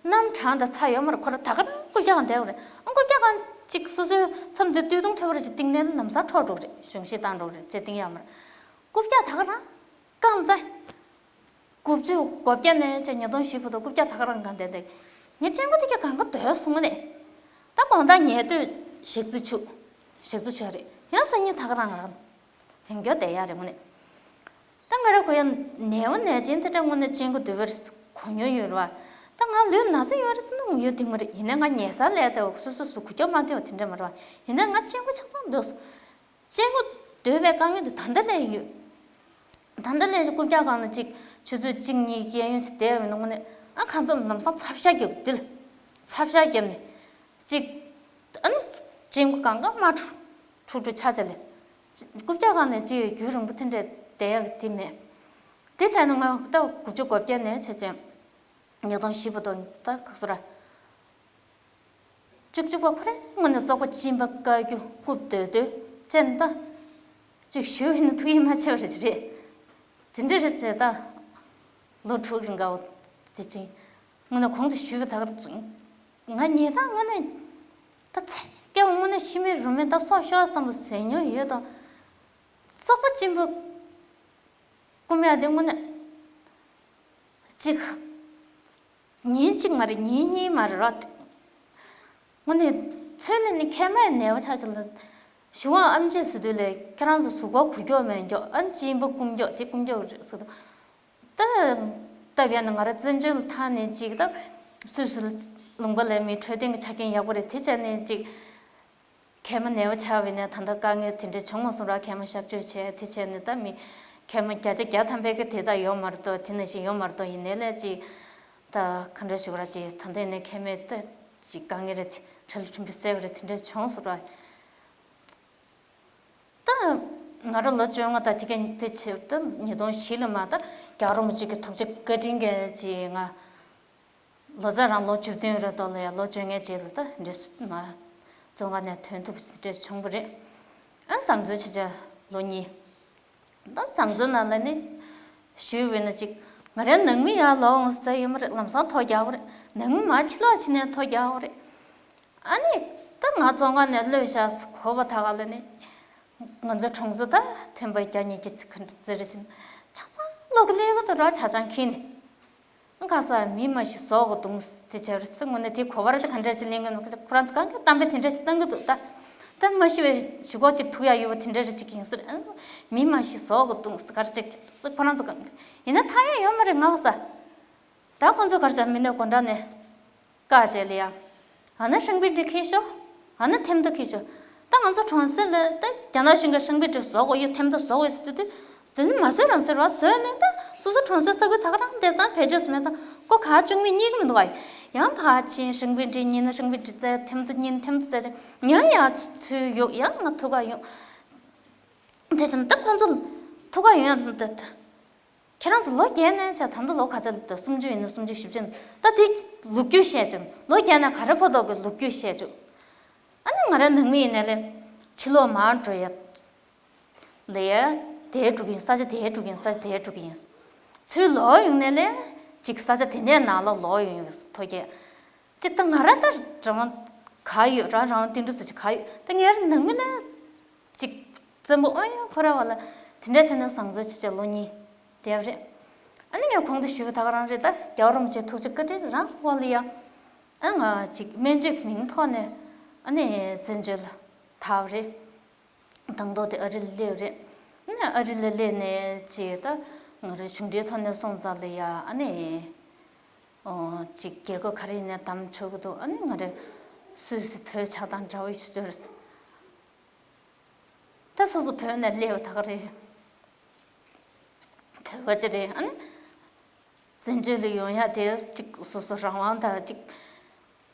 གནམ་གྲང་དང་ཚ་ཡོད་མ་རེད། ཁོ་ར་ད་ག་རང་རྐུབ་བཀྱག་གང་བསྡད་ཡོད་རེད། ཨ་རྐུབ་བཀྱག་གང་ཅིག་སོ་སོའི་མཚམས་དེ་སྟོད་ཐུང་ཐེ་བ་རེ་ཅིག་བཏིང་ནས་ལམ་སང་འཕྲོག་འགྲོ་གི་རེད། གཞུང་བཞེས་བཏང་འགྲོ་གི་རེད་ཅེ་བཏིང་ཡ་མ་རེད། རྐུབ་བཀྱག་ད་ག་རང་། རྐང་ཚ། དགུ་བཅུ་གོ་བརྒྱ་ནས་ཅེ་ཉིས་སྟོང་བཞི་བར་དུ་རྐུབ་བཀྱག་ད་ག་རང་གང་བསྡད་འདུག་ངའི་གཅིན་པ་དེ་གས་གང་ག་སྡོད་སོང་ནས། ད་དགོང་དག་ཉལ་དུས་ཞག་རྩི་ཆུ། ཞག་རྩི་ཆུ་རེད། ཡང་སང་ཉིན་ད་ག་རང་རང་། ཡང་མགྱོགས་བསྡད་ཡ་རེད་དངོས་གནས། ད་ང་རང་ཁོ་ཡང་ནད་པ་ནད་ཅན་དེ་འདྲ་དངོས་གནས་གཅིན་པ་སྡོད་པར་གོ་མྱོང་ཡོད་རེད་བ། ད་ང་ལུས་ན་ཚ་ཡོད་རེད་ཟེར་ན་དངོས་ཡོད་དེ་མ་རེད། ཡིན་ནའི་ང་ཉལ་སར་སླེབས་ཏེ་སོ་སོ་སུ་འགུལ་སྐྱོད་མ་ཐེབས་པ་དེ་འདྲ་མ་རེད་བ། ཡིན་ནའི་ང་གཅིན་པ་ཆ་ཚང་སྡོད་སོང་། གཅིན་པ་སྡོད་པའི་དཀའ་ངལ་དེ་ད་ལྟ་ལས་ཡོད། ད་ལྟ་ལས་རྐུབ་བཀྱག་སྒང་ལ་གཅིག་ཆུ་ཚོད་གཅིག་གཉིས་བརྒལ་ཡོང་ཅིག་བསྡད་ཡོད་ན་དངོས་གནས་ཨ་ཁ་ཚ་ལམ་སང་ཚབ་ཤ་རྒྱབ་འདི་ལ་ཚབ་ཤ་བརྒྱབ་ནས་གཅིག་ཨ་ནི་གཅིན་པ་གང་ག་མ་འཁྲུག་འཁྲུག་འཁྲུག་ཆ་ཆ་ལས་རྐུབ་བཀྱག་སྒང་ནས་གཅིག་ཡོད་རྒྱུན་རིང་པོ་དེ་འདྲས་བསྡད་ཡག་གི་དེ་མེད། དེ་བྱས་ན་ང་ད་དགུ་བཅུ་གོ་བརྒྱ་ནས་བྱས་ཙང་ཉིས་སྟོང་བཞི་བར་དུ་ད་ག་ཚོད་ར། བཅུ་གཅིག་པ་ཁོ་རང་ངོས་ནས་བཙོག་པ་སྦྱིན་པ་བཀའ་བརྒྱུད་རྐུབ་རྡོལ་རྡོལ་བྱས་ནས་ད་ཅིག་ཞུ་ཡིན་ན་ཐུགས་ཡིད་མ་ཆེས་པ་རེད་རེད། དེ་འདྲ་རེད་ཟེར་ད། ལོ་དྲུག་རིང་ག་བ་དེ་ཅིག་ངོས་ནས་གོང་དུ་ཞུས་པ་ད་ག་ང་ཉེས་དག་དངོས་གནས་ད་ཚེ་སྐྱེ་བ་དངོས་གནས་ཤི་མེད་རུ་མེད་ད་སྲོག་ཤོར་བསམ་པ་ཟེར་མྱོང་ཡོད་དང་། བཙོག་པ་སྦྱིན་པ་རྐུབ་ཡག་དེ་དངོས་གནས་ཅིག་ཉིན་གཅིག་མ་རེད། ཉིན་གཉིས་མ་རེད་ར། དངོས་གནས་ཚུལ་ནི་ནི་མཁལ་མའི་ནད་པ་ཆགས་ཆགས་ལ། གཞུང་བ་ཨམ་ཆི་ཟེར་དུས་ལས་ཁྱེད་རང་ཚོ་གཟུགས་པོ་འགུལ་སྐྱོད་མེད་སྐྱོད་ཨ་སྦྱིན་པ་རྐུབ་སྐྱོད་དེ་རྐུབ་སྐྱོད་རེད་ཟེར་དུས། ད་ད་བས་ན་ང་རང་བཙན་བྱོལ་ལ་ཐང་ནས་ཅིག་ད་སུད་སི་ལུང་པ་ལས་མི་འཕྲོད་བསྟེན་གྱི་ཆ་རྐྱེན་ཡག་པོ་རེད། དེ་བྱས་ནས་ཅིག་མཁལ་མ་ནད་པ་ཆགས་པས་ནས་ད་ལྟ་དཀའ་ངལ་དེ་འདྲ་བྱུང་མ་སོང་ར། མཁལ་མ་གཤག་བཅོས་བྱས་དེ་བྱས་ནས་ད་མི་མཁལ་མ་བརྒྱ་ཆ་བརྒྱ་ཐམ་པའི་གི་དེ་ད་ཡོད་མ་རེད་དོ། དེ་ནང་བཞིན་ཡོད་མ་རེད་དོ། ཡིན་ནའི་ལས་ཅིག་ད་ག་འདྲ་ཞུ་ག་ར་ཅིག་ད་ལྟ་ནས་མཁལ་མའི་ད་ཅིག་དཀའ་ངལ་རེད། དེ་འཕྲལ་ལ་ཁྲིམས་ཕུ་སེལ་བ་རེད། དེ་འདྲ་བྱུང་སོང་ར། ད་ང་རང་ལོ་བཅོ་ལྔ་དང་དེ་ག་དེ་ཆེ་ད་ཉིས་སྟོང་བཞི་ལ་མ་ད་རྒྱལ་བ་རིན་པོ་ཆེ་གི་ཐུགས་རྗེ་བཀའ་དྲིན་གྱིས་ཅིག་ང་ལོ་ཙཱ་རང་ལོ་བཅུ་བདུན་རེད་དོ་ལ་ཡ། ལོ་བཅོ་ལྔའི་རྗེས་ལ་ད་འདྲེ་མ་བཙོན་ཁང་ནས་ཐོན་ཐུབ་འདྲེ་བྱུང་བ་རེད། ཨ་བཟང་བཙོན་བྱེད་བྱ་ལོ་གཉིས། ད་བཟང་བཙོན་ནང་ལ་ནི་ཞུས་པས་ན་ཅིག་ང་རའི་ནང་མི་ཡར་ལོག་འོང་ཟེར་ཡོད་མ་རེད། ལམ་སང་ཐོ་རྒྱག་པ་རེད། ནང་མི་མ་ཕྱི་ལོགས་ཕྱི་ནས་ཐོ་རྒྱག་པ་རེད། ཨ་ནི་ད་ང་བཙོན་ཁང་ནས་གློད་བཞག་གོ་བ་ད་ག་ལ་ནི། ང་ཚོ་གྲོང་ཚོ་ད་ཐེམ་པ་བརྒྱ་ཉིས་བརྒྱ་ཙི་ག་འདྲ་ཙི་རེ་ཕྱིན་ཆ་ཚང་ལོག་གི་ལས་ཀ་དུ་ར་ཆ་ཆང་ཁྱིན་ནི། ཨང་ཁ་ས་མི་མ་ཤི་ཟོག་གི་དུང་དེ་བྱ་རུ་སི་ངོ་ནས་དེ་གོ་བར་དེ་ག་འདྲ་ཅི་ལེན་གི་ནོ། ཁོ་རང་ཚོ་གང་གི་གཏམ་དཔེ་དེ་འདྲ་ཞིག་བཏང་གི་འདུག་ད་ད་མ་ཤི་བའི་ཞུ་གོ་ཅིག་ཐུག་ཡ་ཡོད་པ་དེ་འདྲ་རེ་ཅིག་ཡིན་ཟེར། མི་མ་ཤི་ཟོག་གི་དུང་ཟེར་ག་རེ་ཅིག་ཟེར། ཁོ་རང་ཚོ་གང་གི་ཡིན་ན་ཐ་ཡ་ཡོད་མ་རེད་ང་བ་ས། ད་ཁོ་ཚོ་ག་རེ་བྱ་མི་ནས་དགོན་གྲྭ་ནས། བཀའ་བྱས་ལ་ཡ། ཨ་ནི་ཧྲང་པིན་ཏི་ཁྱེར་ཤོག་ཨ་ནི་ཐེམ་ཐོ་ཁྱེར་ཤོག་ད་ང་ཚོ་གྲོང་གསེབ་ལ་ད་རྒྱ་ནག་གཞུང་གིས་ཧྲང་པིན་ཏི་བཟོ་དགོས་ཡོད། ཐེམ་ཐོ་བཟོ་དགོས་ཟེར་དུས་དུས་དེ་ནི་མ་བཟོས་རང་ཟེར་བ་བཟོས་ནས་ད་སོ་སོ་གྲོང་གསེབ་ས་ཁུལ་ད་ག་རང་བསྡད་ཙང་བེད་སྤྱོད་སུ་མེད་ཙང་ཀོ་ག་བཅུག་མི་རྙེད་གི་མི་འདུག་བ། ཡང་ཕར་ཕྱིན་ཧྲང་པིན་ཏི་རྙེད་ན་ཧྲང་པིན་ཏི་བཙལ། ཐེམ་ཐོ་རྙེད་ན་ཐེམ་ཐོ་བཙལ་ཅིང་ཡང་ཡང་ཚུར་གཡུག་ཡང་ང་ཐུག་ག་ཡོང་། དེ་བཞིན་ད་ཁོང་ཚོ་ཐུག་ག་ཡོང་ཡང་ད། ཁྱེད་རང་ཚོ་ལོ་བརྒྱད་ནས་བྱ་ད་ལྟ་ལོ་ག་ཚོད་ལ་འདུག་སུམ་ཅུ་ཡིན་ན་སུམ་ཅུ་བཞི་བཅུ་ཡིན་ན་ད་དེ་ལོ་རྒྱུས་བཤད་བྱུང་། ལོ་བརྒྱད་ནས་ག་རེ་ཕོ་ཐོག་གི་ལོ་རྒྱུས་བཤད་བྱུང་། ཨ་ནི་ང་རའི་ནང་མི་ཡིན་ནའི་ལས་ཕྱི་ལོགས་མར་འགྲོ་ཡ་ལས་ཡ་དེ་འགྲོ་གི་ཡིན། ས་ཆ་དེ་འགྲོ་གི་ཡིན། ས་ཆ་དེ་འགྲོ་གི་ཡིན། ཚུར་ལོག་ཡོང་ནའི་ལས་ཅིག་ས་ཆ་དེ་ནས་ནང་ལོགས་ལོག་ཡོང་ཡོད་ཐོ་རྒྱལ། ཅིག་ད་ང་ར་ད་རང་དབང་ག་ཡོད་རང་རང་དབང་བསྟན་འགྲོ་ཚོ་ཅིག་ག་ཡོད་ད་ངའི་ནང་མི་ལ་ཅིག་བཙན་པོ་ཨོ་ཡ་ཁོ་ར་བ་ལ་དེ་འདྲ་བྱས་ནས་བཟང་བཙོན་བྱེད་བྱ་ལོ་གཉིས་བསྡད་པ་རེད། ཨ་ནི་ངས་གོང་དུ་ཞུས་པ་ད་ག་རང་རེད། ད་རྒྱལ་བ་རིན་པོ་ཆེ་ཐུགས་རྗེ་བཀའ་དྲིན་རང་འོག་ལ་ཡ། ཨ་ང་ཅིག་སྨན་བཅོས་ཀྱི་མིང་ཐོག་ནས་ཨ་ནི་བཙན་བྱོལ་ལ་ཐར་བ་རེད། དང་ཐོག་དེ་ཨ་རི་ལ་སླེབས་རེད། ཨ་ནི་ཨ་རི་ལ་སླེབས་ནས་ཅིག་ད་ང་རང་གཞུང་འབྲེལ་ཐོག་ནས་སོང་ཙང་ལ་ཡ་ཨ་ནི། ཨོ། ཅིག་རྒྱལ་ཁབ་ག་རེ་ཡིན་ནའི་བདམས་ཆོག་གི་འདུག་ཨ་ནི་ང་རེ་སུད་སི་བོད་ཆགས་སྟངས་འདྲ་བོ་ཞིག་འབྱོར། ད་སོ་སོ་བོད་ནས་སླེབས་པ་ད་ག་རེད། བོད་པ་ཅིག་རེད། ཨ་ནི་བཙན་བྱོལ་ལ་ཡོང་ཡ་དེ་ཅིག་སོ་སོ་རང་དབང་དང་ཅིག་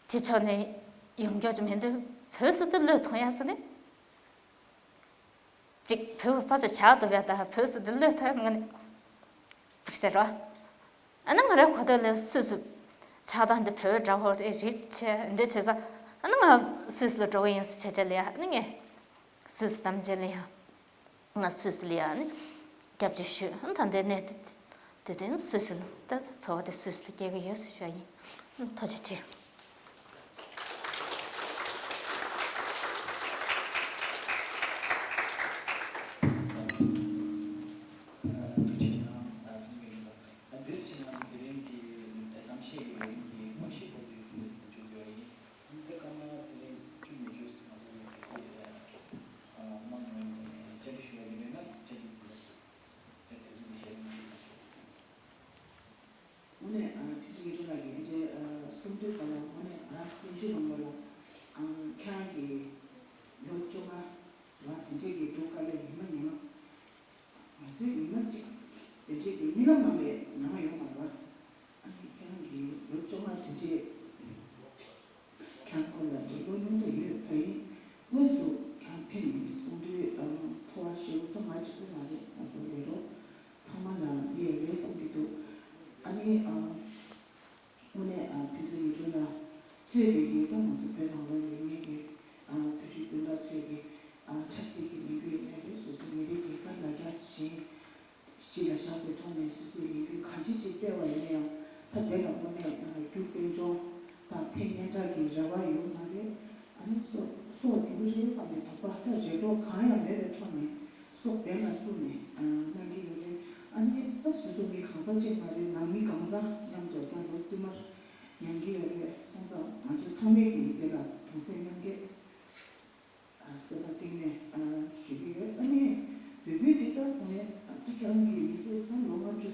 དེ་ཕྱོགས་ནས་ཡོང་རྒྱུ་ཅིག་མེད་དུས་བོད་ཟེར་དུས་བློས་ཐོངས་ཡ་ཟེར་ནས། ཅིག་བོད་ས་ཆ་ཆགས་འདུག་པས། ད་བོད་ཟེར་དུས་བློས་ཐོངས་ཡ་ང་ནི་བུར་ཟེར་རོ། ཨ་ནི་ང་རའི་གོ་ཐོས་ལ་སུད་སི་ཆགས་སྟངས་འདི་བོད་འདྲ་བོ་རེད་རེད་བྱས་འདྲ་བྱས་ཙང་ཨ་ནི་ང་སུད་སི་ལ་འགྲོ་གི་ཡིན་ཟེར་བྱས་བྱས་ལ་ཡ། ཨ་ནི་ངས་སུད་སི་བདམས་བྱས་ལ་ཡ། ང་སུད་སི་ལ་ཡ་ཨ་ནི་སྐྱབས་བཅོལ་ཞུས། ཨ་ནི་ད་ལྟའི་གནས་དེ་དེ་སུད་སི་ལ་ད་འཚོ་བ་དེ་སུད་སི་ལ་སྐྱེལ་གི་ཡོད་ཟེར་ཞུ་ཡ་ཡིན། ཐུགས་རྗེ་ཆེ། དངོས་གནས་ཨ་ཕུན་ཚོགས་ཉི་སྒྲོན་ལགས་ཀྱིས་དེ་འདྲའི་ཨ་གསུང་དོན་ག་ལ་དངོས་གནས་ང་རང་བཙན་བྱོལ་ནང་ལོགས་ལ་ཨ་ཁྱེད་རང་གི་ལོ་བཅོ་ལྔ་ལ་དེ་འདྲའི་གི་འདུག་ག་ལ་ཉི་མ་ཉི་མ་ང་ཚོའི་ཉི་མ་གཅིག་དེ་འདྲའི་གི་རྨི་ལམ་ནང་ལས་ནང་ཡོང་མ་རེད་པ། ཨ་ནི་ཁྱེད་རང་གི་ལོ་བཅོ་ལྔ་དེ་འདྲའི། ཁྱེད་ཁོ་ལ་འབྲེལ་བ་སྙིང་དུ་ཡོད་པ་ཡིན། དངོས་སུ་ཁྱེད་ཕེབས་ནས་གསུང་དུས་ཨ་ཕོ་བ་ཞེ་པོ་ད་ང་གཅིག་པུ་མ་རེད། ང་ཚོ་ལས་རོགས་ཚང་མ་ལ་ཡོད་རེད་བསམ་གྱི་འདུག་ཨ་ནི་ཨ་དངོས་གནས་ཨ་ཕུན་ཚོགས་ཉི་སྒྲོན་ལགས་གཙོས་པའི་གི་ད་ང་ཚོ་བོད་ནང་ལོགས་ལ་ མཚན་སྙན་གྲགས་ཀྱི་རེ་བ་ཡོད་མ་རེད། ཨ་ནི་སྲོག་སྲོག་འགྲོ་གི་རེད་བསམ་པའི་དོགས་པ་ད་རེ་དོགས་གང་ཡང་མེད་པའི་ཐོག་ནས་སྲོག་འབེན་ལ་བཙུགས་ནས་ཨ་གནང་གི་ཡོད་རེད། ཨ་ནི་ད་སོ་སོ་མི་གང་ཟག་གཅིག་མ་རེད། ནང་མི་གང་ཚང་མཉམ་དུ་ད་ལོ་བསྟུད་མར་མྱང་གི་ཡོད་རེད། སོང་ཙང་ང་ཚོ་ཚང་མས་ཀྱི་འདི་ལ་གདུང་སེམས་མཉམ་སྐྱེད་ཨ་གསལ་བ་གཏིང་ནས་ཨ་ཞུ་གི་ཡོད། ཨ་ནི་འབོད་སྐུལ་འདི་ལྟར་དགོངས་ནས་ཨ་ད་ཁྱེད་རང་གི་མི་ཚེ་ད་ལོ་ལྔ་བཅུ།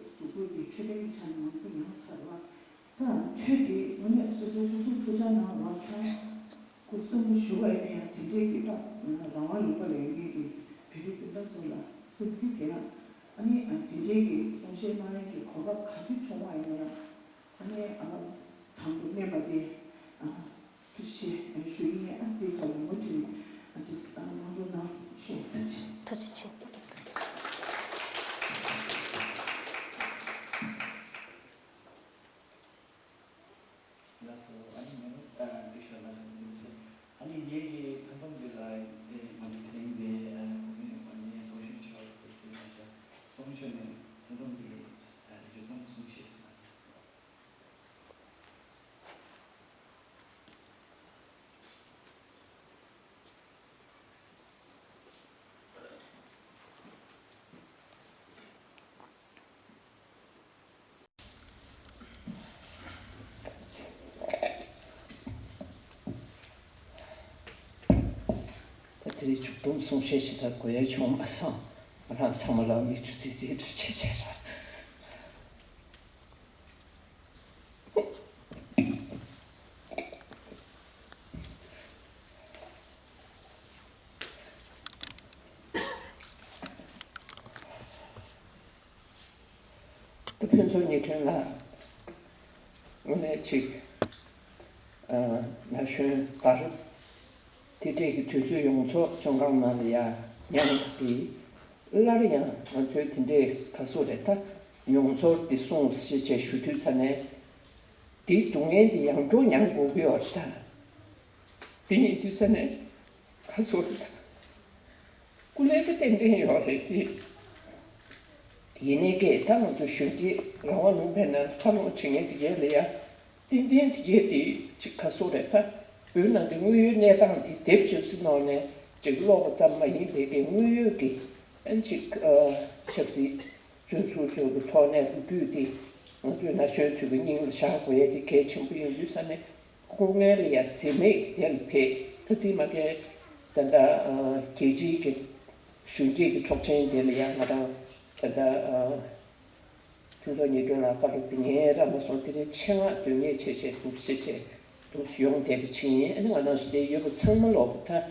གཟུགས་པོ་འདི་འཕྲོད་བསྟེན་གྱི་ཆ་ནས་མང་པོ་མྱངས་ཚར་བ། ད་འཕྲོད་འདི་དངོས་གནས་སོ་སོའི་སྐུ་གཟུགས་ཐུགས་ཅག་གནང་བ་ཁྱོད་སྐུ་གསོན་པོ་བཞུགས་པ་ཡིན་ན་ཡང་དེ་འདྲའི་གི་ད་རང་དབང་ལུང་པ་ལ་ཡོད་མཁན་གྱི་བོད་རིགས་སྤུན་ཟླ་ཚོ་ལ་སེམས་འགུལ་དེ་ཡང་ཨ་ནི་དེ་འདྲའི་གི་གསུང་བཤད་གནང་ཡས་ཀྱི་གོ་སྐབས་ག་དུས་བྱུང་བ་ཡིན་ན་ཡང་ཨ་ནི་དང་དུ་གནས་པ་དེ། ཐུགས་རྗེ་ཆེ་ཞུ་ཡིན། ཨ་དེའི་ཐོག་ལ་མུ་མཐུད་ནས་ཨ་ཅིག་གནང་རོགས་གནང་ཞུ། ཐུགས་རྗེ་ཆེ། ཐུགས་རྗེ་ཆེ། ལགས་སོ། ཨ་ནི་ང་ཨ་འདི་ཤོད་ལ་ཟེར་འདི་ཚེ་ཨ་ནི་ངེད་ཀྱི་ཕན་ཐོགས་འདི་ལ་དེ་ང་ཚོ་དེ་རིང་འདི་ཨ་གོ་མེད་པ་ནས་གསུང་བཤད་ཆོག་དེ་དེ་ལ་ཤ་གསུང་བཤད་ནས་ཕན་ཐོགས་འདི་ཨ་བརྗོད་སྟངས་གསུང་བཤད་ཟེར་བ། ད་དེ་རིང་མཇུག་སྡོམ་གསུང་བཤད་ཞིག་ད་དགོས་ཡ་བྱུང་མ་སོང་། ང་རང་ཚང་མ་ལ་མིག་ཆུ་ཙིག་ཙིག་འདྲ་བྱས་བྱས་ར། ད་ཕུན་ཚོགས་ཉི་སྒྲོན་ལགས། དངོས་གནས་ཅིག་ཨ་ན་གཞོན་དར། དེ་འདྲས་ཀྱི་དུས་ཚོད་ཡོངས་རྫོགས་བཙོན་ཁང་ནང་ལ་ཡ་མྱངས་པ་དེ། སླར་ཡང་ང་ཚོའི་དེ་འདྲས་ག་སོ་རེད་ད། མྱོང་ཚོར་འདི་གསུངས་ཞེས་བྱས་ཞུ་དུས་ཙ་ནས། དེའི་སྡུག་བསྔལ་འདི་ཡང་བསྐྱར་མྱང་དགོས་ཀྱི་ཡོད་རེད་ད། དེ་ཡིན་དུས་ཙ་ནས་ག་སོ་རེད་ད། སྐུ་ལས་ཀ་ཏན་ཏན་ཡོད་རེད་དེ། ཡིན་ནའི་ཀྱེ་ད་ང་ཚོ་གཞོན་སྐྱེས་རང་དབང་ལུང་པའི་ནང་འཚར་ལོངས་བྱེད་མཁན་དེ་གས་ལ་ཡ། ཏན་ཏན་དེ་གས་དེ་ཅིག་ག་སོ་རེད་ད། བོད་ནང་གི་དངོས་ཡོད་གནས་སྟངས་དེ་དེབ་ཅིག་སུ་ནང་ནས་ཅིག་ཀློག་པ་ཙམ་མ་ཡིན་པའི་གི་དངོས་ཡོད་ཀྱི་ཨན་ཅིག་ཨ་ཆབ་སྲིད་བཙོན་ཟུར་ཚོའི་གི་ཐོག་ནས་ལོ་རྒྱུས་དེ་ང་ཚོའི་ན་གཞོན་ཚོའི་གི་སྙིང་ལ་བཞག་དགོས་ཡས་དེ་གལ་ཆེན་པོ་ཡིན་དུས་ས་ནས། སྐུ་ངལ་ལ་ཡ་འཛེམས་མེད་ཀྱི་དེ་ལ་ཕེབས། ཁ་ཚིག་མ་ཁའི་ད་ལྟ་ཨ་རྒྱལ་སྤྱིའི་གི་གཞོན་སྐྱེས་ཀྱི་ཚོགས་ཆེན་དེ་ལ་ཡ་ང་རང་ད་ལྟ་ཨ་ཕུན་ཚོགས་ཉི་སྒྲོན་ལགས་བཀའ་སློབ་དེ་ངས་རག་མ་སོང་། དེ་རིང་ཆེད་མངགས་དོན་གཉེར་བྱས་བྱས་འདུག་སེ་བྱས་འདུག་སེ་ཡོང་བསྡད་པ་ཕྱིན་ཡིན། ཨ་ནི་ང་རང་ཚོ་དེ་ཡོད་པ་ཚང་མ་ལོག་པ་ད།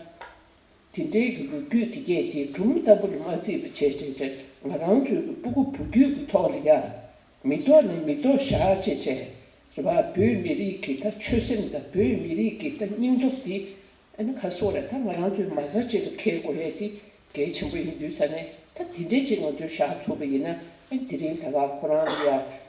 དེ་འདྲའི་གི་ལོ་རྒྱུས་དེ་གས་དེ་སྒྲུང་ལྟ་བུ་ལ་མ་བརྩིས་པ་བྱས་བྱས་བྱས་ང་རང་ཚོའི་གི་སྤུ་གུ་བུ་རྒྱུད་ཀྱི་ཐོག་ལ་ཡ། མི་ཐོག་ནས་མི་ཐོག་བཞག་བྱས་བྱས་རེད་པ། བོད་མི་རིགས་ཀྱི་ད་ཆོད་སེམས་དང་བོད་མི་རིགས་ཀྱི་ད་སྙིང་སྟོབས་དེ་ཨ་ནི་ག་སོ་རེད་ད། ང་རང་ཚོའི་མ་རྩ་གཅིག་ལ་འཁེལ་དགོས་ཡས་དེ་གལ་ཆེན་པོ་ཡིན་དུས་ས་ནས་ད་དེ་འདྲའི་ཅིག་ང་ཚོས་བཞག་ཐུབ་པ་ཡིན་ན་ཨ་ནི་དེ་རིང་ད་ག་ཁོ་རང་ལ་ཡ།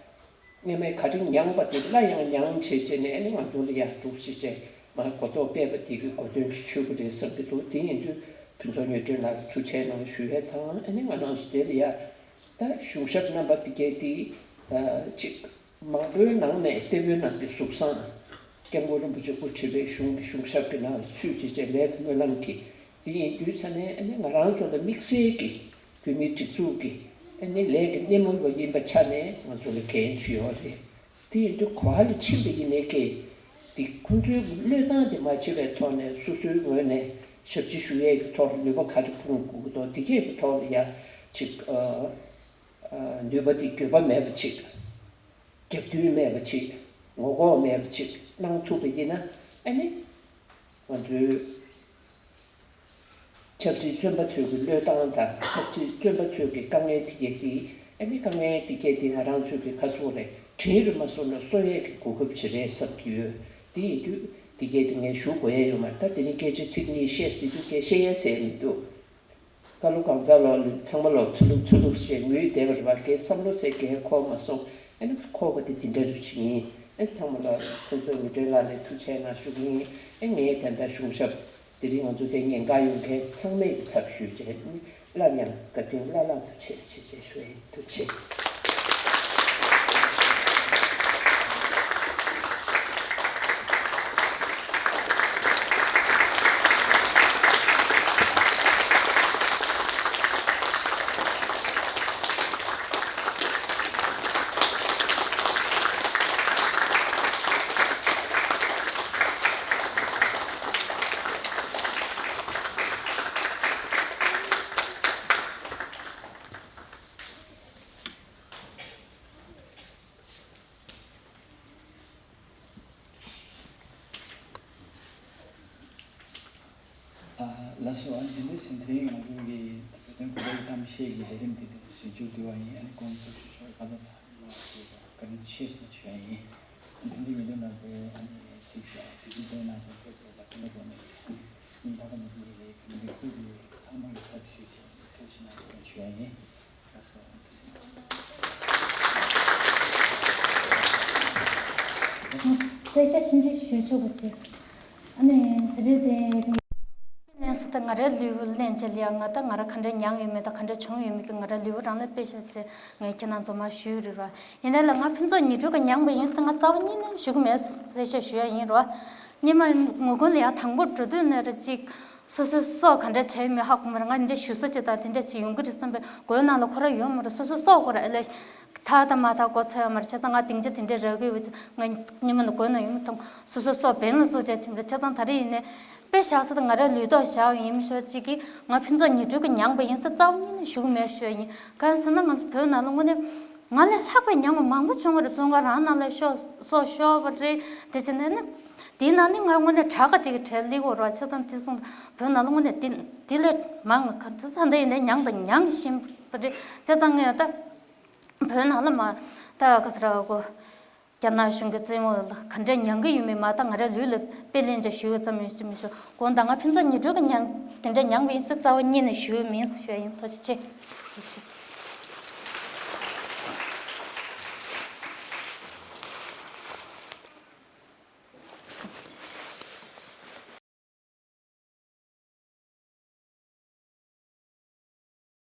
སྔོན་མའི་ག་རེ་མྱངས་པ་དེ་སླར་ཡང་མྱངས་བྱས་བྱས་ནས་ཨ་ནི་ང་ཚོ་ལ་ཡ་འདུག་སེ་བྱས་མར་གོ་རྟོགས་སྤེལ་བ་དེ་གི་གོ་དོན་གྱི་ཆོད་ཀྱི་རེད་བསམ་གྱི་འདུག་དེ་ཡིན་དུས་ཕུན་ཚོགས་ཉི་སྒྲོན་ལགས་ལ་ཐུགས་རྗེ་གནང་ཞུ་ཡས་དང་། ཨ་ནི་ང་རང་ཚོ་དེ་ལ་ཡ་ད་གཞུང་ཞབས་རྣམ་པ་དེ་གས་དེ་ཅིག་མང་པོའི་ནང་ནས་ལྟེ་བའི་ནང་གི་གཟུགས་བཟང་། སྐྱབས་མགོན་རིན་པོ་ཆེ་དབུ་ཁྲིད་པའི་གཞུང་གི་གཞུང་ཞབས་ཀྱི་ནང་ལ་ཚུད་བྱས་བྱས་ལས་དང་སྨོན་ལམ་གྱིས། དེ་ཡིན་དུས་ས་ནས་ཨ་ནི་ང་རང་ཚོ་ལ་དམིགས་བསལ་གྱི་བོད་མིའི་སྒྲིག་འཛུགས་ཀྱི་ཨ་ནི་ལས་ཀྱི་སྣེ་མོ་བ་ཡིན་པ་ཆ་ནས་ང་ཚོ་ལ་འགན་ཆེ་ཡོད་རེད། དེ་ཡིན་དུས་ག་པ་ལ་ཕྱིན་པ་ཡིན་ནའི་ཀྱེ། དེ་ཁོང་ཚོའི་གི་བློས་བཏང་དེ་མ་བྱེད་པའི་ཐོག་ནས་སོ་སོའི་ངོས་ནས་ཞབས་ཕྱི་ཞུ་ཡས་ཀྱི་ཐོག་ལ་ནུས་པ་ག་རེ་སྤུངས་དགོས་ཀྱི་འདུག་དེ་གས་ཀྱི་ཐོག་ལ་ཡ་ཅིག་ཨ་ཨ་ནུས་པ་དེ་འགྱོད་པ་མེད་པ་ཅིག་རྒྱབ་མདུན་མེད་པ་ཅིག་ངོ་ལྐོག་མེད་པ་ཅིག་གནང་ཐུབ་པ་ཡིན་ན་ཨ་ནི་ང་ཚོའི་ཆབ་སྲིད་བཙོན་པ་ཚོའི་གི་བློས་བཏང་དང་ཆབ་སྲིད་བཙོན་པ་ཚོའི་གི་དཀའ་ངལ་དེ་གས་དེ་ཨ་ནི་དཀའ་ངལ་དེ་གས་དེ་ང་རང་ཚོའི་གི་ཁ་སོ་རེད། དྲིན་རེད་མ་སོང་ན་གསོ་ཡས་ཀྱི་གོ་སྐབས་ཅིག་རེད་བསམ་གྱི་ཡོད། དེ་ཡིན་དུས་དེ་གས་དེ་ངས་ཞུ་དགོས་ཡས་ཡོད་མ་རེད། ད་དེ་རིང་སྐད་ཆ་ཚིག་གཉིས་བཤད་ཟེར་དུས་སྐད་བཤད་ཡས་ཟེར་མི་འདུག་བཀའ་སློབ་གང་ཚར་ལོག་ཚང་མ་ལོག་ཚུར་ལུགས་ཚུར་ལུགས་ཞེས་ངུས་བསྡད་པ་རེད་བ། ངའི་བསམ་བློ་ཟེར་མཁན་འཁོར་མ་སོང་། ཨ་ནི་འཁོར་བ་དེ་འདི་འདྲ་རེད་ཅིག་ཡིན། ཨ་ཚང་མ་ལོག་ཁོང་ཚོའི་ངུ་སྒྲོན་ལག་ལ་ཐུགས་རྗེ་གནང་ཞུ་གི་ཡིན། ཨ་ངས་ད་ལྟ་གཞུང་ཞབས་དེ་རིང་ང་ཚོ་དེ་ཉེན་ཁ་ཡོད་མཁན་ཚང་མའི་གི་ཚབ་ཞུས་བྱས་ནི་སླར་ཡང་བཀའ་དྲིན་བླ་ལྷག་ཏུ་ཆེ་ཞེས་བྱས་ཞུ་ཡིན། ཐུགས་རྗེ་ཆེ། ལགས་སོ། ཨ་ནི་དེ་འདྲ་ཞིག་དེ་རིང་ང་ཚོ་གི་བོད་དོན་གོ་བརྡའི་གཏམ་བཤད་ཀྱི་ལས་རིམ་དེ་འདྲ་ཞིག་མཇུག་བསྒྲིལ་བ་ཡིན། ཨ་ནི་དགོངས་ཚུལ་ཞུ་ཆོག་བཀའ་སློབ་གནང་བ་དེ་བཀའ་དྲིན་ཆེ་ཟེར་ཞུ་ཡ་ཡིན། ཨ་ནི་ཕན་ཚུན་ཉེ་དོན་ལ་དེ་ཨ་ནི་ཅིག་དེ་དུས་ཚོད་བཏོན་གནང་ཚོ་བོད་དོན་ལ་ཕན་པ་ཙམ་མེད། ཨ་ནི་ཉིན་ཐོག་མ་དེ་ལས་ཀྱི་སྒྲིག་འཛུགས་ཀྱི་ཚང་མ་གི་ཚབ་ཞུས་བྱས་ཐུགས་རྗེ་གནང་ཟེར་ཞུ་ཡ་ཡིན། གསལ་བཤད་ཞིབ་འཇུག་ཞུ་ཆོག་པ་བྱས། ཨ་ནི་དེ་རེད་དེ། ནས་ད་ང་རའི་ལུས་པོ་ལེན་བྱས་ལ་ཡ། ང་ད་ང་ར་ག་འདྲ་མྱངས་ཡོད་མེད་དང་ག་འདྲ་བྱུང་ཡོད་མེད་ཀྱི་ང་རའི་ལུས་པོ་རང་ལ་དཔེ་བཞག་བྱས་ངས་ཁྱེད་རང་ཚོ་མར་ཞུས་རེད་ར། ཡིན་ནའི་ལ་ང་ཕུན་ཚོགས་ཉི་སྒྲོན་གྱིས་མྱངས་པ་ཡིན་ཟེར་ང་རྩ་བ་ཉིད་ནས་ཞུ་གི་མེད། གསལ་བཤད་ཞུ་ཡ་ཡིན་ར། སྔོན་མ་ངོ་རྒོལ་ལ་ཡ་དང་པོ་འགྲོ་དུས་ནས་ར་ཅིག་སོ་སོའི་སྲོག་ག་འདྲ་བྱས་མེད་ཧ་གོ་མ་རེད། ང་འདི་འདྲ་ཞུ་ས་ཅིག་དང་དེ་འདྲ་ཅིག་ཡོང་གི་རེད་བསམ་པའི་སྒོའི་ནང་ལ་ཁོ་རང་ཡོད་མ་རེད། སོ་སོའི་སྲོག་སྐོར་ཨེ་ལས་ཐག་དང་མ་ཐག་གོ་ཚོད་ཡོད་མ་རེད། བྱས་ཙང་ང་དེང་ཆ་དེ་འདྲ་རག་གི་ཡོད་ཙང་ང་སྔོན་མ་ནས་སྒོའི་ནང་ཡོང་མི་ཐུབ། སོ་སོའི་སྲོག་འབེན་ལ་བཙུགས་བྱས་ཕྱིན་པ་རེད། བྱས་ཙང་ད་རེས་ཡིན་ནའི་དཔེ་བཞག་ས་དང་ང་རའི་ལུས་ཐོག་བཞག་ཡིན་མི་ཤོག་ཅིག་གིས་ང་ཕུན་ཚོགས་ཉི་སྒྲོན་གྱིས་མྱངས་པ་ཡིན་ཟེར་རྩ་བ་ཉིད་ནས་ཞུ་གི་མེད་ཞུ་ཡ་ཡིན། གང་ཟེར་ན་ང་ཚོ་བོད་ནང་ལ་དངོས་གནས། ང་ལས་ལྷག་པའི་མྱངས་པ་མང་པོ་བྱུང་བ་རེད། བཙོན་ཁང་རང་ནང་ལ་ཤོག་སྲོག་ཤོར་བ་རེད། དེ་བྱས་ནས་ནི། དེའི་ནང་ནས་ང་དངོས་གནས་དྲག་ག་ཅིག་གི་གྲས་སླེབས་ཡོད་རེད་བ། བྱས་ཙང་དེ་སོང་བོད་ནང་ལ་དངོས་གནས་དེ་དེ་ལས་མང་ག་ཚོད་ད་ལྟ་ཡིན་ནའི་མྱངས་དང་མྱང་བཞིན་པ་རེད། བྱས་ཙང་ངས་ད་བོད་ནང་ལ་མ་ད་ག་ས་ར་གོ་རྒྱ་ནག་གཞུང་གི་བཙོན་འོག་ལ་ག་འདྲས་མྱང་གི་ཡོད་མེད་མ་ད་ང་རའི་ལུས་ལ་དཔེ་ལེན་བྱས་ཞུ་ཡོད་ཙམ་ཡོད་ཅི་མི་ཞུ་དགོངས་དག་ང་ཕུན་ཚོགས་ཉི་སྒྲོན་གྱིས་མྱངས་དེ་འདྲས་མྱངས་པ་ཡིན་ཟེར་རྩ་བ་ཉིད་ནས་ཞུ་ཡོད་མིན་ཟེར་ཞུ་ཡ་ཡིན། ཐུགས་རྗེ་ཆེ། ཐུགས་རྗེ་ཆེ།